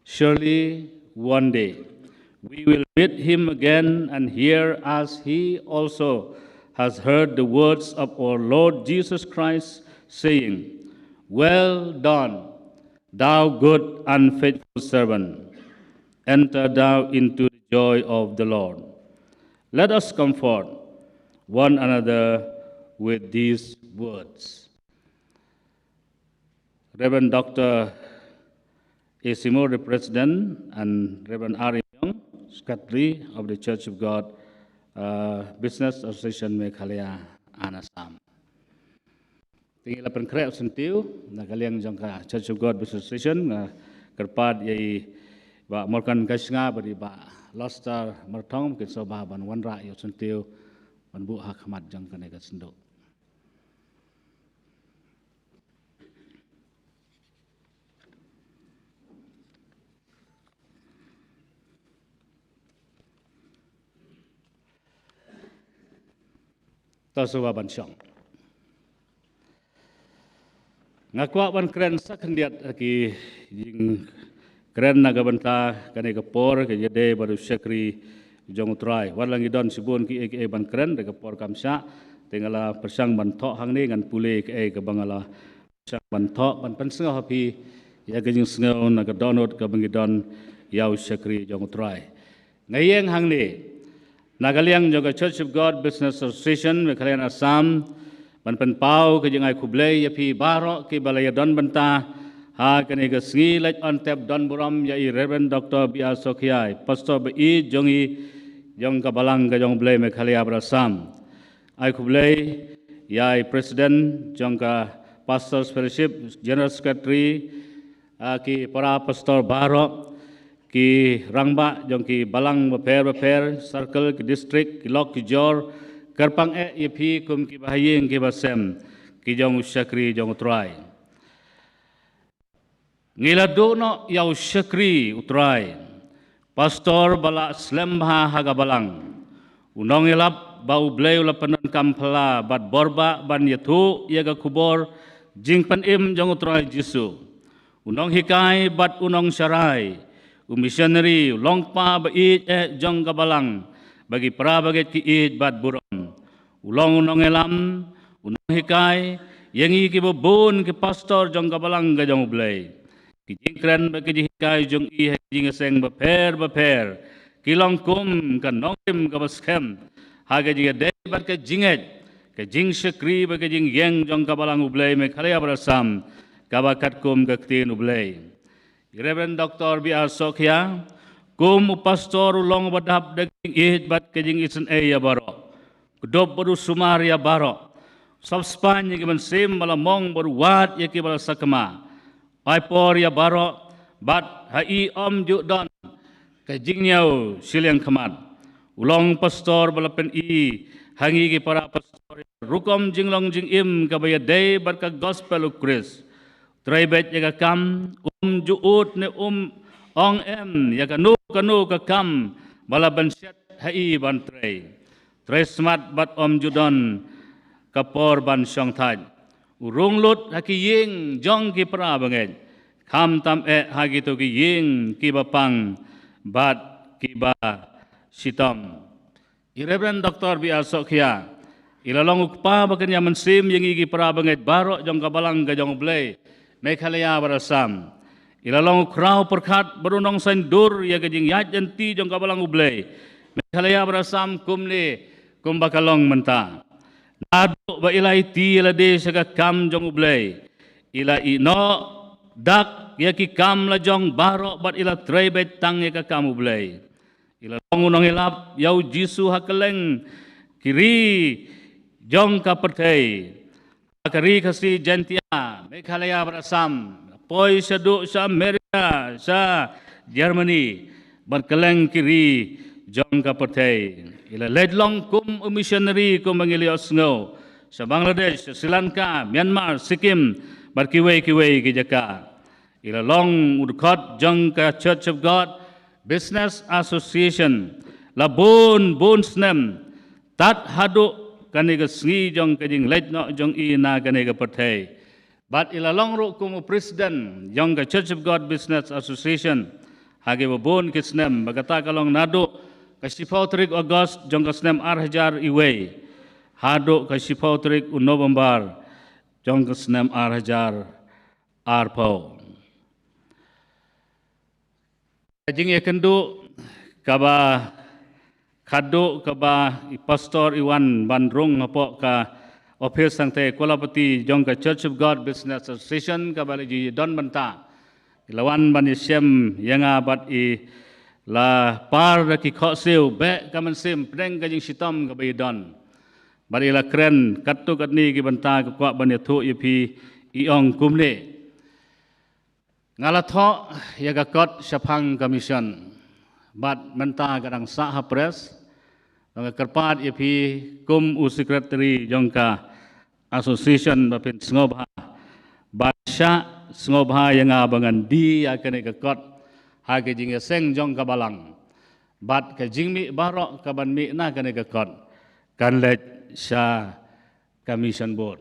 Surely one day We will meet him again and hear as he also has heard the words of our Lord Jesus Christ, saying, "Well done, thou good and faithful servant. Enter thou into the joy of the Lord." Let us comfort one another with these words. Reverend Doctor A C Moore, the President, and Reverend R A Young, Secretary of the Church of God, uh, Business Association Meghalaya and Assam. Te ngi la pynkhreh u syntiew na ka liang jong ka Church of God Business Association, nga kyrpad ïa i Bah Morgan Kaishnga bad i Bah Lester Marthong, kin sngewbha ban wanrah ïa u syntiew ban buh ha khmat jong kane ka synduk. To sngewbha ban shong. Nga kwah ban kren sa khyndiat ha ki jingkren na ka bynta kane ka por ka ïadei bad u shakri jong u Trai. Wat la ngi don shibun kiei kiei ban kren, da ka por kam shah, te nga la pyrshang ban thoh hangne, ngan pule kaei kaba nga la pyrshang ban thoh ban pynsngew ha phi ïa ka jingsngew na ka dohnud kaba ngi don ïa u shakri jong u Trai. Nga ïeng hangne na ka liang jong ka Church of God Business Association Meghalaya and Assam ban pynpaw ka jingai khublei ïa phi baroh kiba la ïadon bynta ha kane ka sngi leit on tep don burom ïa i Reverend Doctor B R Sokhia, Pastor ba-ïeit jong i jong ka Balang ka jong u Blei Meghalaya bad Assam. Ai khublei ïa i President jong ka Pastors Fellowship, General Secretary, ah, ki para pastor baroh, ki rangbah jong ki balang bapher bapher, circle, ki district, ki lok ki jor, kyrpang eh ïa phi kum kiba ha ïing kiba sem ki jong u shakri jong u Trai. Ngi la duh noh ïa u shakri u Trai, pastor ba la slem bha ha ka balang, u nongïalap ba u Blei u la pyndonkam phylla bad bor ba ban ïathuh ïa ka khubor jingpynim jong u Trai Jisu. U nonghikai bad u nongsharai, u missionary, u longkpa ba-ïeit eh jong ka balang, ba ki para bangeit ki ïeit bad burom. U long u nongïalam, u nonghikai ïa ngi kiba bun ki pastor jong ka Balang ka jong u Blei. Ki jingkren bad ki jinghikai jong i ha ki jingïaseng bapher bapher ki long kum ka nongrim kaba skhem ha ka jingïadei bad ka jingngeit, ka jingshakri bad ka jingïeng jong ka Balang u Blei Meghalaya bad Assam, kaba katkum ka ktien u Blei. I Reverend Doctor B R Sokhia, kum u pastor u long uba dap da ka jingïeit bad ka jingisynei ïa baroh. Kdup bad u sumar ïa baroh. Sop spah ïa ki mynsiem ba la mong bad u wad ïa kiba la sakma. Ai por ïa baroh bad ha i ym ju don ka jingñiew shiliang khmat. U long pastor ba la pyni ha ngi ki para pastor rukom jinglong jingim kaba ïadei bad ka gospel u Khrist. Trei beit ïa ka kam, um ju ud ne um ong em ïa kano kano ka kam ba la bynshet ha i ban trei. Trei smat bad ym ju don ka por ban shongthait. U rung lut ha ki ïing jong ki para bangeit, khamtam eh ha kito ki ïing kiba pang bad kiba shitom. I Reverend Doctor B R Sokhia, i la long u kpa ba kynja mynsiem ïa ngi ki para bangeit baroh jong ka Balang ka jong u Blei Meghalaya bad Assam. I la long u khraw pyrkhat bad u nongsaiñdur ïa ka jingïaid lynti jong ka Balang u Blei Meghalaya bad Assam kumne kumba ka long mynta. Naduh ba i la aiti ïa lade sha ka kam jong u Blei, i la ïeh noh dak ïa ki kam la jong baroh bad i la trei beit tang ïa ka kam u Blei. I la long u nongïalap ïa u Jisu ha kylleng ki ri jong ka pyrthei. Ha ka ri Khasi Jaiñtia, Meghalaya bad Assam, poi shaduh sha Amerika, sha Germany bad kylleng ki ri jong ka pyrthei. I la leit long kum u missionary kumba ngi la ïohsngew sha Bangladesh, sha Sri Lanka, Myanmar, Sikkim bad kiwei kiwei ki jaka. I la long u dkhot jong ka Church of God Business Association la bun bun snem, tad haduh kane ka sngi jong ka jingleit noh jong i na kane ka pyrthei. Bad i la long ruh kum u president jong ka Church of God Business Association ha kiba bun ki snem, ba kata ka long naduh ka shiphew tarik August jong ka snem ar hajar iwei haduh ka shiphew tarik u November jong ka snem ar hajar arphew. Ka jingïakynduh kaba khadduh kaba i pastor i wan ban rung hapoh ka ophis hangtei Kualapati jong ka Church of God Business Association kaba la ju don bynta. Ki la wan ban ïashem ïa nga bad i la par da ki khohsiew beh ka mynsiem pdeng ka jingshitom kaba i don. Bad i la kren katto katne ki bynta ka kwah ban ïathuh ïa phi, i ong kumne. Nga la thoh ïa ka kot shaphang ka mission. Bad mynta ka dang sah ha press. Nga kyrpad ïa phi kum u secretary jong ka association ba phin sngewbha. Bad shah sngewbha ïa nga ba ngan die ïa kane ka kot ha ka jingïaseng jong ka balang. Bad ka jingmih baroh kaban mih na kane ka kot kan leit sha ka mission board.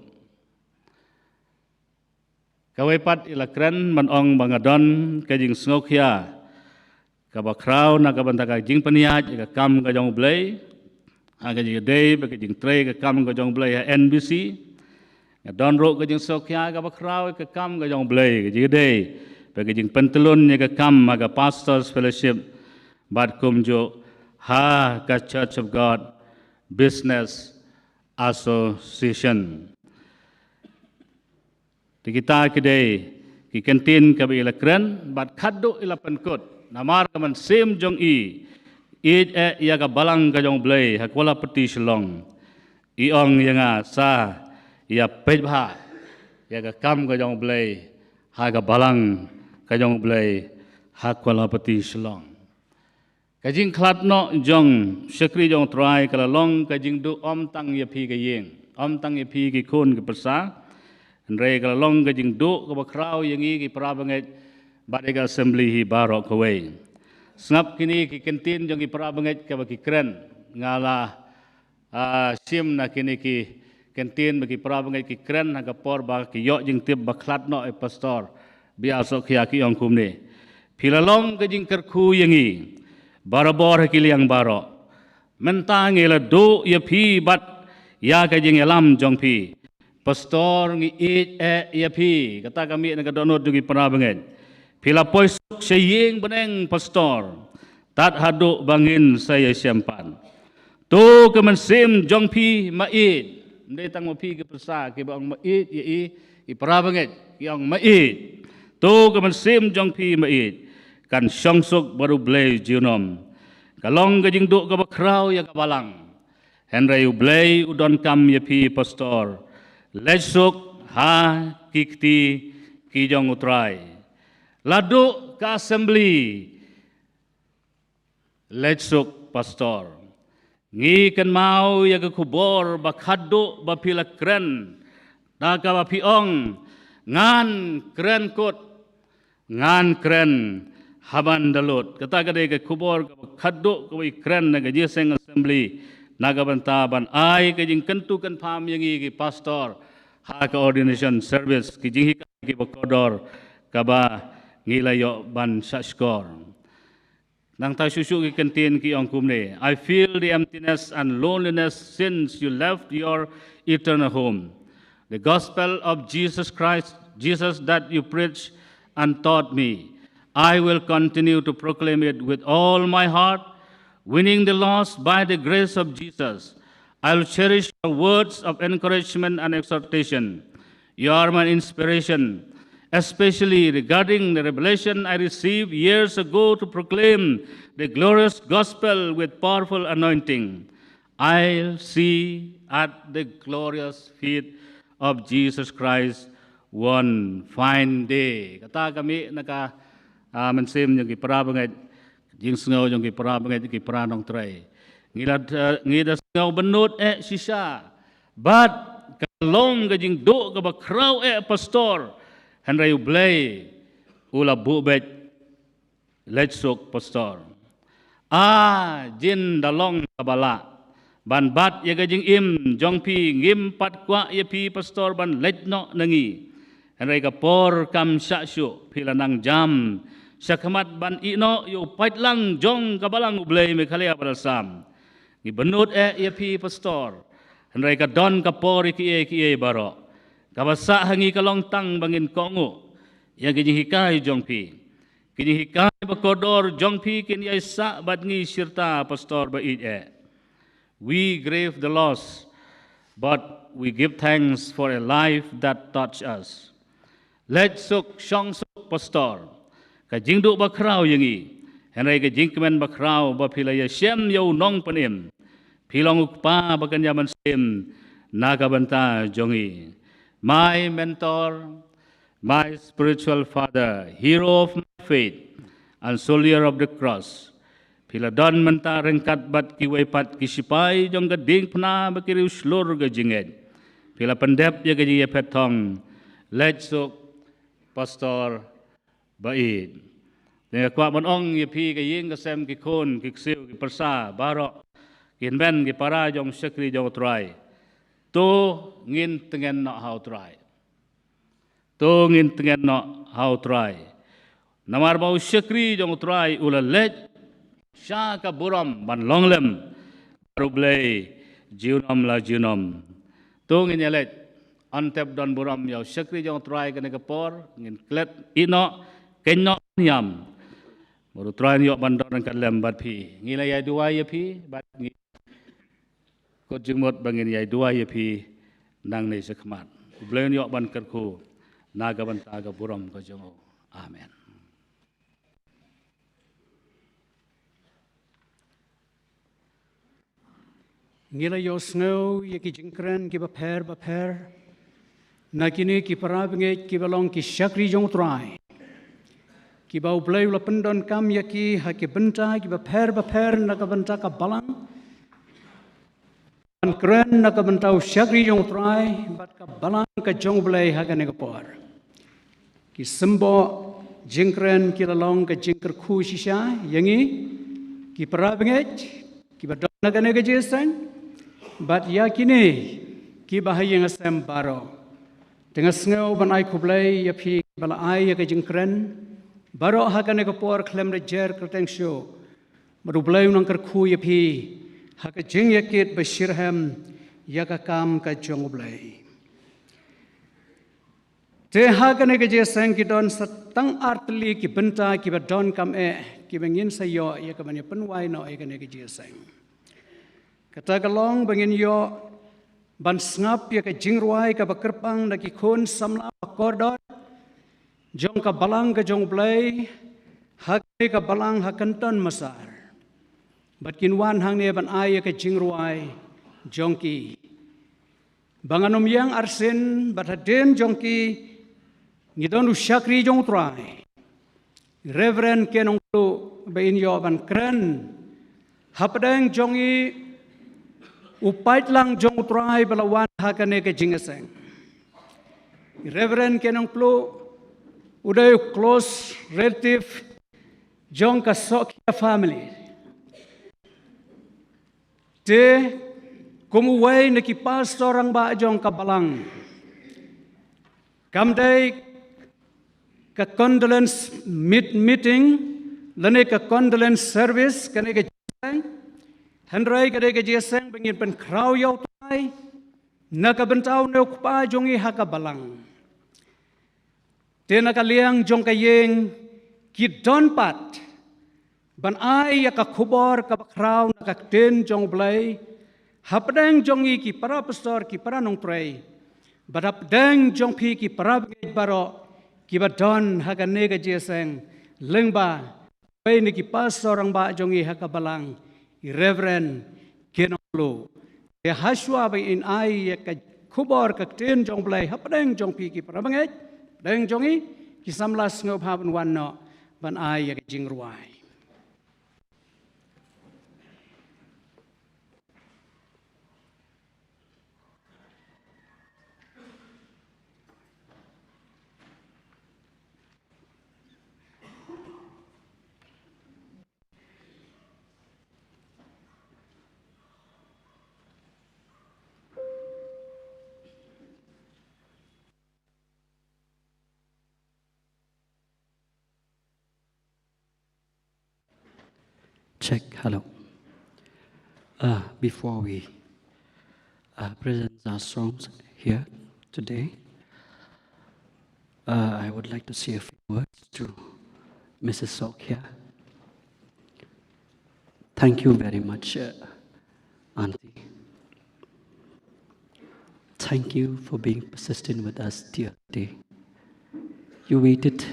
Kawei pat i la kren ban ong ba nga don ka jingsngewkhia kaba khraw na ka bynta ka jingpynïaid ïa ka kam ka jong U Blei. Ha ka jingïadei bad ka jingtrei ka kam ka jong U Blei ha N B C. Nga don ruh ka jingsngewkhia kaba khraw ïa ka kam ka jong U Blei, ka jingïadei bad ka jingpyntlun ïa ka kam ha ka Pastors Fellowship bad kumjuh ha ka Church of God Business Association. Te kita ki dei ki kyntien kaba i la kren bad khadduh i la pynkut namar ka mynsiem jong i ïeit eh ïa ka balang ka jong U Blei ha Kualapati Shillong. I ong ïa nga sa ïa peit bha ïa ka kam ka jong U Blei ha ka balang ka jong U Blei ha Kualapati Shillong. Ka jingkhlad noh jong shakri jong U Trai ka la long ka jingduh ym tang ïa phi ka ïing, ym tang ïa phi ki khun ki pyrsa. Hynrei ka la long ka jingduh kaba khraw ïa ngi ki para bangeit bad ïa ka assembly hi baroh kawei. Sngap kine ki kyntien jong ki para bangeit kaba ki kren, nga la ah, shim na kine ki kyntien ba ki para bangeit ki kren ha ka por ba ki ïoh jingtip ba khlad noh i pastor Biasohkhia, ki ong kumne. Phi la long ka jingkyrkhu ïa ngi barabor ha ki liang baroh. Mynta ngi la duh ïa phi bad ïa ka jingïalam jong phi. Pastor, ngi ïeit eh ïa phi. Kata ka mih na ka dohnud jong ki para bangeit. Phi la poi suk sha ïing bneng, pastor, tad haduh ba ngin sa ïashem pat. To ka mynsiem jong phi ma ïeit. Ym dei tang ma phi ki pyrsa kiba ong ma ïeit ïa i, i para bangeit ki ong ma ïeit. To ka mynsiem jong phi ma ïeit kan shong suk bad U Blei junom. Ka long ka jingduh kaba khraw ïa ka balang. Hynrei U Blei u donkam ïa phi, pastor. Leit suk ha ki kti ki jong U Trai. La duh ka assembly. Leit suk, pastor. Ngi kynmaw ïa ka khubor ba khadduh ba phi la kren da kaba phi ong, ngan kren kut, ngan kren haban da lut. Kata ka dei ka khubor kaba khadduh kaba i kren na ka jingïaseng assembly na ka bynta ban ai ka jingkyntu kynpham ïa ngi ki pastor ha ka ordination service, ki jinghikai kiba kordor kaba ngi la ïoh ban shahshkor. Nangta shuh shuh ki kyntien ki ong kumne. I feel the emptiness and loneliness since you left your eternal home. The gospel of Jesus Christ, Jesus that you preached and taught me, I will continue to proclaim it with all my heart, winning the lost by the grace of Jesus. I will cherish your words of encouragement and exhortation. You are my inspiration, especially regarding the revelation I received years ago to proclaim the glorious gospel with powerful anointing. I'll see at the glorious feet of Jesus Christ one fine day. Kata ka mih na ka, ah, mynsiem jong ki para bangeit, jingsngew jong ki para bangeit, ki para nongtrei. Ngi la, eh, ngi da sngew bynnud eh shisha. Bad ka long ka jingduh kaba khraw eh, pastor. Hynrei U Blei u la buh beit. Leit suk, pastor. A jin da long kaba lah ban bat ïa ka jingim jong phi, ngim pat kwah ïa phi, pastor, ban leit noh na ngi. Hynrei ka por kam shah shuh, phi la nang jam shakhmat ban ïehnoh ïa u paidlang jong ka Balang U Blei Meghalaya Badasam. Ngi bynnud eh ïa phi pastor, hynrei ka don ka por ïa kiei kiei baroh. Kaba sah ha ngi ka long tang ba ngin kohnguh ïa ki jinghikai jong phi. Ki jinghikai ba kordor jong phi kin ïai sah bad ngi shirta pastor ba ïeit eh. We grieve the loss, but we give thanks for a life that touch us. Leit suk, shong suk pastor. Ka jingduh ba khraw ïa ngi, hynrei ka jingkmen ba khraw ba phi la ïashem ïa u nongpynim. Phi long u kpa ba kan ïa mynsiem na ka bynta jong ngi. My mentor, my spiritual father, hero of my faith, and soldier of the cross. Phi la don mynta ryngkat bad kiwei pat ki sipai jong ka diengphna bad ki riewshlur ka jingngeit. Phi la pyndep ïa ka jingïaphet thong. Leit suk, pastor ba ïeit. Te nga kwah ban ong ïa phi ka ïing ka sem, ki khun ki ksiew ki pyrsa baroh, ki hynmen ki para jong shakri jong U Trai. To ngin tngen noh ha U Trai. To ngin tngen noh ha U Trai. Namar ba u shakri jong U Trai u la leit sha ka burom ban long lem bad U Blei junom la junom. To ngin ïa leit, yn tep don burom ïa u shakri jong U Trai kane ka por, ngin klet ïehnoh, kynnoh niam. Bad U Trai un ïoh ban don ryngkat lem bad phi. Ngi la ïai duwai ïa phi bad ngi kut jingmut ba ngin ïai duwai ïa phi nangne shakhmat. U Blei un ïoh ban kyrkhu na ka bynta ka burom ka jong u. Amen. Ngi la ïohsngew ïa ki jingkren kiba pher bapher na kine ki para bangeit kiba long ki shakri jong U Trai, kiba U Blei u la pyndonkam ïa ki ha ki bynta kiba pher bapher na ka bynta ka Balang. Ban kren na ka bynta u shakri jong U Trai bad ka Balang ka jong U Blei ha kane ka por. Ki symboh jingkren ki la long ka jingkyrkhu shisha ïa ngi ki para bangeit kiba don na kane ka jingïaseng bad ïa kine kiba ha ïing ha sem baroh. Te nga sngew ban ai khublei ïa phi kiba la ai ïa ka jingkren baroh ha kane ka por khlem da jer kyrteng shuh. Bad U Blei un nang kyrkhu ïa phi ha ka jingïakit ba shitrhem ïa ka kam ka jong U Blei. Te ha kane ka jingïaseng ki don sa tang ar tylli ki bynta kiba donkam eh kiba ngin sa ïoh ïa ka ban ïa pynwai noh ïa kane ka jingïaseng. Kata ka long ba ngin ïoh ban sngap ïa ka jingrwai kaba kyrpang na ki khun samla ba kordor jong ka Balang ka jong U Blei ha kane ka Balang ha Kynton Massar. Bad kin wan hangne ban ai ïa ka jingrwai jong ki. Ba ngan ym ïeng arsien bad hadien jong ki ngi don u shakri jong U Trai, Reverend Ken Nongpluh, ba in ïoh ban kren hapdeng jong i u paidlang jong U Trai ba la wan ha kane ka jingïaseng. Reverend Ken Nongpluh u dei u close relative jong ka Sohkhia family. Te kum uwei na ki pastor rangbah jong ka Balang, kam dei ka condolence meet-, meeting lane ka condolence service kane ka jingïaseng, hynrei ka dei ka jingïaseng ba ngin pynkhraw ïa U Trai na ka bynta une u kpa jong i ha ka Balang. Te na ka liang jong ka ïing ki don pat ban ai ïa ka khubor kaba khraw na ka ktien jong U Blei hapdeng jong i ki para pastor, ki para nongtrei, bad hapdeng jong phi ki para bangeit baroh kiba don ha kane ka jingïaseng, lyngba uwei na ki pastor rangbah jong i ha ka Balang, i Reverend Ken Nongpluh. Te hashwa ba in ai ïa ka khubor ka ktien jong U Blei hapdeng jong phi ki para bangeit, hapdeng jong i ki samla, sngewbha ban wan noh ban ai ïa ka jingrwai. Check, hello. Uh, before we uh, present our songs here today, uh, I would like to say a few words to Missus Sokhia. Thank you very much, uh, Auntie. Thank you for being persistent with us the other day. You waited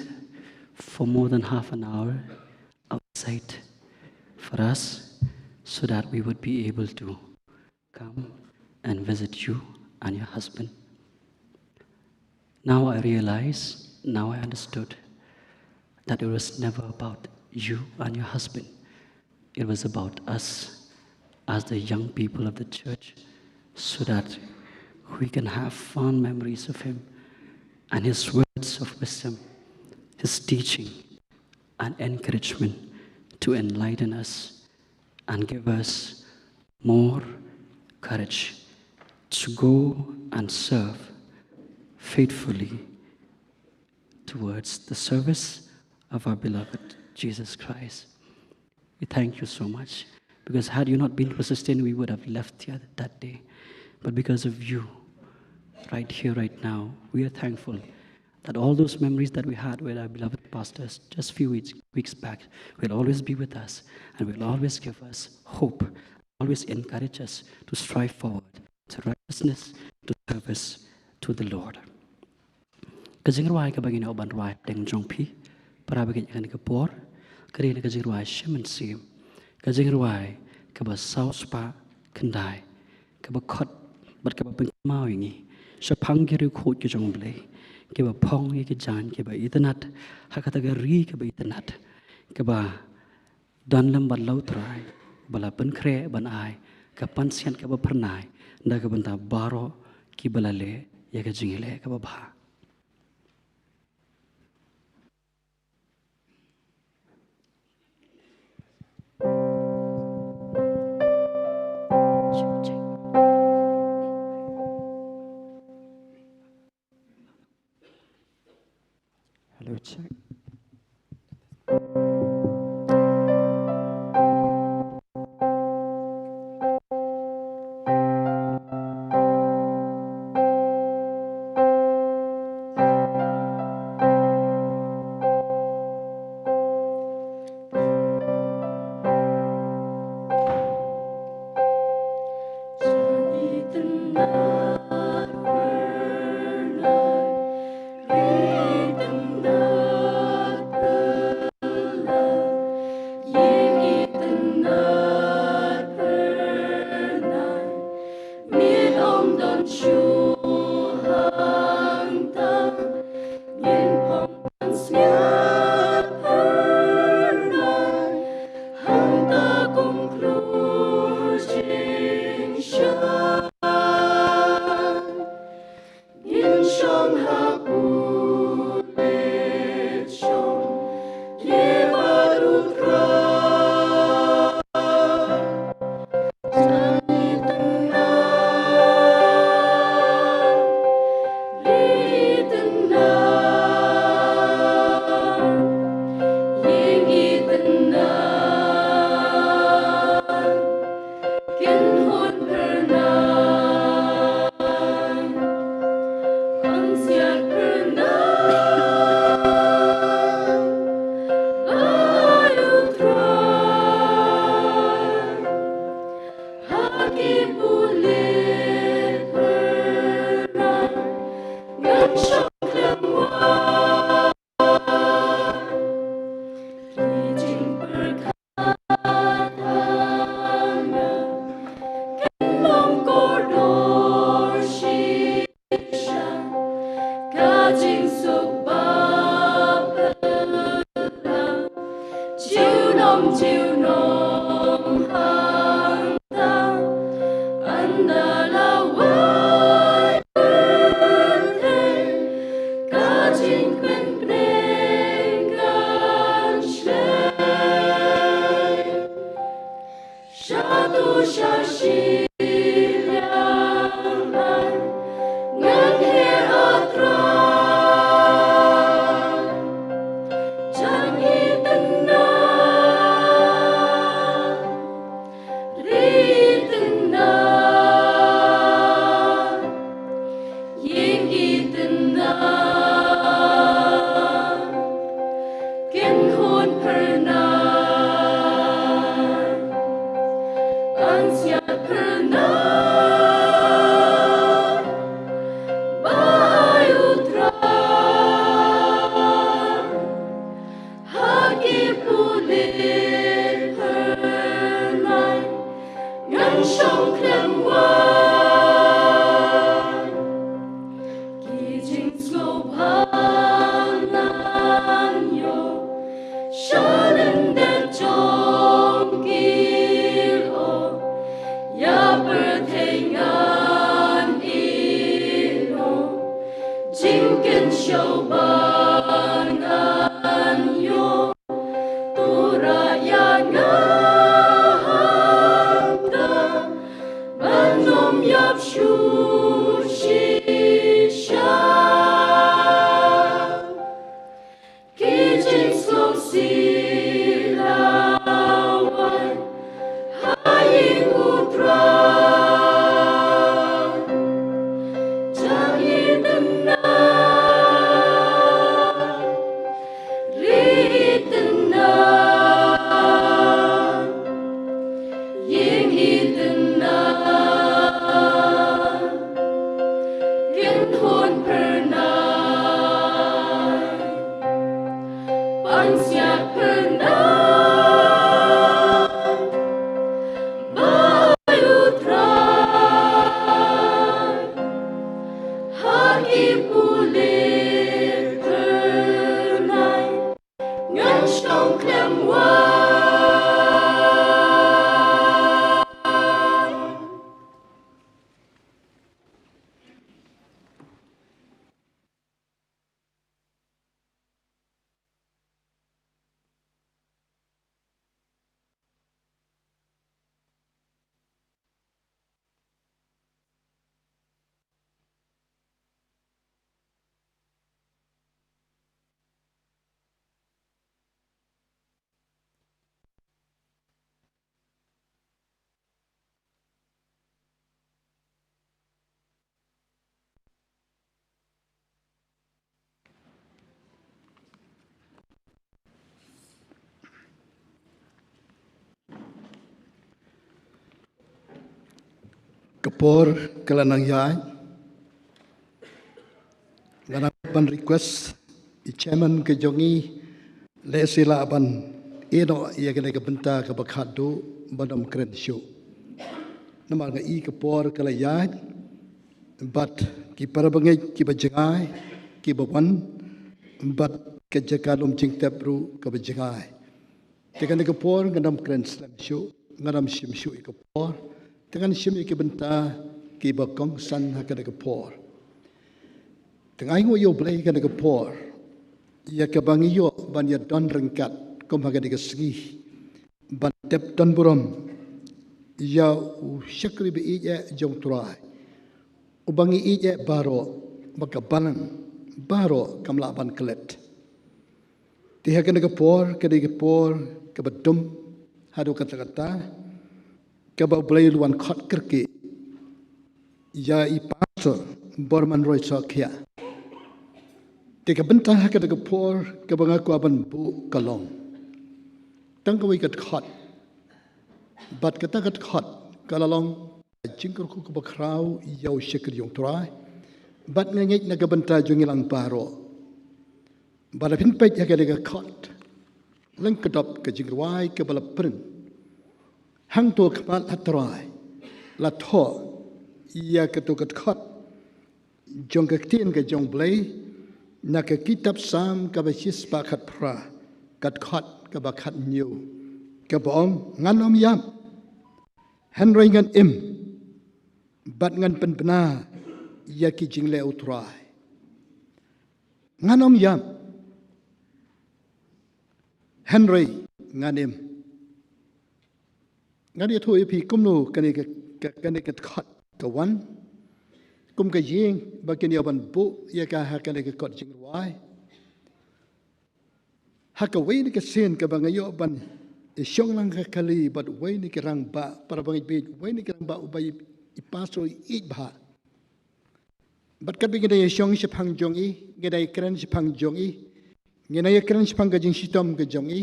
for more than half an hour outside for us so that we would be able to come and visit you and your husband. Now I realize, now I understood that it was never about you and your husband. It was about us as the young people of the church, so that we can have fond memories of him and his words of wisdom, his teaching and encouragement to enlighten us and give us more courage to go and serve faithfully towards the service of our beloved Jesus Christ. We thank you so much, because had you not been persistent, we would have left here that day. But because of you, right here, right now, we are thankful that all those memories that we had with our beloved pastors just few weeks, weeks back will always be with us and will always give us hope, always encourage us to strive forward to righteousness, to service to the Lord. Ka jingrwai kaba ngi ïoh ban rwai dang jong phi, para bangeit ïa kane ka por, ka dei na ka jingrwai shim mynsiem, ka jingrwai kaba saw spah khyndai, kaba khot bad kaba pynkynmaw ïa ngi shaphang ki riewkhuid ki jong U Blei, kiba phong ïa ki jaiñ kiba itynnat ha kata ka ri kaba itynnat, kaba don lem bad la U Trai ba la pynkhreh ban ai ka pansngiat kaba phyrnai da ka bynta baroh kiba la leh ïa ka jingïaleh kaba bha. Hello, check. Pyrnai, ba ai u Trai, ha ki pulit pyrnai, ngan shong khlem wan. Ki jingsngewbha ngan ïoh sha lyndet jong ki, oh, ïa pyrthei ngan ïehnoh, jingkynshew ba ngan ïoh. To rah ïa nga hangta ban ym ïap shuh shisha. Ki jingsngewsih la wan ha ïing u Trai. Jong i tynnad, ri i tynnad, ïing i tynnad, kynhun pyrnai, pan siat pyrnai, ba ai u Trai, ha ki pulit pyrnai, ngan shong khlem wan. Ka por ka la nang ïaid. Nga nang ban request i chairman ka jong ngi, lehse lah ban ïehnoh ïa kane ka bynta kaba khatduh ban ym kren shuh. Namar nga i ka por ka la ïaid, bad ki para bangeit kiba jngai, kiba wan, bad ka jaka lum jingtep ruh kaba jngai. Te kane ka por ngan ym kren slem shuh, ngan ym shim shuh ïa ka por. Te ngan shim ïa ki bynta kiba kongsan ha kane ka por. Te nga ai nguh ïa U Blei kane ka por, ïa kaba ngi ïoh ban ïa don ryngkat kum ha kane ka sngi, ban tep don burom ïa u shakri ba ïeit eh jong U Trai, uba ngi ïeit eh baroh, ba ka balang baroh kam lah ban klet. Te ha kane ka por, kane ka por kaba dum haduh katta katta, kaba U Blei u la wan khot kyrkieh ïa i Pastor Borman Roy Sohkhia. Te ka bynta ha kane ka por kaba nga kwah ban buh ka long tang kawei ka dkhot. Bad kata ka dkhot ka la long ka jingkyrkhu kaba khraw ïa u shakri jong U Trai. Bad nga ngeit na ka bynta jong ngi lang baroh, ba la phin peit ha kane ka dkhot, lyngkdop ka jingrwai kaba la print, hangto khmat ha trai la thoh ïa kato ka dkhot jong ka ktien ka jong U Blei, na ka kitab Salm kaba shispah khatphra, ka dkhot kaba khathynñiew, kaba ong, ngan ym ïap, hynrei ngan im, bad ngan pynbna ïa ki jingleh U Trai. Ngan ym ïap, hynrei ngan im. Ngan ïathuh ïa phi kumno kane ka, ka, kane ka dkhot ka wan kum ka ïing ba kin ïa ban buh ïa ka ha kane ka kot jingrwai. Ha kawei na ka sien kaba nga ïoh ban ïashong lang ha ka kali bad uwei na ki rangbah, para bangeit beit, uwei na ki rangbah uba i, i Pastor i ïeit bha. Bad katba ngi dang ïashong shaphang jong i, ngi dang ïakren shaphang jong i, ngi dang ïakren shaphang ka jingshitom ka jong i.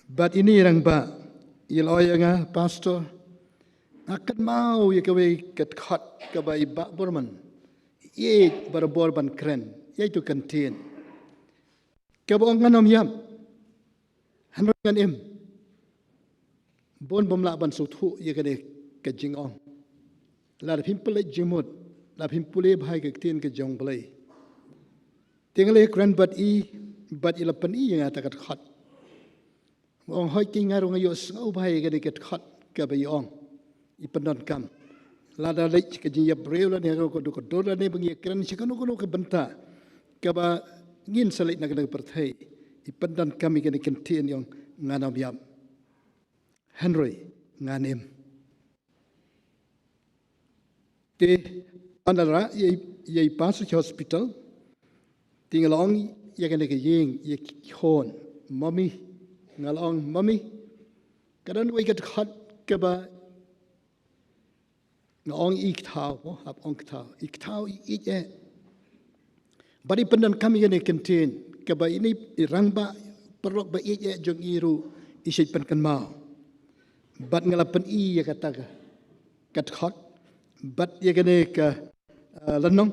Bad ine i rangbah i la ong ïa nga, Pastor, Nga kynmaw ïa kawei ka dkhot kaba i Bah Borman i ïeit barabor ban kren ïa itu ka ktien. Kaba ong ngan ym ïap. Hynrei ngan im. Bun bym lah ban sngewthuh ïa kane ka jingong. Lada phim pynleit jingmut, lada phim pule bha ïa ka ktien ka jong U Blei. Te nga la kren bad i, bad i la pyni ïa nga ta ka dkhot. Nga ong hooid, ki nga ruh nga ïohsngew bha ïa kane ka dkhot kaba i ong. I pyndonkam. Lada leit ka jingïap briew lane ka duk ka dur lane ba ngi ïakren sha kano kano ka bynta kaba ngin sa leit na kane ka pyrthei, i pyndonkam ïa kane ka ktien i ong ngan ym ïap. Hynrei ngan im. Te haba la rah ïa i, ïa i pass sha hospital, te nga la ong ïa kane ka ïing, ïa ki khun, "Mommy," nga la ong, "Mommy." Ka don wei ka dkhot kaba nga ong i kthaw, mo, hap ong kthaw. I kthaw i ïeit eh. Bad i pyndonkam ïa kane ka ktien, kaba ine i rangbah paralok ba ïeit eh jong i ruh i shait pynkynmaw. Bad nga la pyni ïa kata ka, ka dkhot. Bad ïa kane ka, ah, lynnong.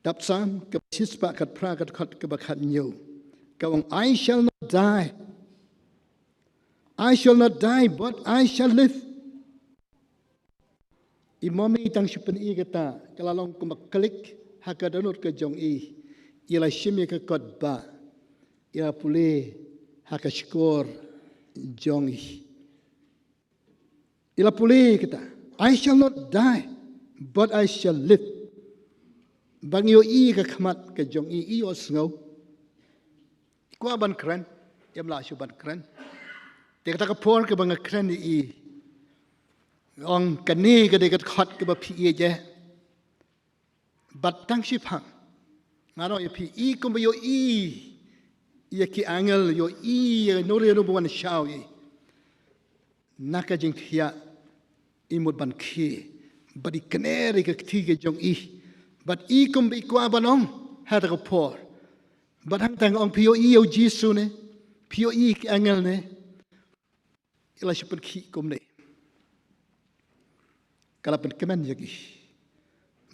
Dap Salm kaba shispah khatphra, ka dkhot kaba khathynñiew. Ka ong, "I shall not die. I shall not die, but I shall live." I Mommy tang shu pyni kata, ka la long kumba klik ha ka dohnud ka jong i. I la shim ïa ka kot ba, i la pule ha ka shkor jong i. I la pule kata, "I shall not die, but I shall live." Ba ngi ïohi ka khmat ka jong i, i ïohsngew. I kwah ban kren, em lah shuh ban kren. Te kata ka por kaba nga kren ïa i, ong kane ka dei ka dkhot kaba phi ïeit eh. Bad tang shiphang, nga ong ïa phi, i kumba ïohi ïa ki angel, ïohi ïa no re no ba wan shaw ïa i. Na ka jingthiah i mut ban khie, bad i kner ïa ka kti ka jong i. Bad i kumba i kwah ban ong ha kata ka por. Bad hangta nga ong, phi ïohi ïa u Jisu ne? Phi ïohi ïa ki angel ne? I la shu pynkhih kumne. Ka la pynkmen ïa ki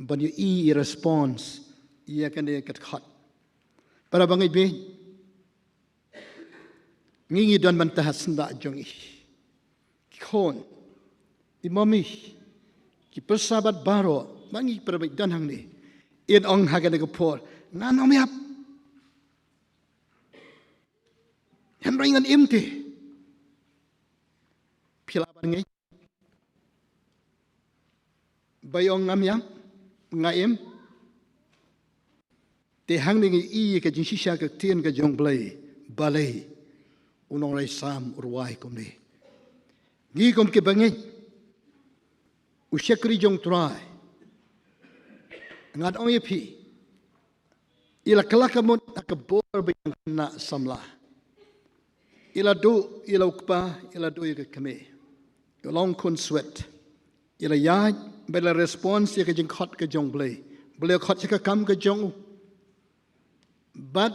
ban ïohi i response ïa kane ka dkhot. Para bangeit bad ngi, ngi don mynta ha syndah jong i. Ki khun, i Mommy, ki pyrsa bad baroh, ma ngi para bangeit don hangne. Yn ong ha kane ka por, ngan ym ïap. Hynrei ngan im te. Phi lah ban ngeit ba i ong ngam ïap, nga im? Te hangne ngi ïohi ka jingshisha ka ktien ka jong U Blei, balei u nongrwai Salm u rwai kumne. Ngi kum ki bangeit, u shakri jong U Trai, ngan ong ïa phi, i la kylla ka mut ha ka bor ba ïeng khynnah samla. I la duh ïa la u kpa, i la duh ïa ka kmie. I la long khunswet. I la ïaid bad i la response ïa ka jingkhot ka jong U Blei. Balei? Khot sha ka kam ka jong u. Bad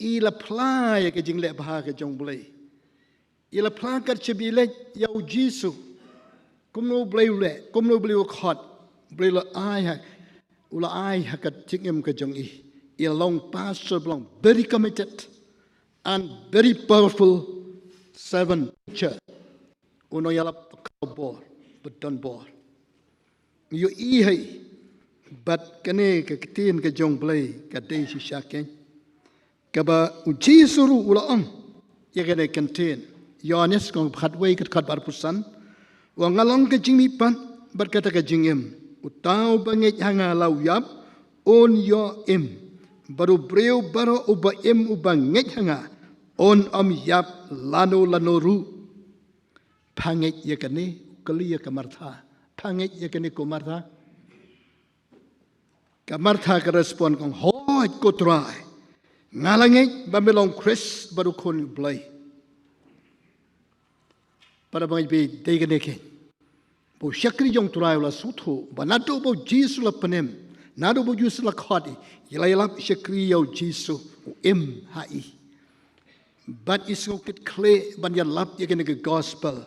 i la phla ïa ka jingleh bha ka jong U Blei. I la phla kat shaba i leit ïa u Jisu. Kumno U Blei u leh, kumno U Blei u khot, U Blei u la ai ha, u la ai ha ka jingim ka jong i. I la long pastor ba long very committed and very powerful servant, preacher. U nongïalap ba khraw bor, ba don bor. Ngi ïohi hi, bad kane ka ktien ka jong U Blei ka dei shisha kein. Kaba u Jisu ruh u la ong ïa kane ka ktien. Ïoannis kong khatwei ka dkhot ba arphew san. Wa nga long ka jingmihpat bad kata ka jingim. Uta uba ngeit ha nga la u ïap un ïoh im. Bad u briew baroh uba im uba ngeit ha nga un ym ïap lano lano ruh. Pha ngeit ïa kane? U kylli ïa ka Martha. Pha ngeit ïa kane ko Martha? Ka Martha ka respond kong, hooid ko Trai. Nga la ngeit ba me long Khrist bad u Khun u Blei. Para bangeit bad dei kane kein ba u shakri jong u Trai u la sngewthuh ba naduh ba u Jisu la pynim, naduh ba u Jisu la khot i, i la ïalap shakri ïa u Jisu, u im ha i. Bad i sngew kit khlieh ban ïalap ïa kane ka gospel.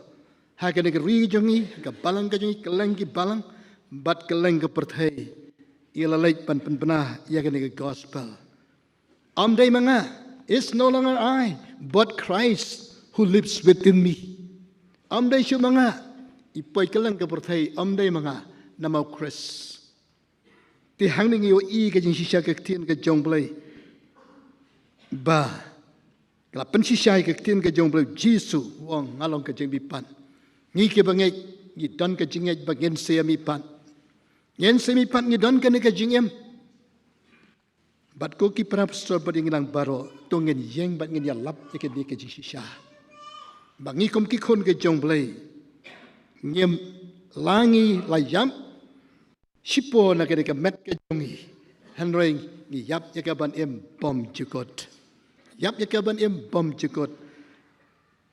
Ha kane ka ri ka jong ngi, ha ka balang ka jong ngi, kylleng ki balang, bad kylleng ka pyrthei, i la leit ban pynbna ïa kane ka gospel. Ym dei ma nga, it's no longer I, but Christ who lives within me. Ym dei shuh ma nga, i poi kylleng ka pyrthei, ym dei ma nga, namar u Khrist. Te hangne ngi ïohi ka jingshisha ka ktien ka jong U Blei. Ba ka la pynshisha ka ktien ka jong U Blei, Jisu u ong, nga long ka jingbipan. Ngi kiba ngeit, ngi don ka jingngeit ba ngin sa ïamihpat. Ngin sa mihpat, ngi don kane ka jingim. Bad ko ki para pastor bad ïa ngi lang baroh, to ngin ïeng bad ngin ïalap ïa kane ka jingshisha. Ba ngi kum ki khun ka jong U Blei, ngim, la ngi la ïap shipor na kane ka met ka jong ngi, hynrei ngi ïap ïa ka ban im bymjukut. Ïap ïa ka ban im bymjukut.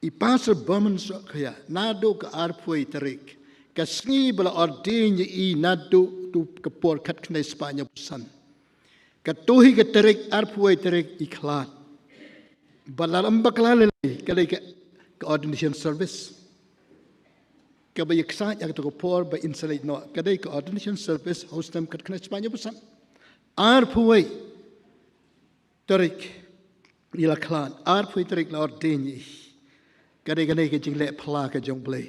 I Pastor Berman Sohtkhaya, naduh ka arphew wei tarik, ka sngi ba la ordain ïa i naduh tu ka por khatkhyndai spah hynñiewphew san. Kato hi ka tarik, arphew wei tarik, i khlad. Ba la ym bakla lei lei, ka dei ka, ka ordination service. Kaba ïaksaid ïa kato ka por ba in sa leit noh, ka dei ka ordination service, ha u snem khatkhyndai spah hynñiewphew san. Arphew wei tarik, i la khlad, arphew wei tarik la ordain i. Ka dei kane ka jingleh pla ka jong U Blei.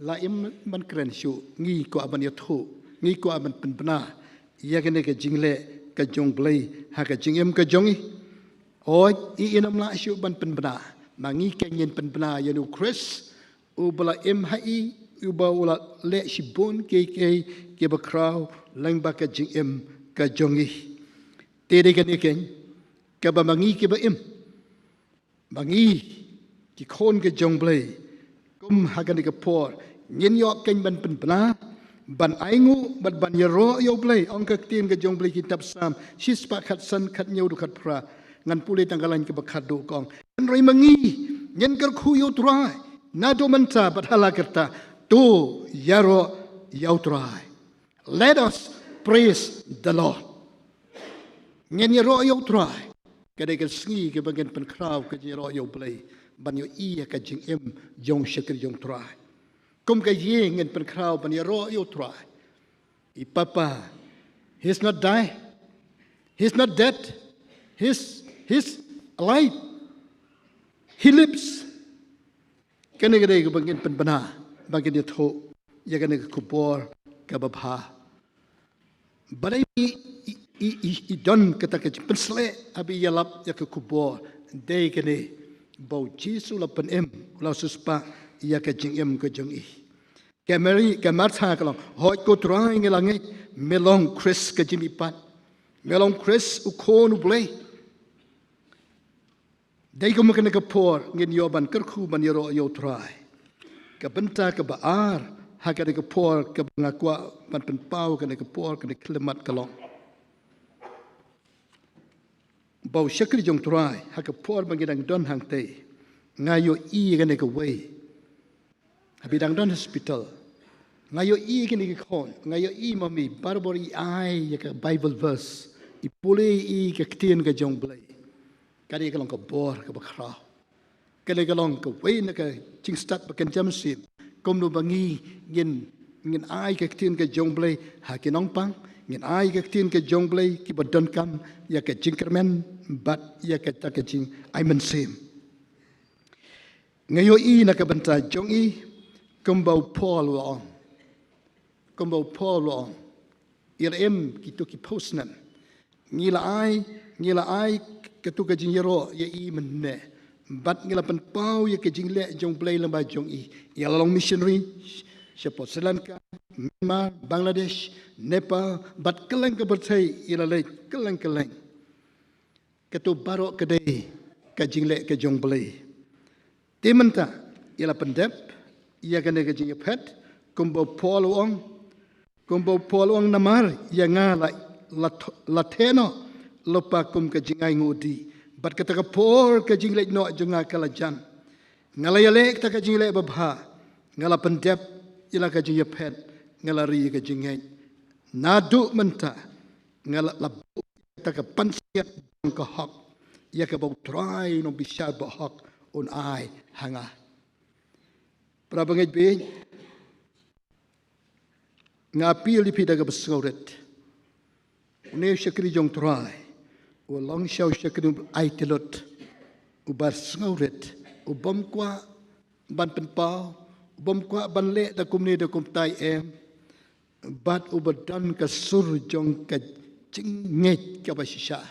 La im ban kren shuh, ngi kwah ban ïathuh, ngi kwah ban pynbna ïa kane ka jingleh ka jong U Blei ha ka jingim ka jong i. Hooid, i, i ym lah shuh ban pynbna, ma ngi kein ngin pynbna ïa une u Khrist uba la im ha i, uba u la leh shibun kiei kiei kiba khraw lyngba ka jingim ka jong i. Te dei kane kein kaba ma ngi kiba im, ma ngi ki khun ka jong U Blei, kum ha kane ka por ngin ïoh kein ban pynbna, ban ainguh bad ban ïaroh ïa U Blei. Ong ka ktien ka jong U Blei, kitab Salm shispah khatsan, khathynñiew haduh khatphra. Ngan pule tang ka lain kaba khatduh, ka ong, hynrei ma ngi, ngin kyrkhu ïa U Trai naduh mynta bad ha la karta. To ïaroh ïa U Trai. Let us praise the Lord. Ngin ïaroh ïa U Trai. Ka dei ka sngi kaba ngin pynkhraw ka jingïaroh ïa U Blei, ban ïohi ïa ka jingim jong u shakri jong U Trai. Kum ka ïing ngin pynkhraw ban ïaroh ïa U Trai. I Papa, he's not die. He's not dead. He's, he's alive. He lives. Kane ka dei kaba ngin pynbna, ba ngin ïathuh ïa kane ka khubor kaba bha. Ba dei i, i, i, i don kata ka jingpynsleh haba ïalap ïa ka khubor, dei kane ba u Jisu u la pynim, u la siewspah ïa ka jingim ka jong i. Ka Mari, ka Martha ka la ong, hooid ko Trai, ngi la ngeit me long Khrist ka jingmihpat. Me long Khrist, u Khun u Blei. Dei kum ha kane ka por ngin ïoh ban kyrkhu ban ïaroh ïa U Trai. Ka bynta kaba ar ha kane ka por kaba nga kwah ban pynpaw ha kane ka por, kane ka khyllipmat ka long ba u shakri jong U Trai ha ka por ba ngi dang don hangtei, nga ïohi ïa kane kawei. Haba i dang don hospital, nga ïohi ïa kine ki khun, nga ïohi ma mi, barabor i ai ïa ka Bible verse, i pule ïa ka ktien ka jong U Blei. Kane ka long ka bor kaba khraw. Kane ka long kawei na ka jingstad ba kynja mynsiem. Kumno ba ngi ngin, ngin ai ka ktien ka jong U Blei ha ki nongpang, ngin ai ka ktien ka jong U Blei kiba donkam ïa ka jingkyrmen bad ïa kata ka jingai mynsiem. Nga ïohi na ka bynta jong i, kumba u Paul u ong. Kumba u Paul u ong. I la im kito ki phew snem. Ngi la ai, ngi la ai kato ka jingïaroh ïa i mynne. Bad ngi la pynpaw ïa ka jingleh jong U Blei lyngba jong i. I la long missionary shapoh Sri Lanka, Myanmar, Bangladesh, Nepal, bad kylleng ka pyrthei i la leit, kylleng kylleng. Kato baroh ka dei ka jingleh ka jong U Blei. Te mynta i la pyndep ïa kane ka jingïaphet, kumba u Paul u ong, kumba u Paul u ong, namar ïa nga la, la, la theh noh lypa kum ka jingainguh dih. Bad kata ka por ka jingleit noh jong nga ka la jan. Nga la ïaleh kata ka jingleh babha, nga la pyndep ïa la ka jingïaphet, nga la ri ïa ka jingngeit. Naduh mynta nga la, la buh ïa kata ka pansngiat jong ka hok, ïa kaba U Trai u nongbishar bahok un ai ha nga. Para bangeit baieit, nga appeal ïa phi da kaba sngewrit. Une u shakri jong u Trai u long sha u shakri uba aiti lut, uba sngewrit, u bym kwah ban pynpaw, u bym kwah ban leh da kumne da kumtai em, bad uba don ka sur jong ka jingngeit kaba shisha.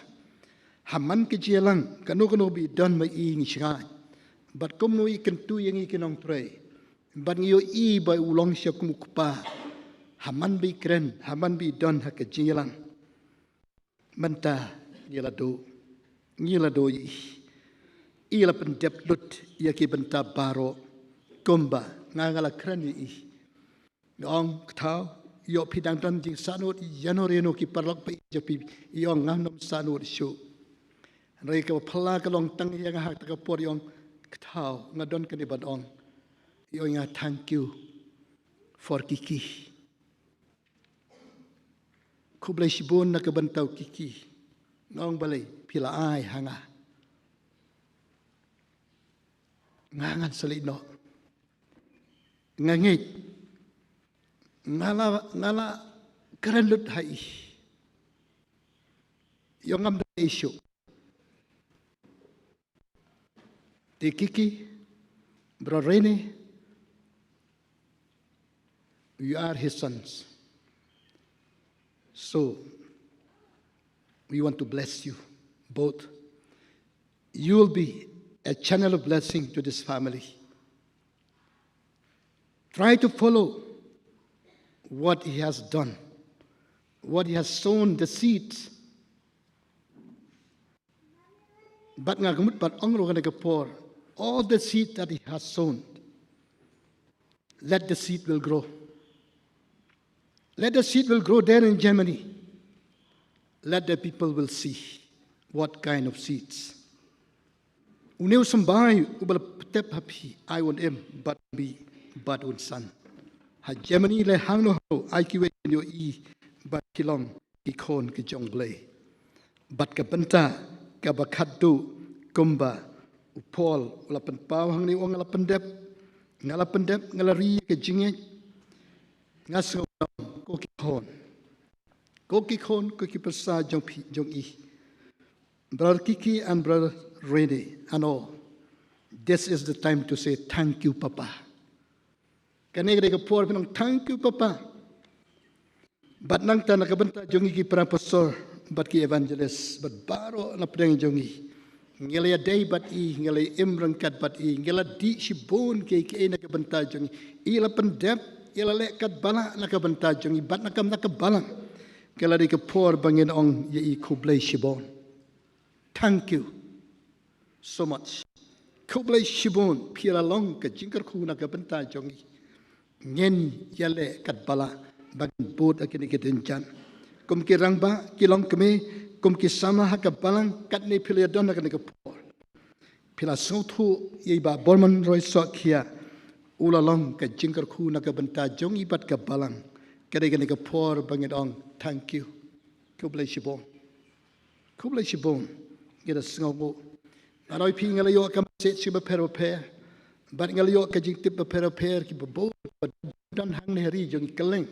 Ha man ka jingïalang kano kano ba i don ma i ngi shngaiñ, bad kumno i kyntu ïa ngi ki nongtrei, bad ngi ïohi ba u long sha kum u kpa ha man ba i kren, ha man ba i don ha ka jingïalang. Mynta ngi la duh, ngi la duh ïa i. I la pyndep lut ïa ki bynta baroh kumba nga, nga la kren ïa i. Nga ong, Kthaw, ïoh phi dang don jingsahnud ïano re ïano ki paralok ba i jong phi? I ong, Ngam nym sahnud shuh. Hynrei kaba phylla ka long tang ïa nga ha kata ka por, i ong, Kthaw, nga don kane ban ong. I ong ïa nga, Thank you for Kiki. Khublei shibun na ka bynta u Kiki. Nga ong, Balei phi la ai ha nga? Nga, ngan sa leit noh. Nga ngeit. Nga la, nga la kren lut ha i. I ong, Ngam don ei shuh. Te Kiki, Brother Rene, you are his sons. So, we want to bless you both. You will be a channel of blessing to this family. Try to follow what he has done, what he has sown, the seeds. Bad nga ka mut ban ong ruh ha kane ka por, all the seed that he has sown, let the seed will grow. Let the seed will grow there in Germany. Let the people will see what kind of seeds. Une u symbai uba la pyntep ha phi, ai un im bad un bih bad un san ha Germany lane hangno hangno, ai kiwei kin ïohi ba ki long ki khun ki jong U Blei. Bad ka bynta kaba khatduh, kumba u Paul u la pynpaw hangne, u ong, Nga la pyndep, nga la pyndep, nga la ri ïa ka jingngeit. Nga sngewdom, ko ki khun, ko ki khun, ko ki pyrsa jong phi, jong i, Brother Kiki and Brother Rene and all, this is the time to say, Thank you, Papa. Kane ka dei ka por phin ong, Thank you, Papa. Bad nangta na ka bynta jong ngi ki para pastor bad ki evangelist bad baroh na pdeng jong ngi, ngi la ïadei bad i, ngi la im ryngkat bad i, ngi la dih shibun kiei kiei na ka bynta jong ngi. I la pyndep, i la leh katba lah na ka bynta jong ngi bad na ka, na ka balang. Ka la dei ka por ba ngin ong ïa i, Khublei shibun. Thank you so much. Khublei shibun, phi la long ka jingkyrkhu na ka bynta jong ngi. Ngin ïaleh katba lah ba ngin bud ha kine ki jingjan. Kum ki rangbah, ki longkmie, kum ki samla ha ka balang, katne phi la ïadon ha kane ka por. Phi la sngewthuh ïa i Bah Borman Roy Sohkhia, u la long ka jingkyrkhu na ka bynta jong i bad ka balang. Ka dei kane ka por ba ngin ong, Thank you. Khublei shibun. Khublei shibun. Ngi da sngewnguh. Nga ong ïa phi, nga la ïoh ka message bapher bapher bad nga la ïoh ka jingtip bapher bapher kiba bun ba don hangne ha ri jong ngi kylleng.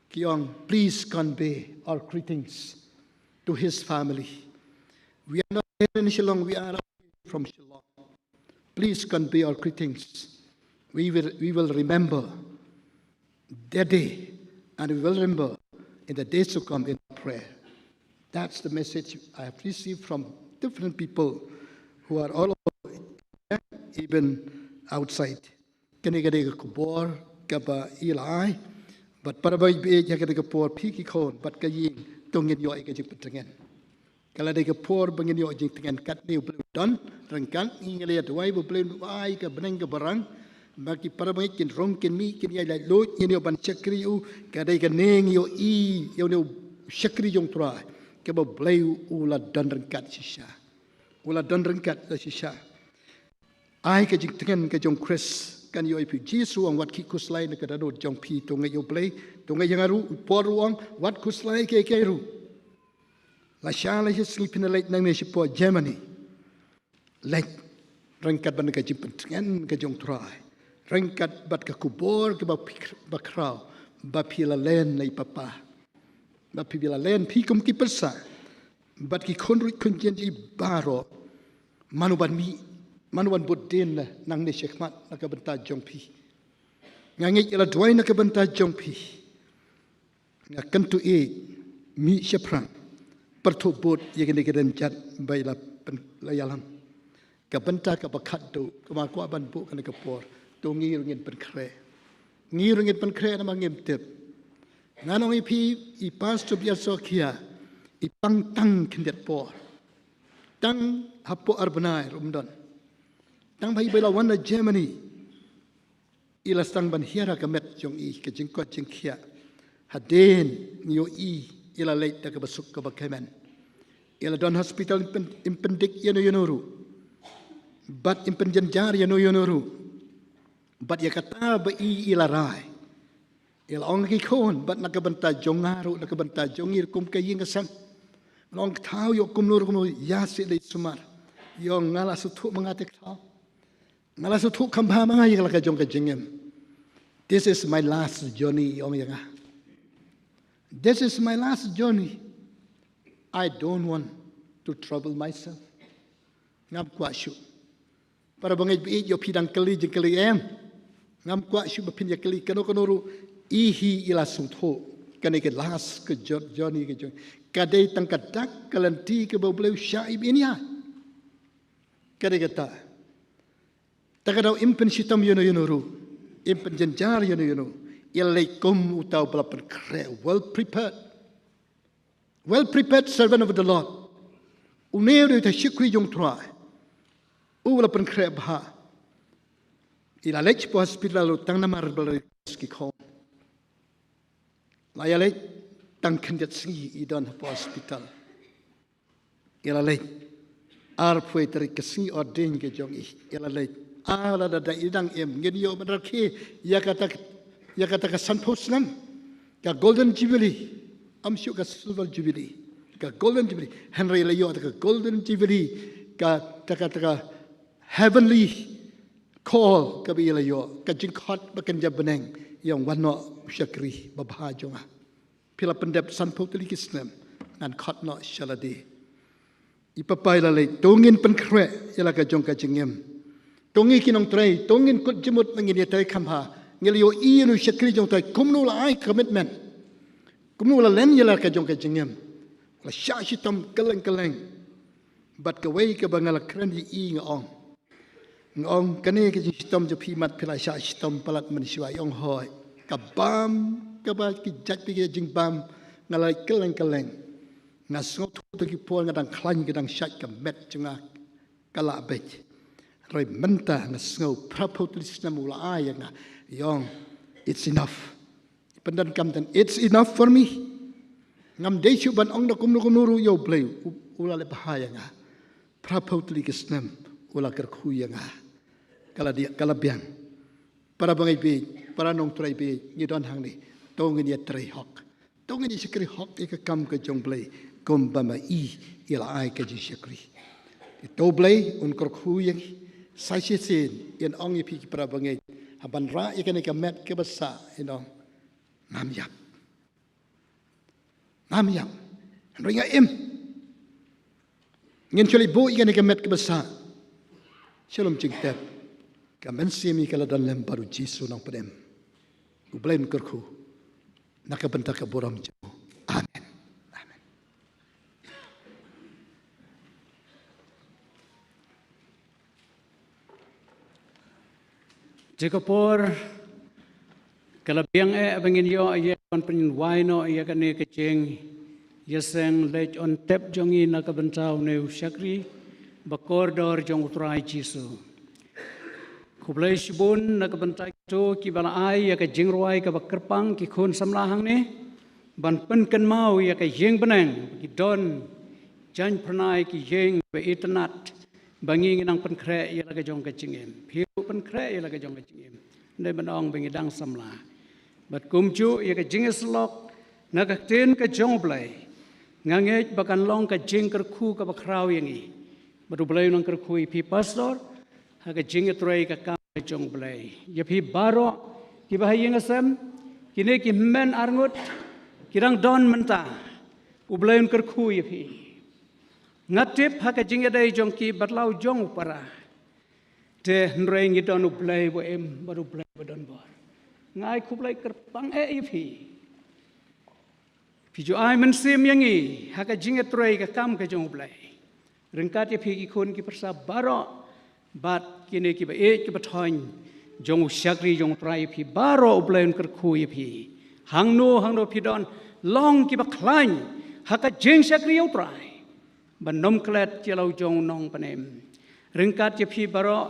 Ki ong, Please convey our greetings to his family. We are not here in Shillong, we are from Shillong. Please convey our greetings. We will, we will remember that day, and we will remember in the days to come in prayer. That's the message I have received from different people who are all over, even outside. Kane ka dei ka khubor kaba i la ai bad para bangeit, ïa kane ka por, phi ki khun bad ka ïing, to ngin ïoh ïa ka jingpyntngen. Ka la dei ka por ba ngin ïoh jingtngen. Katne U Blei u don ryngkat, ngi la ïa duwai ba U Blei un ai ka bneng kaba rang ba ki para bangeit kin rung kin mih, kin ïai laitluid, ngin ïoh ban shakri ïa u. Ka dei kane ngi ïohi ïa une u shakri jong U Trai kaba U Blei u la don ryngkat shisha. U la don ryngkat shisha. Ai ka jingtngen ka jong U Khrist. Kan ïohi phi, U Jisu u ong, wat khih khuslai na ka dohnud jong phi, to ngeit ïa U Blei, to ngeit ïa nga ruh. U Paul ruh u ong, wat khuslai kiei kiei ruh. Lashai lashisngi phin leit nangne shapoh Germany, leit ryngkat bad ka jingpyntngen ka jong U Trai. ryngkat bad ka khubor kaba phi-, ba khraw ba phi la len na i Papa. Ba phi la len phi kum ki pyrsa bad ki khun ruh khun jong i baroh. Mano ban mih, mano ban bud dien na nangne shakhmat na ka bynta jong phi. Nga ngeit ïa la duwai na ka bynta jong phi. Nga kyntu ïa, mih shaphrang, pyrthuh bud ïa kane ka kren jat ba i la pyn-, la ïalam. Ka bynta kaba khatduh kaba nga kwah ban buh kane ka por, to ngi ruh ngin pynkhreh. Ngi ruh ngin pynkhreh namar ngim tip. Ngan ong ïa phi, i Pastor Biasokia i pang tang khyndiat por. Tang hapoh ar bnai ruh ym don. Tang ba i ba i la wan na Germany, i la sdang ban hiar ha ka met jong i, ka jingkoit jingkhiah. Hadien ngi ïohi i la leit da kaba suk kaba kmen. I la don hospital, im pyn-, im pyndik ïano ïano ruh, bad im pynjynjar ïano ïano ruh. Bad ïa kata ba i, i la rai, i la ong ki khun, bad na ka bynta jong nga ruh, na ka bynta jong ngi ruh kum ka ïing ka sem. Long thaw ïoh kumno ruh kumno, ïa sih leit sumar. Ïa nga la sngewthuh ma nga te thaw. Nga la sngewthuh kham bha ma nga ïa la ka jong ka jingim. This is my last journey, ong ïa nga. This is my last journey. I don't want to trouble myself. Ngam kwah shuh. Para bangeit, bangeit, ïoh phi dang kylli jingkylli em. Ngam kwah shuh ba phin ïa kylli kano kano ruh, i hi i la sngewthuh. Kane ka last ka jour-, journey ka jong. Ka dei tang ka dak ka lynti kaba U Blei u shah ïa i. Ka dei kata. Ta ka daw im pynshitom ïano ïano ruh, im pynjynjar ïano ïano. I la leit kum uta uba la pynkhreh, well prepared. Well prepared servant of the Lord. Une u dei uta u shakri jong U Trai uba la pynkhreh bha. I la leit shapoh hospital ruh tang namar ba la request ki khun. La ïa leit tang khyndiat sngi i don hapoh hospital. I la leit. Arphew tarik ka sngi ordain ka jong i. I la leit. Ah, lada da i dang im, ngin ïoh ban rakhe ïa kata, ïa kata ka sanphew snem ka Golden Jubilee. Ym shuh ka Silver Jubilee, ka Golden Jubilee. Hynrei la ïoh ta ka Golden Jubilee, kata ka, ta ka heavenly call kaba i la ïoh, ka jingkhot ba kynja bneng, ïa ong, wan noh u shakri babha jong nga. Phi la pyndep sanphew tylli ki snem, ngan khot noh sha lade. I Papa i la leit, to ngin pynkhreh ïa la ka jong ka jingim. To ngi ki nongtrei, to ngin kut jingmut ba ngin ïatrei kham bha. Ngi la ïohi ïa une u shakri jong U Trai kumno u la ai commitment, kumno u la len ïa la ka jong ka jingim. U la shah shitom kylleng kylleng. Bad kawei kaba nga la kren ïa i, nga ong, nga ong, kane ka jingshitom jong phi, mat phi la shah shitom palat mynshuwa? I ong, hooid. Ka bam, kaba ki jait phi ka jingbam, nga la leit kylleng kylleng. Nga sngewthuh ta ki por nga dang khlaiñ, ka dang shait ka met jong nga, ka la beit. Hynrei mynta nga sngew phraphew tylli snem u la ai ïa nga. I ong, it's enough. Pyndonkam tang, it's enough for me. Ngam dei shuh ban ong da kumno kumno ruh, ïa U Blei u, u la leh bha ïa nga. Phraphew tylli ki snem u la kyrkhu ïa nga. Ka la dei, ka la biang. Para bangeit baieit, para nongtrei baieit, ngi don hangne. To ngin ïatrei hok. To ngin ïashakri hok ïa ka kam ka jong U Blei, kumba ma i i la ai ka jingshakri. To U Blei un kyrkhu ïa ngi. Sa shisien, yn ong ïa phi ki para bangeit, ha ban rah ïa kane ka met kaba sah, yn ong, ngam ïap. Ngam ïap. Hynrei nga im. Ngin shu leit buh ïa kane ka met kaba sah. Shalom jingtep. Ka mynsiem i ka la don lem bad U Jisu Nongpynim. U Blei un kyrkhu na ka bynta ka burom jong u. Amen. Amen. Te ka por ka la biang eh ba ngin ïoh ïa ka ban pynwai noh ïa kane ka jingïaseng leit on tep jong ngi na ka bynta une u shakri ba kordor jong U Trai Jisu. Khublei shibun na ka bynta kito kiba la ai ïa ka jingrwai kaba kyrpang, ki khun samla hangne, ban pynkynmaw ïa ka ïing bneng, ki don jaiñ phyrnai, ki ïing ba itynnad, ba ngi ngi nang pynkhreh ïa la ka jong ka jingim. Phi ruh pynkhreh ïa la ka jong ka jingim. Ym dei ban ong ba ngi dang samla. Bad kumjuh ïa ka jingïasyllok na ka ktien ka jong U Blei, nga ngeit ba kan long ka jingkyrkhu kaba khraw ïa ngi. Bad U Blei un nang kyrkhu ïa phi pastor ha ka jingïatrei ka kam ka jong U Blei. Ïa phi baroh kiba ha ïing ha sem, kine ki hynmen arngut ki dang don mynta. U Blei un kyrkhu ïa phi. Nga tip ha ka jingïadei jong ki bad la u jong u para. Te hynrei ngi don U Blei ba im bad U Blei ba don bor. Nga ai khublei kyrpang eh ïa phi. Phi ju ai mynsiem ïa ngi ha ka jingïatrei ka kam ka jong U Blei. Ryngkat ïa phi ki khun ki pyrsa baroh bad kine kiba ïeit kiba thoiñ jong u shakri jong U Trai, ïa phi baroh U Blei un kyrkhu ïa phi. Hangno hangno phi don, long kiba khlaiñ ha ka jingshakri ïa U Trai. Ban ym klet ïa la u jong u nongpynim. Ryngkat ïa phi baroh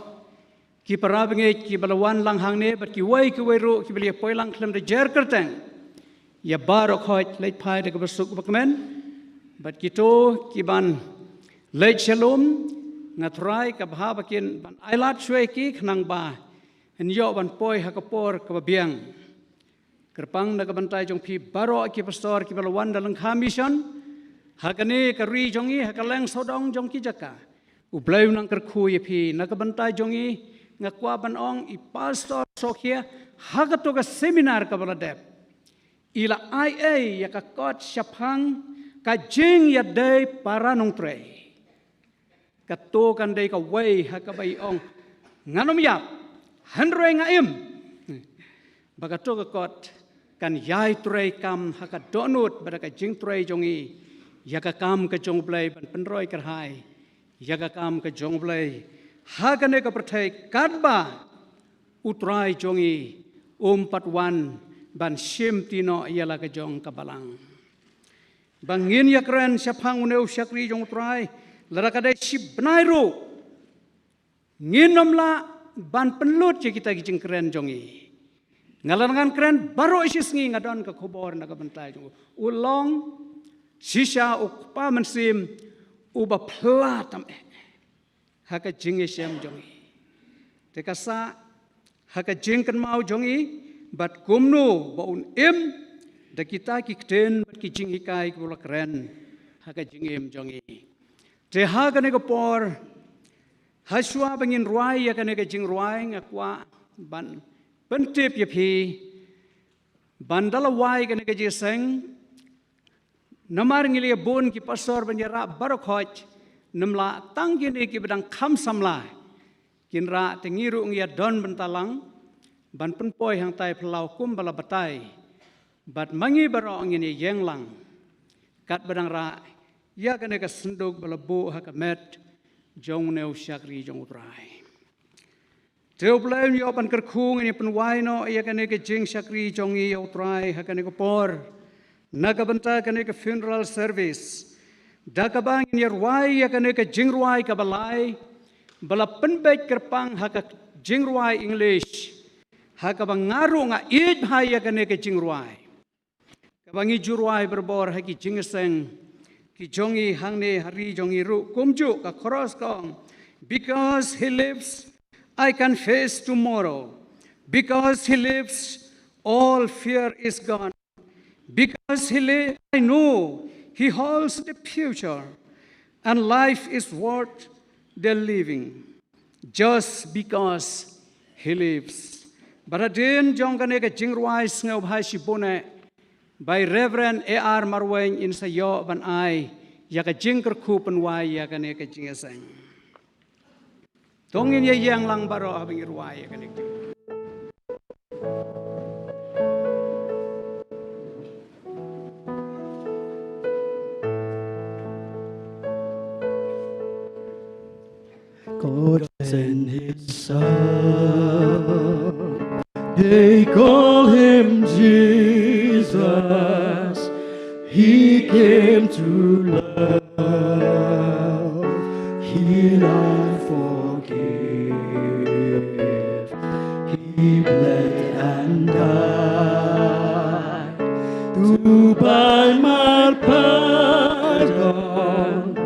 ki para bangeit kiba la wan lang hangne bad kiwei kiwei ruh kiba la ïa poi lang khlem da jer kyrteng. Ïa baroh khoit leit phai da kaba suk ba kmen. Bad kito kiban leit sha lum, nga thrai ka bha ba kin ban ailad shuwa ïa ki khnang ba yn ïoh ban poi ha ka por kaba biang. Kyrpang na ka bynta jong phi baroh ki pastor kiba la wan da lyngkha mission ha kane ka ri jong ngi, ha ka leng sawdong jong ki jaka. U Blei un nang kyrkhu ïa phi. Na ka bynta jong ngi, nga kwah ban ong, i Pastor Sokhia, ha kato ka seminar kaba la dep, i la ai ei ïa ka kot shaphang ka jingïadei para nongtrei. Kato kan dei kawei ha kaba i ong, ngan ym ïap, hynrei nga im. Ba kato ka kot kan ïai trei kam ha ka dohnud bad ha ka jingtrei jong i ïa ka kam ka jong U Blei, ban pynroi kyrhai ïa ka kam ka jong U Blei ha kane ka pyrthei, katba U Trai jong i um pat wan ban shimti noh ïa la ka jong ka balang. Ba ngin ïakren shaphang une u shakri jong U Trai, lada ka dei shi bnai ruh, ngin ym lah ban pynlut ïa kita ki jingkren jong i. Nga la ngan kren baroh shi sngi, nga don ka khubor na ka bynta jong u. U long shisha u kpa mynsiem uba phylla tam eh ha ka jingïashem jong i. Te ka sah ha ka jingkynmaw jong i, bad kumno ba un im da kita ki ktien bad ki jinghikai kiba la kren ha ka jingim jong i. Te ha kane ka por, ha shuwa ba ngin rwai ïa kane ka jingrwai, nga kwah ban pyntip ïa phi ban da la wai kane ka jingïaseng, namar ngi la ïa bun ki pastor ban ïarap baroh khoit, ym lah tang kine kiba dang kham samla kin rah, te ngi ruh ngi ïa don bynta lang ban pynpoi hangtai phyllaw kumba la batai. Bad ma ngi baroh ngin ïa ïeng lang katba dang rah ïa kane ka synduk ba la buh ha ka met jong une u shakri jong U Trai. Te U Blei un ïoh ban kyrkhu. Ngin ïa pynwai noh ïa kane ka jingshakri jong ngi ïa U Trai ha kane ka por, na ka bynta kane ka funeral service, da kaba ngin ïa rwai ïa kane ka jingrwai kaba lai, ba la pynbeit kyrpang ha ka jingrwai English, ha kaba nga ruh nga ïeit bha ïa kane ka jingrwai. Kaba ngi ju rwai barabor ha ki jingïaseng ki jong ngi hangne ha ri jong ngi ruh, kumjuh ka chorus ka ong, "Because he lives, I can face tomorrow. Because he lives, all fear is gone. Because he lives, I know he holds the future. And life is worth the living, just because he lives." Bad hadien jong kane ka jingrwai sngewbha shibun eh, bai Reverend A R Marwein in sa ïoh ban ai ïa ka jingkyrkhu pynwai ïa kane ka jingïaseng. To ngin ïa ïeng lang baroh haba ngi rwai ïa kane ka jingkyrkhu. God sent his son. They call him Jesus. He came to love. He loved, forgive. He bled and died to buy my pardon.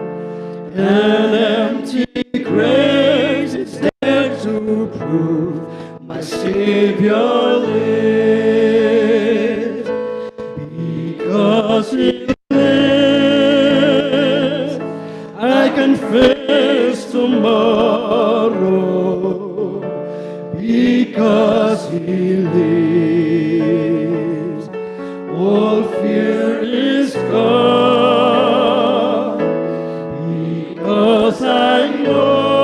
An empty grave is there to prove my Savior lives. Because he lives, I can face tomorrow. fear is gone, because I know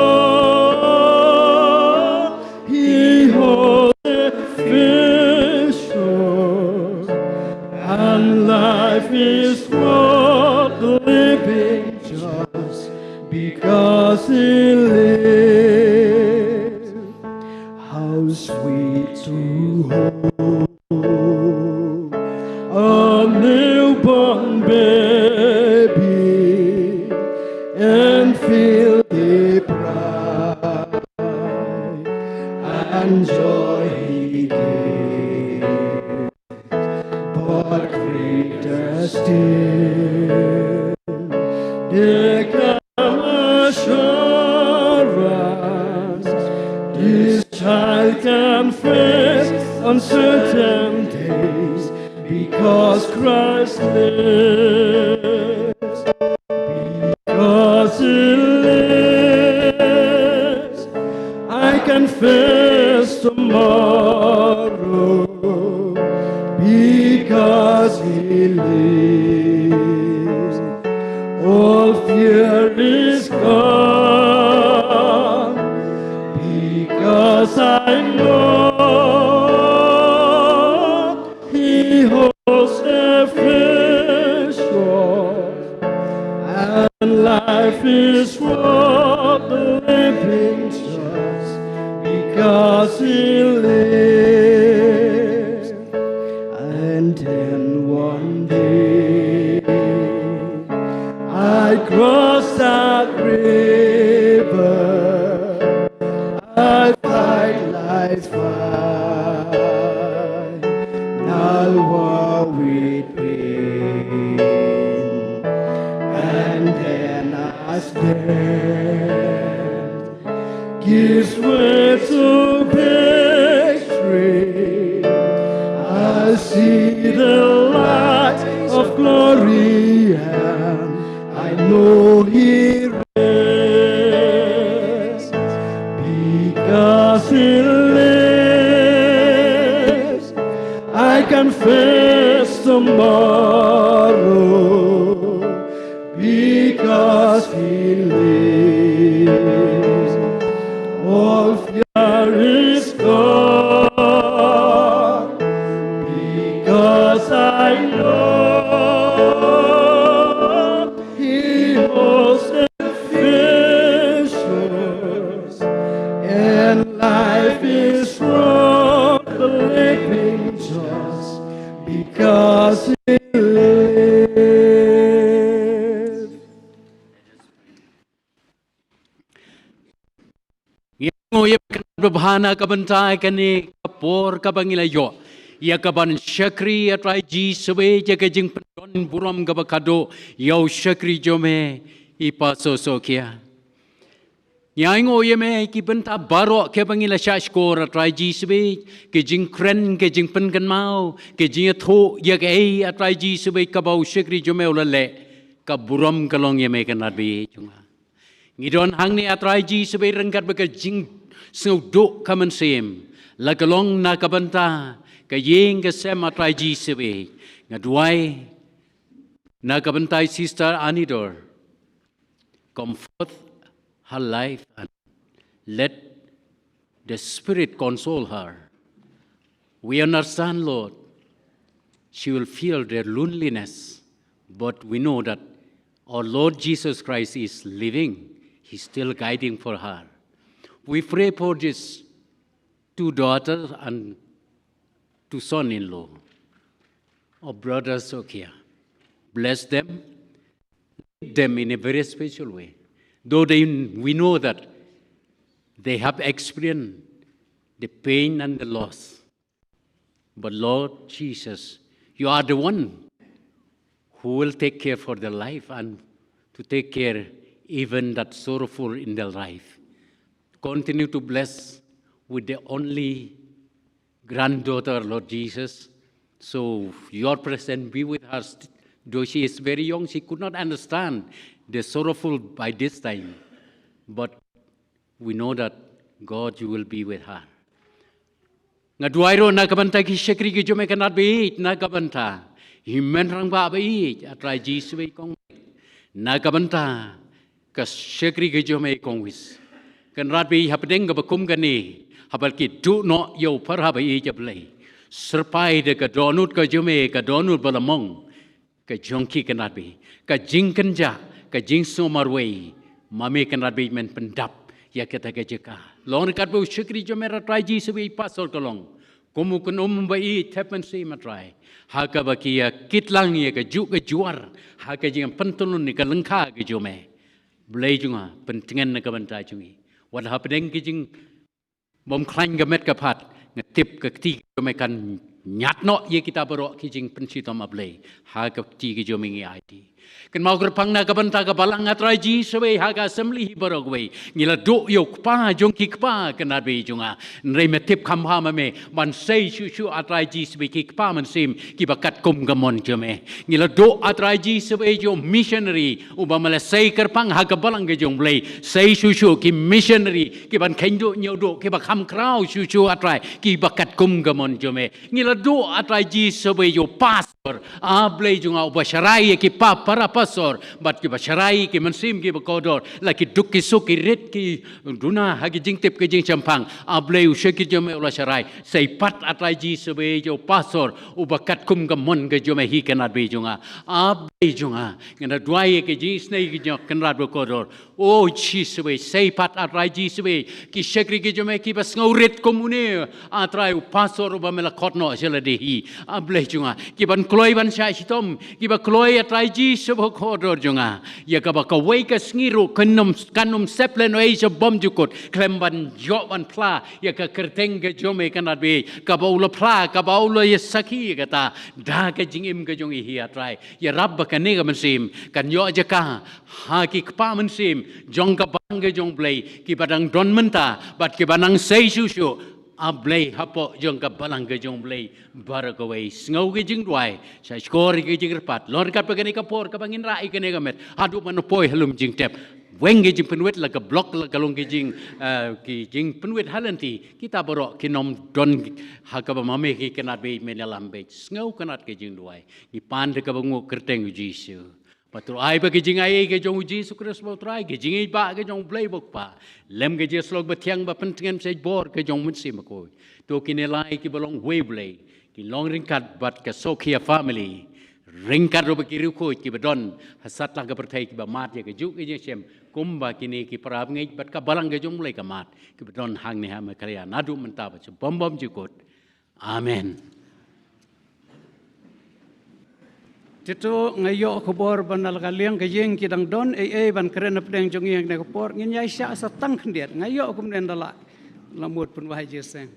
He holds the finished work, and life is worth living just because He lives. How sweet to hold a newborn baby and feel the pride and joy He gives. But greater still, the calm assurance this child can face uncertain days, because Christ lives. Because He lives, I can face tomorrow. Because He lives, all fear is gone. Because I know He holds the finished work, and life is worth living just because He lives. And then one day I cross that river, I fight life's fight, now war with pain, and then I stand, gives way to victory. I see the light of glory, and I know He reigns. Because He lives, I can face tomorrow. Because He lives, all fear is gone. Because I know He holds the finished work, and life is worth living just because He lives. Ngi ainguh ïa me kynrad babha na ka bynta kane ka por kaba ngi la ïoh ïa kaban shakri, A Trai Jisu, ïa ka jingpyndonburom kaba khadduh ïa u shakri jong me, i Pastor Sokia. Ngi ainguh ïa me ki bynta baroh kiba ngi la shah shkor, A Trai Jisu, ki jingkren, ki jingpynkynmaw, ki jingïathuh ïa kaei, A Trai Jisu, kaba u shakri jong me u la leh. Ka burom ka long ïa me kynrad ba ïeit jong nga. Ngi don hangne, A Trai Jisu, ryngkat bad ka jingsngewdon ka mynsiem, la ka long na ka bynta ka ïing ka sem, A Trai Jisu. Nga duwai na ka bynta i Sister Anidor. Comfort her life and let the Spirit console her. We understand, Lord, she will feel their loneliness, but we know that our Lord Jesus Christ is living. He's still guiding for her. We pray for these two daughters and two son-in-law, our brothers Sokia. Bless them, lead them in a very special way. Though they, we know that they have experienced the pain and the loss. But Lord Jesus, you are the one who will take care for their life and to take care even that sorrowful in their life. Continue to bless with the only granddaughter, Lord Jesus. So your presence be with her. St-, though she is very young, she could not understand the sorrowful by this time. But we know that, God, you will be with her. Nga duwai ruh na ka bynta ki shakri ki jong me kynrad ba ïeit, na ka bynta Hynmen rangbah ba ïeit, A Trai Jisu ba ïeit kong, na ka bynta ka shakri ka jong me kong Wis. Kynrad ba ïeit, hapdeng kaba kum kane, haba ki duh noh ïa u para ba ïeit, A Blei, syrpai da ka dohnud ka jong me, ka dohnud ba la mong ka jong ki kynrad ba ïeit, ka jingkynjah, ka jingsngew marwei. Ma me kynrad ba ïeit men pyndap ïa kata ka jaka. Long ryngkat bad u shakri jong me, A Trai Jisu ba ïeit, pastor, ka long kum u kynum ba ïeit, thep mynsiem, A Trai, ha kaba ki ïa kit lang ïa kajuh kajuar ha ka jingpyntyllun ïa ka lyngkha ka jong me. Blei jong nga, pyntngen na ka bynta jong ngi. Wat hapdeng ki jingbym khlaiñ ka met ka phad, nga tip ka kti ka jong me kan ñiad noh ïa kita baroh ki jingpynshitom, A Blei, ha ka kti ka jong me ngi aiti. Kynmaw kyrpang na ka bynta ka balang, A Trai Jisu ba ïeit, ha ka assembly hi baroh kawei. Ngi la duh ïa u kpa jong ki kpa, kynrad ba ïeit jong nga. Hynrei me tip kham bha ma me ban sei shuh shuh, A Trai Jisu ba ïeit, ki kpa mynsiem kiba katkum ka mon jong me. Ngi la duh, A Trai Jisu ba ïeit, ïa u missionary uba me la sei kyrpang ha ka balang ka jong U Blei. Sei shuh shuh ki missionary kiban kheiñ duh ñiew duh, kiba kham khraw shuh shuh, A Trai, kiba katkum ka mon jong me. Ngi la duh, A Trai Jisu ba ïeit, ïa u pastor, A Blei jong nga, uba sharai ïa ki pa para pastor bad kiba sharai ïa ki mynsiem kiba kordor, la ki duk ki suk, ki rit ki duna ha ki jingtip ki jingshemphang. A Blei, u shakri jong me u la sharai. Sei pat, A Trai Jisu ba ïeit, ïa u pastor uba katkum ka mon ka jong me hi, kynrad ba ïeit jong nga. A Blei jong nga, ngan da duwai ïa ki jingisynei ki jong kynrad ba kordor. O Jisu ba ïeit, sei pat, A Trai Jisu ba ïeit, ki shakri ki jong me kiba sngew rit kum une, A Trai, u pastor uba me la khot noh sha lade hi. A Blei jong nga, kiban kloi ban shah shitom, kiba kloi, A Trai Jisu ba kordor jong nga, ïa kaba kawei ka sngi ruh kan ym, kan ym sep lehnohei sha bymjukut khlem ban ïoh ban phla ïa ka kyrteng ka jong me, kynrad ba ïeit, kaba u la phla, kaba u la ïa sakhi ïa kata da ka jingim ka jong i hi, A Trai. Ïarap ba kane ka mynsiem kan ïoh jaka ha ki kpa mynsiem jong ka balang ka jong U Blei, kiba dang don mynta bad kiba nang sei shuh shuh, A Blei, hapoh jong ka balang ka jong U Blei baroh kawei. Sngew ki jingduwai, sa shkor ki jingkyrpad. Long ryngkat bad kane ka por kaba ngin rah ïa kane ka met haduh ban poi ha lum jingtep. Weng ki jingpynwit, la ka block, la ka long ki jing, eh, ki jingpynwit ha lynti, kita baroh kin ym don ha kaba ma me, ki kynrad ba ïeit, men ïalam beit. Sngew kynrad ki jingduwai. Ngi pan da kaba nguh kyrteng U Jisu. Bad to ai ba ka jingaiei ka jong U Jisu Khrist ba U Trai, ka jingïeit ba ka jong U Blei ba U Kpa, lem ka jingïasyllok bathiang ba pyntngen shaei bor ka jong U Mynsiem Bakhuid, to kine lai kiba long uwei U Blei, kin long ryngkat bad ka Sokhia family, ryngkat ruh bad ki riewkhuid kiba don ha satlak ka pyrthei kiba mad ïa kajuh ka jingshem, kumba kine ki para bangeit bad ka balang ka jong U Blei ka mad, kiba don hangne ha Meghalaya naduh mynta bad sha bym bymjukut. Amen. Te to nga ïoh khubor ba na la ka liang ka ïing ki dang don ei ei ban kren hapdeng jong ngi ha kane ka por, ngin ïai shah sa tang khyndiat, nga ïoh kumne, ynda la, la mut pynwai jingïaseng.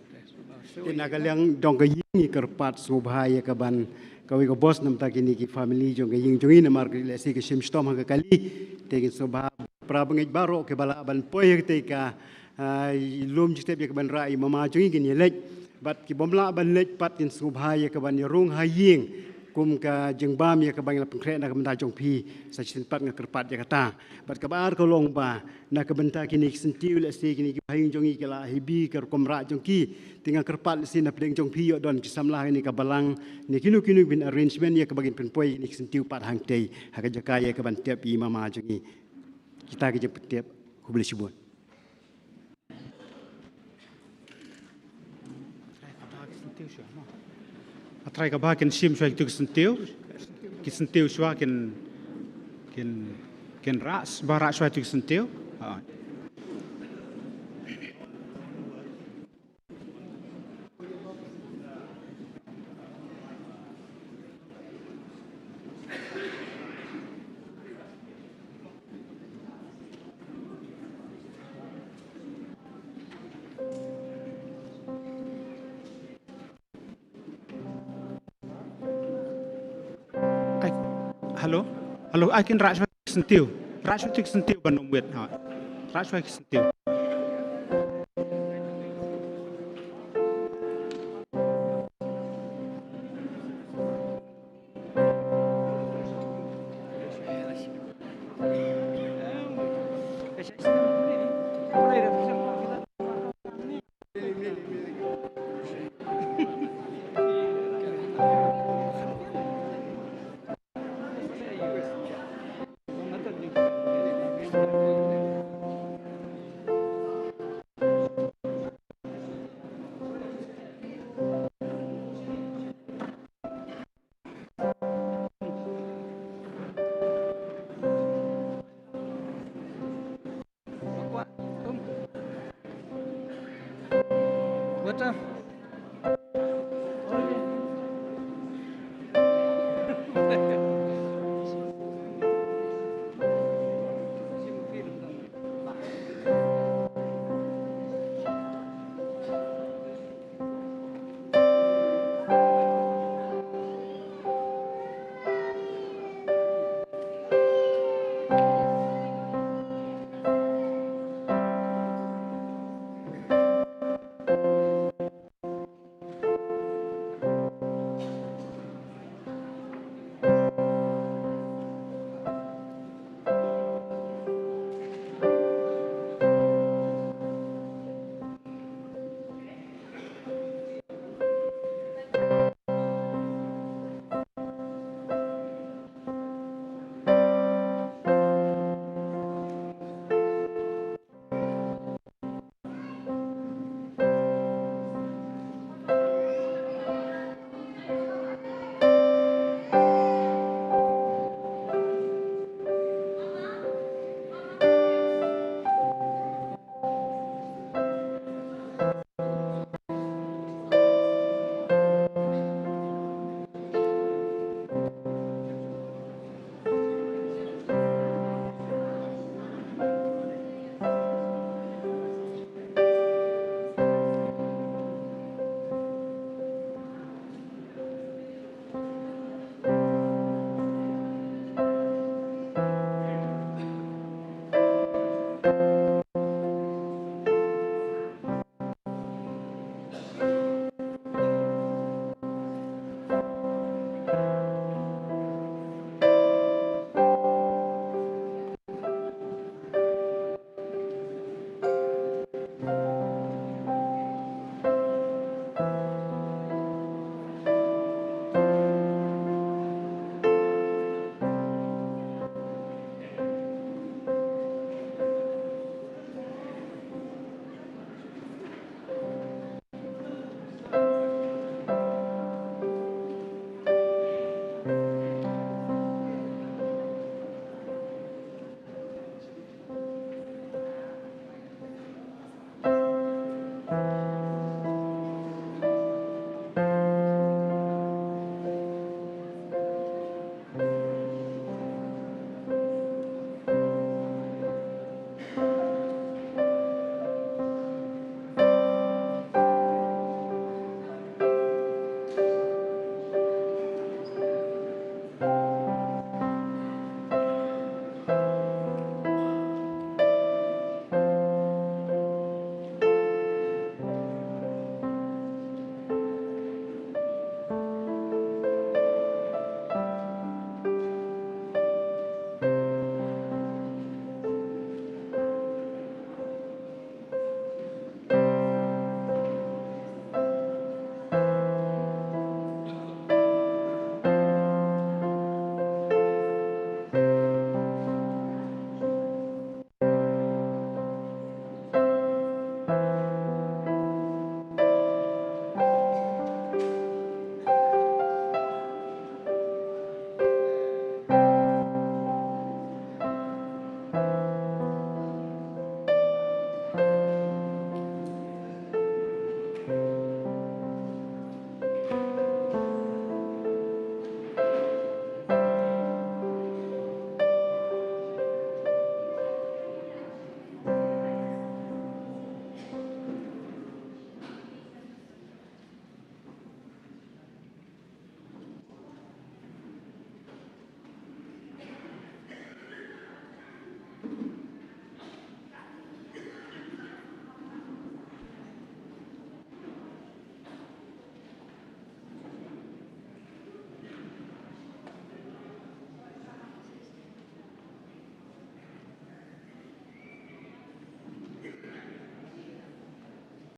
Te na ka liang jong ka ïing ngi kyrpad sngewbha ïa ka ban kawei ka bos na bynta kine ki family jong ka ïing jong ngi, namar ka lehse ka shim shitom ha ka kali. Te ngin sngewbha para bangeit baroh kiba lah ban poi ha katei ka, ah, lum jingtep ïa ka ban rah ïa i mama jong ngi, kin ïaleit. Bad ki bym lah ban leit pat, kin sngewbha ïa ka ban ïarung ha ïing kum ka jingbam ïa kaba ngi la pynkhreh na ka bynta jong phi. Sa shisien pat nga kyrpad ïa kata. Bad kaba ar ka long ba na ka bynta kine ki syntiew, lehse kine ki bahaïing jong ngi ki la hibi ka rukom rah jong ki. Te nga kyrpad lehse na pdeng jong phi ïoh don ki samla ha kane ka balang ne kino kino ki arrangement ïa kaba kin pynpoi kine ki syntiew pat hangtei ha ka jaka ïa ka ban tep ïa i mama jong ngi. Kita ki jingpyntip. Khublei shibun. A trai kaba kin shim shuwa kito ki syntiew, ki syntiew shuwa kin, kin, kin rah, ba rah shuwa kito ki syntiew. Ha. Ai, hello? Hello, ai kin rah shuwa ki syntiew. Rah shuwa ki syntiew ban ym wit. Ha. Rah shuwa ki syntiew. Sir.